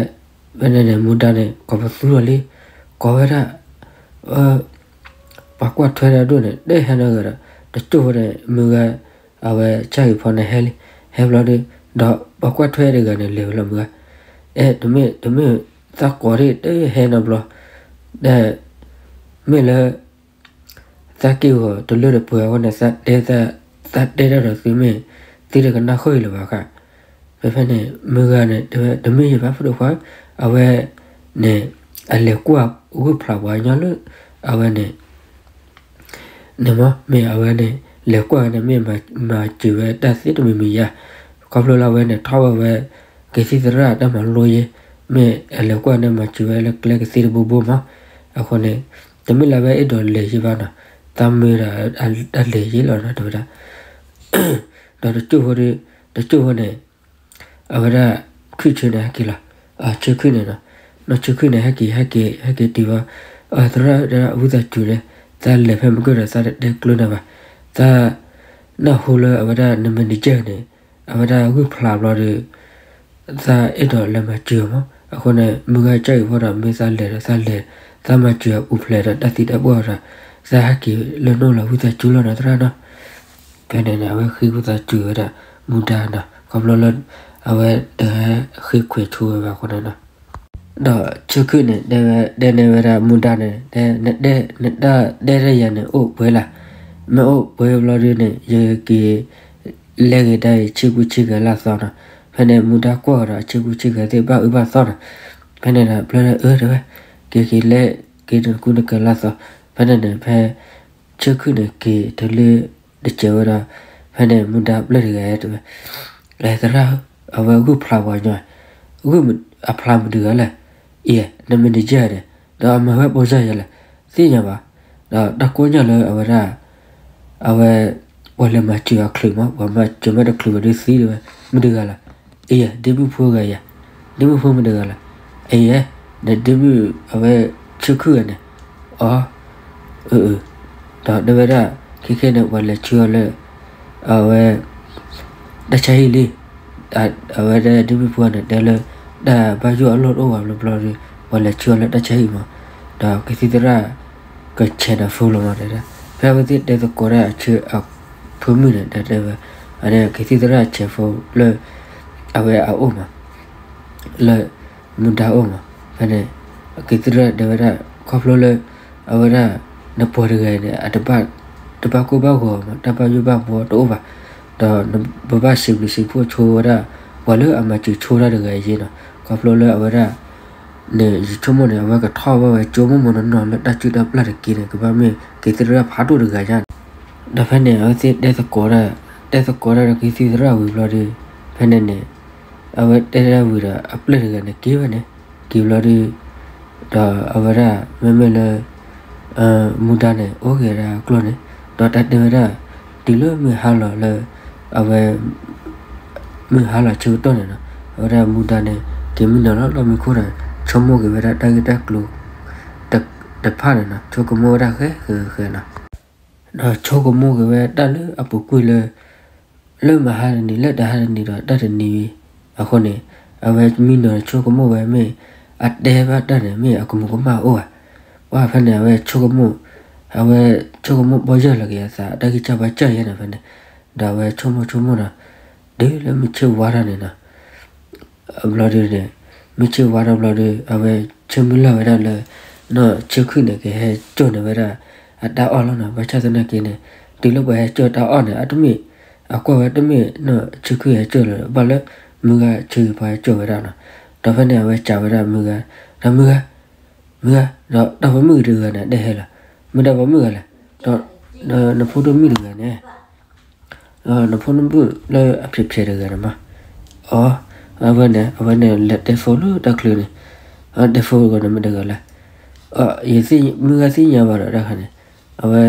ဖဲန့ၣ်န့ၣ် မူဒါန့ၣ် ကိးပသူထီၣ်လံ, ကိးဝဲဒၣ် ပှၤကွၢ်ထွဲတၢ်ဒိၣ်န့ၣ် တဟဲနီတဂၤဒီး တကၠိၢ်ဖိန့ၣ် မုၢ်ဂၤ အဝဲဆၣ်ဂ့ၤဖီန့ၣ်ဟဲလံ, ဟဲဘျီဒီး ဒီးပှၤကွၢ်ထွဲတဂၤန့ၣ် လဲၤဝဲလီၤမုၢ်ဂၤ, အဲ တမ့ၢ် တမ့ၢ် သးကိးဒၣ်တဟဲနီတဘျီ, ဒီး မ့ၢ်လၢ သးက့ၢ်ဂီၤတလၢတပှဲၤအဃိန့ၣ် သးတဲ သးတဲတၢ်ဒီးသုမ့ၢ် သုတကနၣ်ဃုာ်အံၤလၢၤဘၣ်ဃး, ဖဲဖဲန့ၣ် မုၢ်ဂၤန့ၣ် တဲဝဲ တမ့ၢ်ယဘၣ်ဖိဒိၣ်ခွါ, အဝဲန့ၣ် အလဲၤကွၢ်ဂုၢ်ဖျးပှၤကညီလၢ အဝဲန့ၣ် န့ၣ်မ့ၢ် မ့ၢ်အဝဲန့ၣ် လဲၤကွၢ်ဝဲန့ၣ် မ့ၢ်မၤစၢၤဝဲတၢ်သ့တမံၤမံၤယါ, ခီဖျိလၢအဝဲန့ၣ် ထီၣ်ဝဲဝဲ ကသံၣ်သရၣ်တၢ်မၤလိယဲ, မ့ၢ်အလဲၤကွၢ်န့ၣ် မၤစၢၤဝဲလၢကျဲကသ့တဘိဘိမး, အဃိန့ၣ် တမ့ၢ်လၢအဝဲအဲၣ်ဒိးလဲၤယဲဘၣ်နီၤ, တၢ်မ့ၢ်ဒီး တၢ်လဲၤယဲလီၤနီၤ တဲဝဲဒၣ်, ဒီးတကၠိၢ်ဖိဒီး တကၠိၢ်ဖိန့ၣ် အဝဲဒၣ် ခုၣ်ဆၢန့ၣ် ဟဲက့ၤလီၤ, ဆၢခုၣ်န့ၣ်နီၤ, နီၢ်ဆၢခုၣ်န့ၣ် ဟဲက့ၤ ဟဲက့ၤ ဟဲက့ၤတုၤဘၣ်, သရၣ် သရၣ်ဝံသးစူၤန့ၣ် သးလဲၤဖဲမုၢ်ကၢၢ်ဒီး သးတတဲကျၢၤနၤဘၣ်, သးနၢ်ဟူလၢအဝဲဒၣ်နမ့ၢ်နကဲန့ၣ် အဝဲဒၣ်ဂုၢ်ဖျးဘျီဒီး သးအဲၣ်ဒိးလၢမၤစၢၤအီၤမး, အဃိန့ၣ် မုၢ်ဂၤစၢ်ဂ့ၤဖီဒီး မ့ၢ်သးလဲၤဒီး သးလဲၤ သးမၤစၢၤအပူၤဖျဲးဒီး တၢ်သံတၢ်ပှၢ်ဒီး သးဟဲက့ၤလၢနအိၣ်လီၤ ဝံသးစူၤလီၤနီၤ သရၣ်နီၤ, ဖဲန့ၣ်န့ၣ် အဝဲဃ့ဝံသးစူၤဝဲဒၣ် မူဒါနီၤ, ခီဖျိလၢ အဝဲတဟဲဃ့ခွဲးဆိဝဲဘၣ်အဃိန့ၣ်နီၤ, ဒီးဆၢခုၣ်န့ၣ် တဲဝဲ တဲန့ၢ်ဝဲဒၣ်မူဒါန့ၣ် တဲ နတဲ နတၢ်တဲတၢ်ယၤန့ၣ် အိၣ်ပှဲၤလၢ်, မ့ၢ်အိၣ်ပှဲၤဘျီဒုန့ၣ် ယက့ၤ လဲၤက့ၤဒၣ်အံၤ ဆ့ကူဆ့ကၤလၢအသီနီၤ, ဖဲန့ၣ် မူဒါကွၢ်ဒီး အဆ့ကူဆ့ကၤသ့ၣ်ဘၣ်အုၣ်ဘၣ်သီနီၤ, ဖဲန့ၣ်ဒီး ဖျၢၣ်လၢအၢ တဲဝဲ က့ၤက့ၤလဲၤ က့ၤနကူနကၤလၢအသီ, ဖဲန့ၣ်န့ၣ် ဖဲ ဆၢခုၣ်န့ၣ် က့ၤတုၤလၢ တစဲးဝဲဒီး ဖဲန့ၣ် မူဒါပျဲၢ်တဂၤ တဲဝဲ လဲၤသရၣ်ဧၢ, အဝဲဂုၢ်ဖျးပှၤညီ, ဂုၢ်အဖျးမတၤတဂၤလဲၣ်, အံၤ နမ့ၢ်နကဲန့ၣ်, ဒီးအမၤဝဲပိာ်စၢ်ယဲလဲၣ်, သ့ၣ်ညါဘၣ်, ဒီးတၢ်ကိးညါလၢအဝဲဒၣ် အဝဲ ပှၤလဲၤမၤစၢၤအချုးမး, ပှၤမၤစၢၤမ့ၢ်တချုးဝဲဒုးသံတဲဝဲ, မတၤတဂၤလဲၣ်, အံၤ ဒ့မုၣ်ဖိဂၤယၤ, ဒ့မုၣ်ဖိမတၤတဂၤလဲၣ်, အံၤ နဒ့မုၣ်အဝဲဆၢခုၣ်ဂၤန့ၣ်, အီ အၢ အၢ ဒီးတဲဝဲဒၣ် ခဲခဲန့ၣ် ပှၤလဲၤဆှၢအီၤလၢ အဝဲ တၢ်ဆါဟံၣ်လံ, အဝဲဒၣ်ဒ့မုၣ်ဖိန့ၣ် တဲလၢ တၢ်ဘၣ်ယိၣ်အလီၢ်တအိၣ်ဘၣ်ဘျီဘျီဒီး ပှၤလဲၤဆှၢအီၤလၢတၢ်ဆါဟံၣ်မး, ဒီးကသံၣ်သရၣ် ကဆဲးဒီး phone လီၤမး တဲဒၣ်. ဖဲအဝဲသ့ၣ်တဲသကိးတၢ်အဆၢအဖိမုၣ်န့ၣ် တဲတဲဝဲ အန့ၣ်ကသံၣ်သရၣ်ဆဲး phone လၢ အဝဲအအိၣ်မး လၢမူဒါအိၣ်မး. ဖဲန့ၣ် ကသံၣ်သရၣ်တဲဝဲဒၣ် ခီဖျိလၢ အဝဲဒၣ် နပှၤတဂၤအံၤန့ၣ် အတဘၣ် တဘၣ်ကိၢ်ဘၣ်ဂီၤမး တၢ်ဘၣ်ယိၣ်ဘၣ်ဘှီတအိၣ်ဘၣ်. ဒီးနပဘၣ်စံးဘျုးစံးဖှိၣ်ဆိဝဲဒၣ် ပှၤလၢအမၤစၢၤဆိတၢ်တဂၤအံၤနီၤ. ခီဖျိလၢအဝဲဒၣ် န့ၣ် ယဆိကမိၣ်န့ၣ် အဝဲကထီၣ်ဘၣ်ဝဲကၠိမိၢ်မိၢ်နီၢ်နီၢ်လၢတၢ်စုတၢ်ပျၢ်တက့ၢ်န့ၣ် ကဘၣ်မ့ၢ်ကသံၣ်သရၣ်ဖးဒိၣ်တဂၤညါန့ၣ်. ဒီးဖဲန့ၣ် အဝဲသ့ၣ်တဲသကိးတၢ် တဲသကိးတၢ်ဒီးကသံၣ်သရၣ်ဝံၤဘျီဒီး ဖဲန့ၣ်န့ၣ် အဝဲတဲတၢ်ဝံၤဒီး အပျဲၢ်တဂၤန့ၣ်က့ၤဝဲန့ၣ် က့ၤဘျီဒီး ဒီးအဝဲဒၣ် မ့မ့ၢ်လၢ မူဒါန့ၣ် အိၣ်က့ၤဒၣ်အကျိာ်န့ၣ် ဒီးတၢ်တဲဝဲဒၣ် တုၤလၢမုၢ်ဟါလီၤလၢ အဝဲ မုၢ်ဟါလီၤဆၢကတီၢ်န့ၣ်နီၤ အဝဲဒၣ်မူဒါန့ၣ် က့ၤမံနီၤလီၤလီၢ်မံခိၣ်ဒီး ဆိကမိၣ်က့ၤဝဲဒၣ်တၢ်ဂ့ၢ်တၢ်ကျိၤ တဖၣ်န့ၣ်နီၤ ဆိကမိၣ်ဝဲဒၣ်ဃဲဃဲဃဲနီၤ. ဒီးဆိကမိၣ်က့ၤဝဲတၢ်လၢအပူၤကွံာ်လၢ လၢမဟါတနံၤ လၢတဟါတနံၤဒီးတၢ်တနံၤအံၤ အဃိန့ၣ် အဝဲမံနီၤဆိကမိၣ်ဝဲမ့ၢ် အတဲဘၣ်တၢ်န့ၣ် မ့ၢ်အကမူၤကမၣ်အိၣ်ဧါ. ပှၢ်ဖဲန့ၣ် အဝဲဆိကမိၣ် အဝဲဆိကမိၣ်ဘီယၢၢ်လီၤက့ၤအသး တၢ်ဂံၢ်စၢ်ဘါစၢ်ယဲန့ၣ်ဖဲန့ၣ် ဒီးအဝဲဆိကမိၣ်ဆိကမိၣ်ဒီး တုၤလၢမုၢ်ဆ့ၣ်ဝါထီၣ်န့ၣ်နီၤ ဘျီဒုန့ၣ် မုၢ်ဆ့ၣ်ဝါထီၣ်ဘျီဒီး အဝဲဆၢမုၢ်လၢ်ဝဲဒၣ်လၢ နီၢ်ဆၢခုၣ်န့ၣ် ကဟဲစိာ်န့ၢ်ဝဲဒၣ် အတၢ်အီၣ်လီၤနီၤ. ဘၣ်ဆၣ်သနာ်က့န့ၣ် တုၤလၢပှၤဟဲစိာ်တၢ်အီၣ်န့ၣ် အတမ့ၢ် အကွၢ်ဝဲတမ့ၢ်နီၢ်ဆၢခုၣ်ဟဲစိာ်လၢၤ ဘၣ်လၢမုၢ်ဂၤဆၢဂ့ၤဖီဟဲစိာ်ဝဲဒၣ်နီၤ. ဒီးဖဲန့ၣ် အဝဲစံးဝဲဒၣ်မုၢ်ဂၤ ဒီးမုၢ်ဂၤ မုၢ်ဂၤ ဒီးတၢ်ဖိမုၣ်တဂၤန့ၣ် အတဲဟဲလီၤ မုၢ်တၢ်ဖိမုၣ်ဂၤလဲၣ် ဒီးနဖိဒိၣ်မုၣ်တဂၤန့ၣ် နဖိနမုၣ်လၢအဖျဲးဖျဲးတဂၤန့ၣ်မး အ အဝဲန့ၣ် အဝဲန့ၣ်လဲၤတဲ phone လၢတၢ်ချၢန့ၣ် တဲ phone ဂီၢ်န့ၣ်မ့ၢ်တဂၤလဲၣ် ယမုၢ်ဂၤသ့ၣ်ညါဘၣ်ဒီးတၢ်ခါန့ၣ် အဝဲ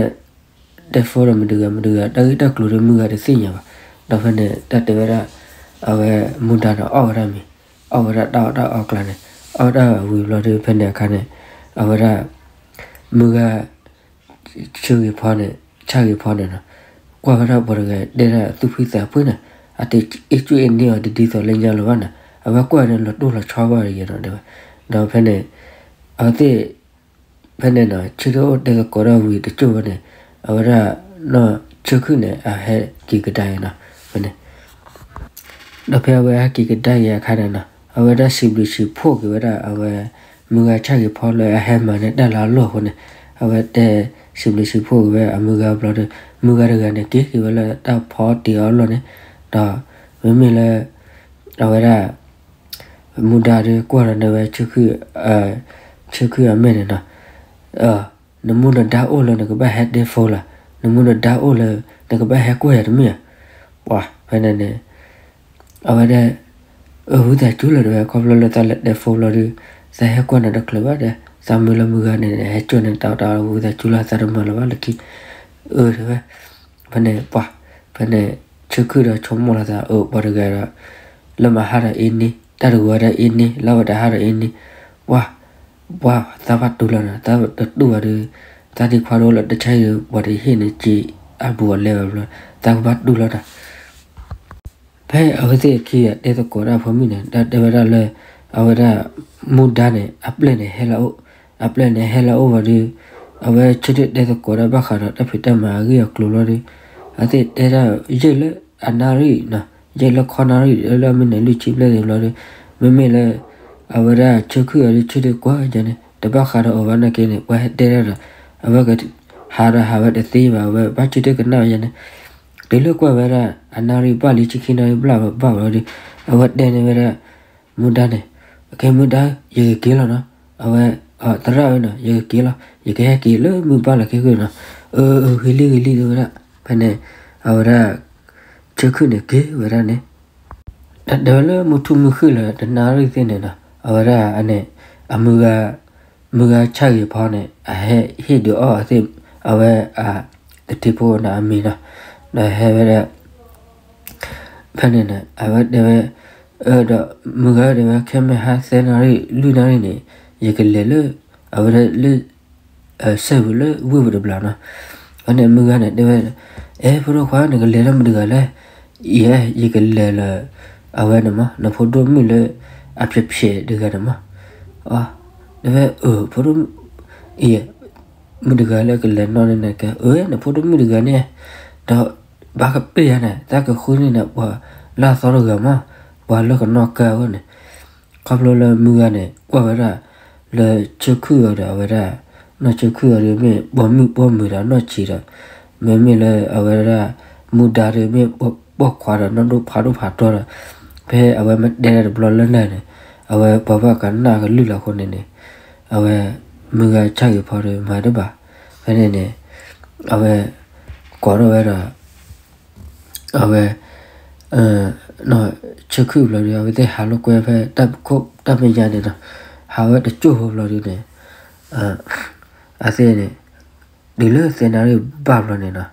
တဲ phone ဒီးမတၤတဂၤမတၤတဂၤ တၢ်ဂ့ၢ်တၢ်ကျိၤဒီးမုၢ်ဂၤတသ့ၣ်ညါဘၣ်. ဒီးဖဲန့ၣ် တၢ်တဲဝဲဒၣ် အဝဲမူဒါန့ၣ်အီၣ်ဝဲဒၣ်မ့ၤ အီၣ်ဝဲဒၣ်တၢ်အီၣ်တၢ်အီကျါန့ၣ် အီၣ်တၢ်ဝံၤဘျီဒီး ဖဲန့ၣ်အခါန့ၣ် အဝဲဒၣ် မုၢ်ဂၤ ဆၢဂ့ၤဖီန့ၣ် ဆၣ်ဂ့ၤဖီန့ၣ်နီၤ ကွၢ်ဝဲဒၣ်ပှၤတဂၤတဲဒၣ်သူၣ်ဖှံသးဖှံန့ၣ် အတအ့ၣ်ကူၣ်အ့ၣ်န့ၢ်အီၤဒ်သိးလၢညါလၢၤဘၣ်န့ၣ် အဝဲကွၢ်န့ၣ်လီၤတိၢ်လီၤဆီဘၣ်တဂ့ၤနီၤ တဲဝဲ. ဒီးဖဲန့ၣ် အဝဲသ့ၣ် ဖဲန့ၣ်နီၤ ဆၢထၢၣ်အိၣ်တဲသကိးတၢ်ဝံၤတစိၢ်ဝဲန့ၣ် အဝဲဒၣ် နီၢ်ဆၢခုၣ်န့ၣ် အဟဲက့ၤကဒါအံၤနီၤ ဖဲန့ၣ် ဒီးဖဲအဝဲဟဲက့ၤကဒါက့ၤအခါန့ၣ်နီၤ အဝဲဒၣ်စံးဘျုးစံးဖှိၣ်က့ၤဝဲဒၣ် အဝဲ မုၢ်ဂၤဆၣ်ဂ့ၤဖီလၢအဟဲမၤန့ၢ်တၢ်လၢအလီၢ်အဃိန့ၣ် အဝဲတဲစံးဘျုးစံးဖှိၣ်က့ၤဝဲအမုၢ်ဂၤဘျီဒီး မုၢ်ဂၤတဂၤန့ၣ် က့ၤက့ၤဝဲလၢတၢ်ဖီတ့ၢ်အီၤအလီၢ်န့ၣ် ဒီး မ့မ့ၢ်လၢ အဝဲဒၣ် မူဒါဒီးကွၢ်ဒီးန့ၢ်ဝဲ ဆၢခုၣ်အမဲာ်န့ၣ်နီၤ နမူနဒါအိၣ်လၢနကဘၣ်ဟဲတဲ phone လီၤ နမူနဒါအိၣ်လၢ နကဘၣ်ဟဲကွၢ်ယၤတမ့ၢ်ဧါ. ပှၤဖဲန့ၣ်န့ၣ် အဝဲဒၣ် အၢ ဝံသးစူၤလီၤတဲဝဲ ခီဖျိလၢသးလဲၤတဲ phone လီၤဒီး သးဟဲကွၢ်နၤတချုးဘၣ်ဒီး သးမုၢ်လၢမုၢ်ဂၤန့ၣ် ဟဲစိာ်န့ၢ်တၢ်အီၣ်တၢ်အီ ဝံသးစူၤလီၤ သးတမၤလၢၤဘၣ်လၢခံ အၢ တဲဝဲ ဖဲန့ၣ် ပှၤ ဖဲန့ၣ် ဆၢခုၣ်ဒီးဆိကမိၣ်လီၤသး အၢ ပှၤတဂၤဒီး လၢမဟါဒီးအ့န့ၣ် တၢ်တဂီၤဝဲဒၣ်အ့န့ၣ် လၢဝဲတဟါဒီးအ့န့ၣ် ပှၤ ပှၤ သးဘၣ်တူၢ်လီၤနီၤ သးတတူၢ်ဘၣ်ဒီး သးသံခွါတအိၣ်လၢတဆါအံၤဒီး ပှၤတဟ့ၣ်န့ၣ်က့ၤအဘူးအလဲဘၣ်ဘျီ သးကဘၣ်တူၢ်လီၤနီၤ ဖဲအဝဲသ့ၣ်အခံဂၤတဲသကိးတၢ်အဖိမုၣ်န့ၣ် တၢ်တဲဝဲဒၣ်လၢ အဝဲဒၣ် မူဒါန့ၣ် အပျဲၢ်န့ၣ်ဟဲလၢအအိၣ် အပျဲၢ်န့ၣ်ဟဲလၢအအိၣ်ဝံၤဒီး အဝဲဆၢထၢၣ်တဲသကိးတၢ်ဘၣ်ဃးဒီးတၢ်ဖံးတၢ်မၤအဂ့ၢ်အကျိၤလီၤဒီး အဝဲသ့ၣ်တဲဒၣ်ယဲၢ်လၢအနၣ်ရံၣ်နီၤ ယဲၢ်လၢခီနၣ်ရံၣ် လၢအမ့ၢ်န့ၣ်လွံၢ်ဆံဘျဲၣ်န့ၣ်ဘျီဒီး မ့မ့ၢ်လၢ အဝဲဒၣ်ဆၢခုၣ်အီၤဒီးဆၢထၢၣ်ကွၢ်ယဲန့ၣ် တဘၣ်ဃးဒီးအီၤဘၣ်နာ်က့န့ၣ် ပှၤဟဲတဲဒၣ်ဒီး အဝဲက ဟးဒီးဟးဝဲတသ့ဘၣ် အဝဲဘၣ်ဆၢထၢၣ်ကနၣ်ဝဲယဲန့ၣ် တုၤလၢကွၢ်ဝဲဒၣ် အနၣ်ရံၣ်ဘၣ်လံ ဆံခံနၣ်ရံၣ်ဘၣ်ဘၣ်ဘၣ်ဒီး အဝဲတဲန့ၢ်ဝဲဒၣ် မူဒါန့ၣ် ကဲမူဒါ ယကက့ၤလီၤနီၤ အဝဲ သရၣ်ဝဲနီၤ ယကက့ၤလီၤ ယကဟဲက့ၤလၢမုၢ်ဘၣ်လီၤခဲကၢၢ်နီၤ အၢ အၢ ဂ့ၤလံ ဂ့ၤလံ တဲဝဲဒၣ် ဖဲန့ၣ် အဝဲဒၣ် ဆၢခုၣ်န့ၣ်က့ၤဝဲဒၣ်န့ၣ် တၢ်တဲဝဲလၢမုၢ်ထူၣ်မုၢ်ဃ့ၢ်လၢတနၣ်ရံၣ်သ့ၣ်န့ၣ်နီၤ အဝဲဒၣ်အန့ၣ် အမုၢ်ဂၤ မုၢ်ဂၤဆၣ်ဂ့ၤဖီန့ၣ် အဟဲဟ့ၣ်ဒုးအီၣ်အသ့ၣ် အဝဲအတထံဖိန့ၣ်အမံၤနီၤ ဒီးဟဲဝဲဒၣ် ဖဲန့ၣ်န့ၣ် အဝဲတဲဝဲ ဒီးမုၢ်ဂၤတဲဝဲ ခဲမုၢ်ဟါသၢနၣ်ရံၣ် လွံၢ်နၣ်ရံၣ်န့ၣ် ယကလဲၤလၢ အဝဲဒၣ်လၢ စဲးပူၤလၢဝ့ၢ်ပူၤတဘျီနီၤ အန့ၣ်မုၢ်ဂၤန့ၣ်တဲဝဲ အဲ ဖိဒိၣ်ခွါ နကလဲၤလၢမတၤတဂၤလဲၣ် ယဲ ယကလဲၤလၢ အဝဲန့ၣ်မး နဖိဒိၣ်မုၣ်လၢ အဖျဲးဖျဲးတဂၤန့ၣ်မး တဲဝဲ အၢ ဖိဒိၣ်မုၣ် အံၤ မုၣ်တဂၤလၢကလဲၤနီၣ်န့ၣ်န့ၣ် ကဲ အၢ နဖိတမုၣ်တဂၤန့ၣ် ဒီးဘၣ်ကပ့ၢ်ယၤန့ၣ် တၢ်ကဃုန့ၢ်န့ၣ် ပှၤလၢအသီတဂၤမး, ပှၤလၢကနီၣ်ကါအဂီၢ်န့ၣ်, ခီဖျိလၢမုၢ်ဂၤန့ၣ် ကွၢ်ဝဲဒၣ် လၢဆၢခုၣ်အီၤဒီး အဝဲဒၣ် နီၢ်ဆၢခုၣ်အီၤဒီး မ့ၢ်ပိာ်မုၣ်ပိာ်မုၣ်ဒီးနီၢ်ဆံးဒီး မ့မ့ၢ်လၢအဝဲဒၣ် မူဒါဒီး မ့ၢ်ပိာ်ခွါဒီး နီၢ်ဒိၣ်ဖးဒိၣ်ဖးတီဒီး ဖဲအဝဲမ့ၢ်တဲတၢ်တဘျီလၢ်လၢ်န့ၣ် အဝဲပှၤဘၣ်ကနၣ်ကလုၢ်လီၤအဃိန့ၣ်န့ၣ် အဝဲမုၢ်ဂၤဆၣ်ဂ့ၤဖီဒီး မၤတဘၣ်, ဖဲန့ၣ်န့ၣ် အဝဲ ကိးထီၣ်ဝဲဒီး အဝဲ ဆၢခုၣ်ဘျီဒီး အဝဲသ့ၣ်ဟးလိာ်ကွဲဖဲတၢ်ခိၣ်တၢ်မဲာ်ညါန့ၣ်နီၤ, ဟးဝဲတကၠိၢ်ဖိဘျီဒီးန့ၣ် အသ့ၣ်န့ၣ် တုၤလၢသဲနၣ်ရံၣ်ဘၣ်ဘျီန့ၣ်နီၤ,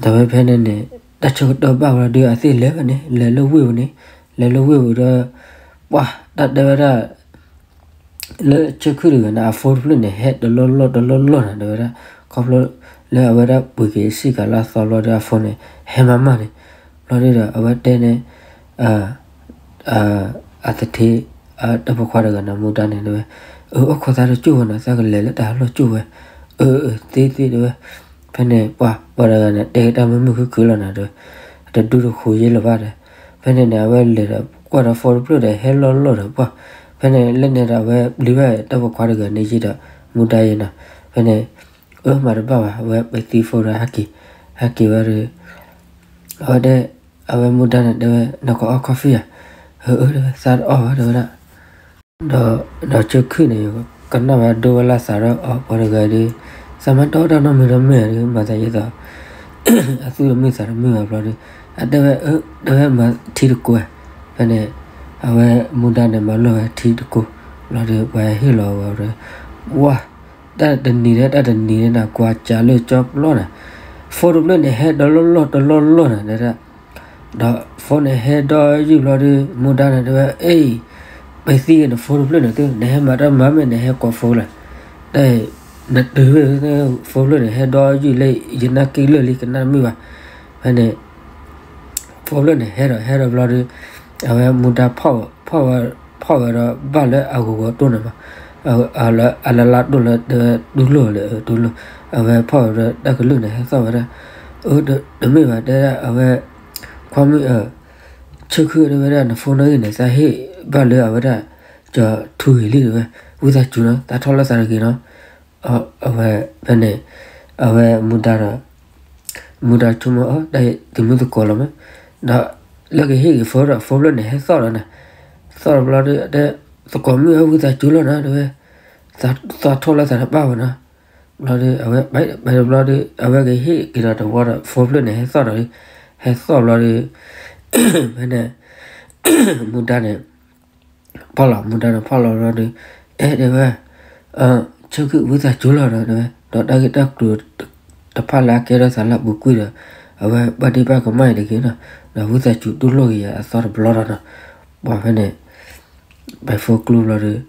ဒီးဝဲဖဲန့ၣ်န့ၣ် တၢ်ဆၢကတီၢ်ဘၣ်ဘျီဒီး အသ့ၣ်လဲၤဝဲန့ၣ် လဲၤလၢဝ့ၢ်ပူၤန့ၣ်, လဲၤလၢဝ့ၢ်ပူၤဒီး ပှၤတၢ်တဲဝဲဒၣ် လၢဆၢခုၣ်တဂၤန့ၣ် အဖိတဖျၢၣ်န့ၣ် ဟဲတလီၢ်လီၢ်တလီၢ်လီၢ်န့ၣ် တဲဝဲဒၣ် ခီဖျိလၢအဝဲဒၣ်ပှ့ၤက့ၤစ့ၢ်ကီးလၢအသီဘျီဒီး အဖိန့ၣ် ဟဲမၤမၢ်န့ၣ်, ဘျီဒီး အဝဲတဲန့ၣ် အသထ့ တၢ်ပိာ်ခွါတဂၤန့ၣ် မူဒါန့ၣ် တဲဝဲ အၢ အိၣ်ခိးသးတကၠိၢ်ဝဲနီၤ, သးကလဲၤလၢတၢ်ဟးလီၢ်ကၠိၢ်ဝဲ, အၢ အၢ သ့သ့ တဲဝဲ, ဖဲန့ၣ် ပှၤ ပှၤတဂၤန့ၣ် တဲတၢ်မုာ်မုာ်ခုၣ်ခုၣ်လီၤနီၤ တဲဝဲ, တဒူတဃိးယ့လၢၤဘၣ်ဒီး, ဖဲန့ၣ်န့ၣ် အဝဲလဲၤဒီး ကွၢ်ဒီးဖိတဖျၢၣ်ဒီး ဟဲလီၢ်လီၢ်ဒီးပှၤ, ဖဲန့ၣ် လၢန့ၣ်ဒီး အဝဲပျံၤဘၣ်တၢ်ပိာ်ခွါတဂၤန့ၣ်ယံၤဒီး မူဒါယံၤနီၤ, ဖဲန့ၣ် အၢ မၤတဘၣ်ဘၣ်, အဝဲပသံဖိဒီး ဟဲက့ၤ, ဟဲက့ၤဝဲဒီး အဝဲဒၣ် အဝဲမူဒါန့ၣ် တဲဝဲ နကအီၣ် coffee ဧါ, အၢ အၢ တဲဝဲ သးတအီၣ်ဘၣ် တဲဝဲဒၣ် ဒီး ဒီးဆၢခုၣ်န့ၣ် ကနၣ်ဝဲဒိဝဲလၢသးဒီး အီ ပှၤတဂၤဒီး သးမ့ၢ်တအီၣ်တၢ်နီတမံၤဒီးမ့ၢ်ဧါဒီး မၤသးဒ်သိး အသူၣ်တမုာ်သးတမုာ်ဘၣ်ဘျီဒီး အတဲဝဲ အၢ တဲဝဲမၤထံတကိးဧါ, ဖဲန့ၣ် အဝဲမူဒါန့ၣ် မၤလီၢ်ဝဲထံတကိး ဘျီဒီး ပှၤဟ့ၣ်လီၤဝဲဒီး ဝါ တၢ်တနံၤန့ၣ် တၢ်တနံၤန့ၣ် နကွၢ်ကးလၢကၠီပျီန့ၣ် ဖိတဖျၢၣ်န့ၣ် ဟဲတလီၢ်လီၢ်တလီၢ်လီၢ်န့ၣ် တဲဒၣ် ဒီးဖိန့ၣ်ဟဲဒီးယုၢ်ဘျီဒီး မူဒါန့ၣ် တဲဝဲ အ့ ပသံနဖိတဖျၢၣ်န့ၣ် သု နဟဲမၤတၢ်မၤမ့ၢ် နဟဲကိးဖိလဲၣ်, တၢ် နတုၤဝဲ ဖိတဖျၢၣ်န့ၣ် ဟဲဒီးယုၢ်လၢ ယနၢ်က့လၢာ်လံ ကနၣ်တမုာ်ဘၣ်, ဖဲန့ၣ် ဖိတဖျၢၣ်န့ၣ် ဟဲဒီး ဟဲဒီးဘျီဒီး အဝဲမူဒါ ဖီၣ်ဝဲဒီး ဘၣ်လၢအဂီၤဂီၤတိၢ်န့ၣ်မး, အလၢလါတိၢ်လၢတဲတူၢ်လိာ်လၢတူၢ်လိာ်, အဝဲဖီၣ်ဝဲဒီးတၢ်ကလုၢ်န့ၣ် ဟဲသီၣ်ဝဲဒၣ်, အၢ တမ့ၢ်ဘၣ် တဲဒၣ် အဝဲ ခွါမုၣ် ဆၢခုၣ် တဲဝဲဒၣ် နဖိနီၣ်ဂံၢ်န့ၣ် သးဟ့ၣ်ဘၣ်လၢအဝဲဒၣ် ကၠီၤထူဂ့ၤလံ တဲဝဲ, ဝံသးစူၤနီၤ သးထီၣ်လၢသးတဂ့ၤနီၤ, အဝဲဖဲန့ၣ် အဝဲမူဒါဒီး မူဒါဆိကမိၣ် တၢ်သုးမုၢ်သကိးလီၤမး, ဒီးလၢကဟ့ၣ်က့ၤဖိဒီး ဖိဖျၢၣ်န့ၣ် ဟဲသီၣ်ဒီးန့ၣ်, သီၣ်တဘျီဒီး တဲ သကိးမုၣ်ဧၢ ဝံသးစူၤလီၤနီၤ တဲဝဲ, သးထီၣ်လၢသးတဘၣ်ဝဲနီၤ, ဘျီဒီး အဝဲပတဘျီဒီး အဝဲကဟ့ၣ်က့ၤဒီးတဝီဒီး ဖိဖျၢၣ်န့ၣ် ဟဲသီၣ်ဒီး ဟဲသီၣ်ဘျီဒီး ဖဲန့ၣ် မူဒါန့ၣ် ဖီၣ်လီၤ မူဒါန့ၣ်ဖီၣ်လီၤဘျီဒီး အဲ တဲဝဲ ဆၢခုၣ် ဝံသးစူၤလီၤဒီး တဲဝဲ ဒီးတၢ်ဂ့ၢ်တၢ်ကျိၤတဖၣ်လၢအကဲထီၣ်သးလၢအပူၤကွံာ်ဒီး အဝဲဘၣ်ဒ့ဘၣ်ကမၣ်အံၤတဂ့ၤနီၤ, ဒီးဝံသးစူၤတူၢ်လိာ်က့ၤယၤအသီတဘျီဒီးနီၤ, ပှၤဖဲန့ၣ် ပၢၤဖိကျိဘျီဒီး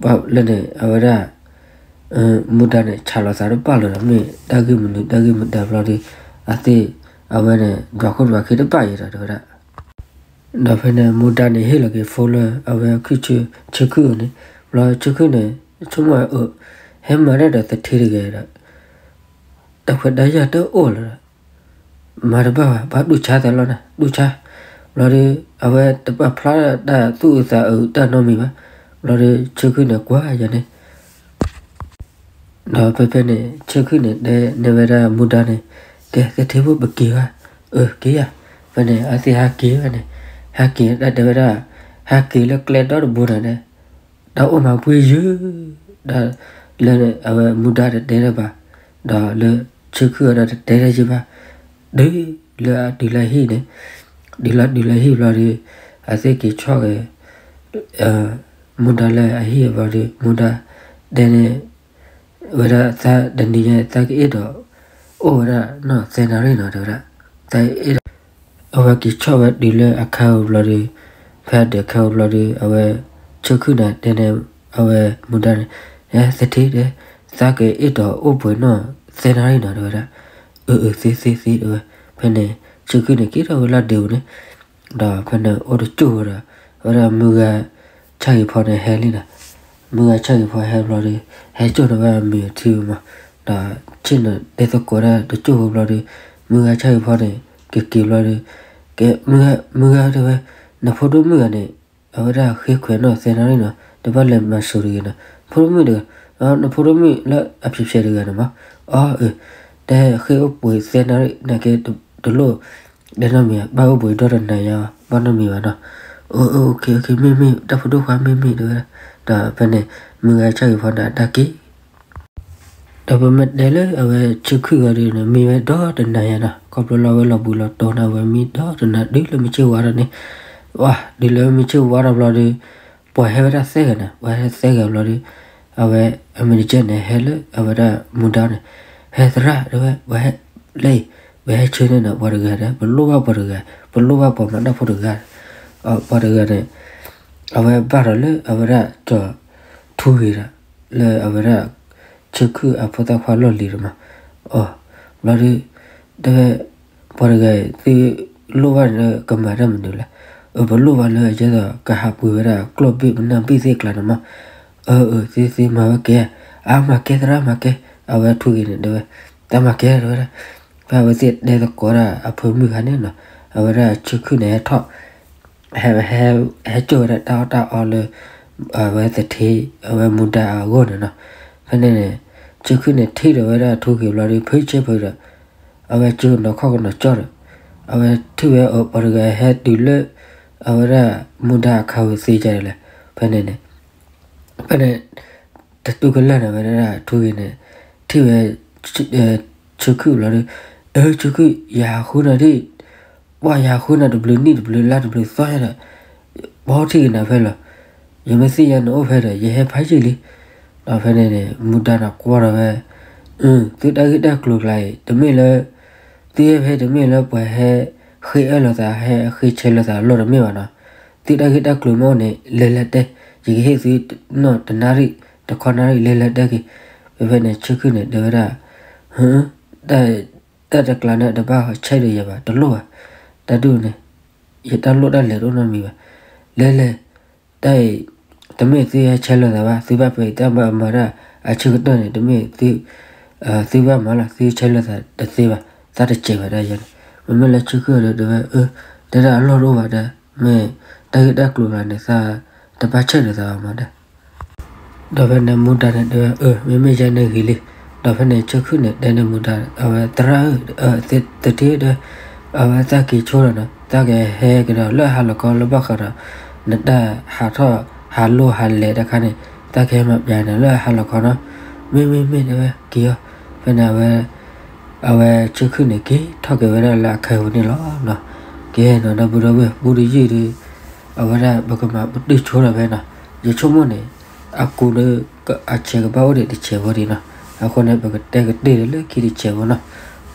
ပှၤလၢန့ၣ် အဝဲဒၣ် မူဒါန့ၣ် ဆးလီၤသးတဘၣ်လၢၤဒီး မ့ၢ်တၢ်ဂ့ၢ်မနုၤတၢ်ဂ့ၢ်မတၤဘျီဒီး အသ့ၣ် အဝဲန့ၣ် ဒွးခိၣ်ဒွးခံတဘၣ်အံၤဒီး တဲဝဲဒၣ် ဒီးဖဲန့ၣ် မူဒါန့ၣ် ဟ့ၣ်လီၤက့ၤဖိလၢ အဝဲခုၣ်ဆၢ ဆၢခုၣ်အန့ၣ်, ဘျီဆၢခုၣ်န့ၣ် ဆိကမိၣ်ဝဲ အၢ ဟဲမၤတၢ်ဒီးသထ့တဂ့ၤဒီး တၢ်ခွဲးတၢ်ယာ်တအိၣ်လၢၤဒီး မၤတဘၣ်ဘၣ် ဘၣ်တူၢ်ဆါသးလီၤနၤ တူၢ်ဆါ, ဘျီဒီး အဝဲတပာ်ဖျါတၢ်သူၣ်အုးသးအုးတၢ်နီတမံၤဘၣ်, ဘျီဒီး ဆၢခုၣ်န့ၣ် ကွၢ်ယၤန့ၣ် ဒီးဖဲဖဲန့ၣ် ဆၢခုၣ်န့ၣ် တဲန့ၢ်ဝဲဒၣ်မူဒါန့ၣ်, ကဲ သထ့ဖိ ပက့ၤဘၣ်, အၢ က့ၤယၤ, ဖဲန့ၣ် အသ့ၣ်ဟးက့ၤဖဲန့ၣ်, ဟဲက့ၤတၢ်တဲဝဲဒၣ်, ဟဲက့ၤလၢကျဲဒီတဘိန့ၣ်ဒီး တၢ်အိၣ်မးပှ့ၤယုၢ်, တၢ်လၢအဝဲမူဒါတတဲတၢ်ဘၣ်, ဒီးလၢဆၢခုၣ်အဒီးတတဲတၢ်ယုၢ်ဘၣ်, တုၤလၢအတုၤလၢဟံၣ်န့ၣ်, တုၤလၢတုၤလၢဟံၣ်ဘျီဒီး အသ့ၣ်က့ၤဆီၣ်ဂဲၤ မူဒါလၢအဟံၣ်ဘျီဒီး မူဒါတဲန့ၣ် ဝဲဒၣ်သးတနံၤညါ သးကအ့ၣ်ဒိး အိၣ်ဝဲဒၣ်နီၢ်သဲနၣ်ရံၣ်နီၤ တဲဝဲဒၣ်, သးအ့ၣ်ဒိး အဝဲက့ၤဆီၣ်ဝဲတုၤလၢအခါဧိၤဘျီဒီး ဖဲအဒၢးခါဧိၤဘျီဒီး အဝဲ ဆၢခုၣ်န့ၣ်တဲန့ၣ် အဝဲမူဒါန့ၣ်, သထ့တဲ, သးကအ့ၣ်ဒိးအိၣ်ပှဲၤနီၢ်သဲနၣ်ရံၣ်နီၤ တဲဝဲဒၣ်, အၢ အၢ သ့သ့သ့ တဲဝဲ, ဖဲန့ၣ် ဆၢခုၣ်န့ၣ်က့ၤထီၣ်ဝဲလၢဒ့ဧိၤန့ၣ်, ဒီးဖဲန့ၣ်အိၣ်တကၠိၢ်ဝဲဒီး အဝဲဒၣ်မုၢ်ဂၤ ဆၣ်ဂ့ၤဖီန့ၣ်ဟဲလံနီၤ, မုၢ်ဂၤဆၣ်ဂ့ၤဖီဟဲဘျီဒီး ဟဲကၠိၢ်န့ၢ်ဝဲမ့ၤအထံမး, ဒီးဆ့ၣ်နီၤတဲသကိးတၢ်တကၠိၢ်ဖိဘျီဒီး မုၢ်ဂၤဆၣ်ဂ့ၤဖီန့ၣ် က့ၤက့ၤဘျီဒီး ကဲ မုၢ်ဂၤ တဲဝဲ, နဖိဒိၣ်မုၣ်ဂၤန့ၣ် အဝဲဒၣ်ဃ့ခွဲးနီၣ်သၢနၣ်ရံၣ်နီၤ, တဘၣ်လဲၤမၤစိၤတဂ့ၤနီၤ, ဖိဒိၣ်မုၣ်တဂၤ, နဖိဒိၣ်မုၣ်လၢအဖျဲးဖျဲးတဂၤန့ၣ်မး, အီ အၢ တဲဃ့အိၣ်ပှဲၤသၢနၣ်ရံၣ် နာ်က့ တလိၣ် တဲနီတမံၤ, ဘၣ်အိၣ်ပှဲၤဒီတနၤယါ ဘၣ်နီတမံၤဘၣ်နီၤ, အိၣ် မ့ၢ်မ့ၢ် တၢ်ဖိဒိၣ်ခွါ မ့ၢ်မ့ၢ် တဲဝဲဒၣ်, ဒီးဖဲန့ၣ် မုၢ်ဂၤဆၣ်ဂ့ၤဖီန့ၣ် အတၢ်က့ၤ ဒီးပမ့ၢ်တဲလၢအဝဲဆၢခုၣ်ဂၤဒီးန့ၣ် မံဝဲဒီတနၤယါနီၤ, ခီဖျိလၢအဝဲလီၤဘှံးလီၤတီၤန့ၣ် အဝဲမံဒီတနၤ တုၤလၢမုၢ်ဆ့ၣ်ဝါထီၣ်န့ၣ်, ဝါ တုၤလၢမုၢ်ဆ့ၣ်ဝါထီၣ်ဘျီဒီး ပှၤဟဲဝဲဒၣ်သၢဂၤန့ၣ်, ပှၤဟဲသၢဂၤဘျီဒီး အဝဲအမ့ၢ်တကဲန့ၣ် ဟဲလၢအဝဲဒၣ်မူဒါန့ၣ်, ဟဲသရၣ် တဲဝဲ, ပှၤဟဲလၢအံၤ ပဟဲဆၢန့ၢ်ဒီးပှၤတဂၤဒီး ပလိၣ်ဘၣ်ပှၤတဂၤ, ပလိၣ်ဘၣ်ပှၤမၤတၢ်ဖိတဂၤ, ပှၤတဂၤန့ၣ် အဝဲဘၣ်ဒီးလၢအဝဲဒၣ်ကၠီၤထူဂ့ၤဒီး လၢအဝဲဒၣ် ဆၢခုၣ်အဖိသၣ်ခွါလီၢ်လံၤတမး, အီ ဘျီဒီး တဲဝဲ ပှၤတဂၤအံၤ သုလိၣ်ဘၣ်လၢကမၤတၢ်မနုၤလဲၣ်, အၢ ပလိၣ်ဘၣ်လၢအကဲသိး ကဟးပှ့ၤဝဲဒၣ်ကျီၢ်ဘ့ၣ်ပနၢ်ဘ့ၣ်သ့ၣ်ကျါန့ၣ်မး, အၢ အၢ သုသုမၤဝဲကဲ, အါ မၤကဲသရၣ် မၤကဲ, အဝဲထူဂ့ၤန့ၣ် တဲဝဲ တၢ်မၤကဲ တဲဝဲဒၣ်, ဖဲအဝဲသ့ၣ်တဲသကိးဒၣ်အဖၢမုၢ်ခါန့ၣ်နီၤ, အဝဲဒၣ်ဆၢခုၣ်န့ၣ် ဟဲထီၣ် ဟဲ ဟဲ ဟဲကၠီၣ်ဝဲဒၣ်တၢ်အီၣ်တၢ်အီလၢ အဝဲသထ့ အဝဲမူဒါအဂီၢ်န့ၣ်နီၤ, ဖဲန့ၣ်န့ၣ် ဆၢခုၣ်န့ၣ်ထံၣ်ဒီးဝဲဒၣ်ထူဂ့ၤဘျီဒီး ဖုဆဲဖုဒီး အဝဲကၠီၤနီၤခီၣ်ကနီၤကၠီၣ်ဒီး အဝဲထံၣ်ဝဲအပှၤတဂၤဟဲတုၤလၢ အဝဲဒၣ်မူဒါအခးဝံၤသ့ကဒီးလဲၣ်, ဖဲန့ၣ်န့ၣ် ဖဲန့ၣ် တတူၢ်ကလၢၢ်န့ၣ် ဝဲဒၣ်ထူဂ့ၤန့ၣ် ထံၣ်ဝဲ ဆၢခုၣ်ဘျီဒီး အၢ ဆၢခုၣ် ယဟးဃုနၤဒ် ပှၤယဟးဃုနၤတဘျုးနံၣ်တဘျုးလါတဘျုးသီဒီး ပှၤထံၣ်က့ၤနၤဖဲလီၤ, ယမ့ၢ်သ့ၣ်ညါနအိၣ်ဖဲဒီး ယဟဲဖးယံာ်လံ, ဒီးဖဲန့ၣ်န့ၣ် မူဒါန့ၣ်ကွၢ်ဒီးဝဲ, အ သုတၢ်ဂ့ၢ်တၢ်ကျိၤကျါအံၤ တမ့ၢ်လၢ သုဟဲဖဲတမ့ၢ်လၢပှၤဟဲဃ့အၢလိာ်သး ဟဲဃ့ဆဲးလိာ်သးအလီၢ်တမ့ၢ်ဘၣ်နီၤ, သုတၢ်ဂ့ၢ်တၢ်ကျိၤမ့ၢ်အိၣ်န့ၣ် လဲၤလဲၤတဲ, ယကဟ့ၣ်သုနီၢ်တနၣ်ရံၣ် တခီနၣ်ရံၣ် လဲၤလဲၤတဲက့ၤ, ဖဲဖဲန့ၣ် ဆၢခုၣ်န့ၣ် တဲဝဲဒၣ် တၢ်တကျါန့ၣ် တဘၣ်ဆဲးဒီးယၤဘၣ် တလိၣ်ဘၣ်, တၢ်ဒ်န့ၣ် ယတၢ်လိၣ်တၢ်လဲၤတအိၣ်နီတမံၤဘၣ်, လဲၤလဲၤ တၢ်အံၤ တမ့ၢ်သုဟဲဆဲးလိာ်သးဘၣ်, သုဘၣ်ပှဲၤတၢ်ဘၣ်မၤတၢ်အဆၢကတီၢ်န့ၣ် တမ့ၢ်သု သုဘၣ်မၤလီၤ, သုဆဲးလိာ်သးတသ့ဘၣ်, သးတစဲးဘၣ်ဒၣ်ယဲန့ၣ်, မ့မ့ၢ်လၢဆၢခုၣ်ဒီး တဲဝဲ အၢ တဲဒၣ်အလီၢ်တအိၣ်ဘၣ်ဒီး မ့ၢ်တၢ်ဂ့ၢ်တၢ်ကျိၤဘၣ်န့ၣ် သးတဘၣ်ဆဲးဒီးသးဘၣ်မၤဒီး ဒီးဖဲန့ၣ်မူဒါန့ၣ် တဲဝဲ အၢ မ့မ့ၢ်ယဲန့ၣ်ဂ့ၤလံ, ဒီးဖဲန့ၣ်ဆၢခုၣ်န့ၣ် တဲန့ၣ်မူဒါ အဝဲသရၣ်ဧၢ သထ့ဒီး အဝဲသးက့ၤဆိဒီးနီၤ သးကဟဲကဒီးလၢအဟးလီၤခီလၢဘၣ်ဃးဒီး နတၢ်ဟးထီၣ်ဟးလိၢ်ဟးလဲၤတခါန့ၣ် သးကဟဲမၤပျးနၤလၢအဟးလီၤခီနီၤ, မ့မ့ၢ်မ့ၢ်တဲဝဲ က့ၤအီၤ, ဖဲန့ၣ် အဝဲဆၢခုၣ်န့ၣ် က့ၤထီၣ်က့ၤဝဲဒၣ်လၢအခါပူၤန့ၣ်လီၤ. ကဲနီၤ ဒီပုၢ်ဒီဝဲၢ် ပူတယုၢ်ဒီး အဝဲဒၣ်ပကမၤပတုာ်ဆိဒီးဖဲနီၤ, ယဆိကမိၣ်န့ၣ် အကူးဒီး အဆဲးကဘၣ်အိၣ်ဒံးတဆဲးဖိဒံးနီၤ, အဃိန့ၣ် ပကတဲကတၢၢ်လၢခံတဆဲးဖိနီၤ,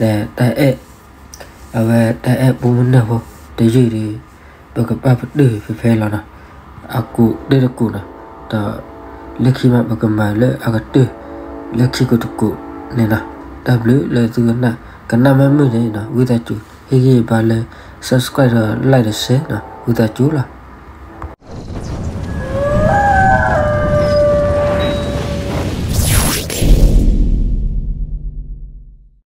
လၢတၢ်အဲၣ် အဝဲတၢ်အဲၣ်ပူမုၢ်နၢ်ဖိတယုၢ်ဒီး ပကဘၣ်ပတုာ်ဖဲဖဲလီၤနီၤ, အကူးတၢၢ်တကူးနီၤ, ဒီးလၢခံမး ပကမၤလၢအကတၢၢ် လၢခံကတကူးန့ၣ်နီၤ, တၢ်ဘျုးလၢသုကနၣ်, ကနၣ်မ့ၢ်မုာ်န့ၣ်နီၤ ဝံသးစူၤ ဟ့ၣ်ဂံၢ်ဘါလၢ subscribe ဒီး like ဒီး share နီၤ ဝံသးစူၤလီၤ.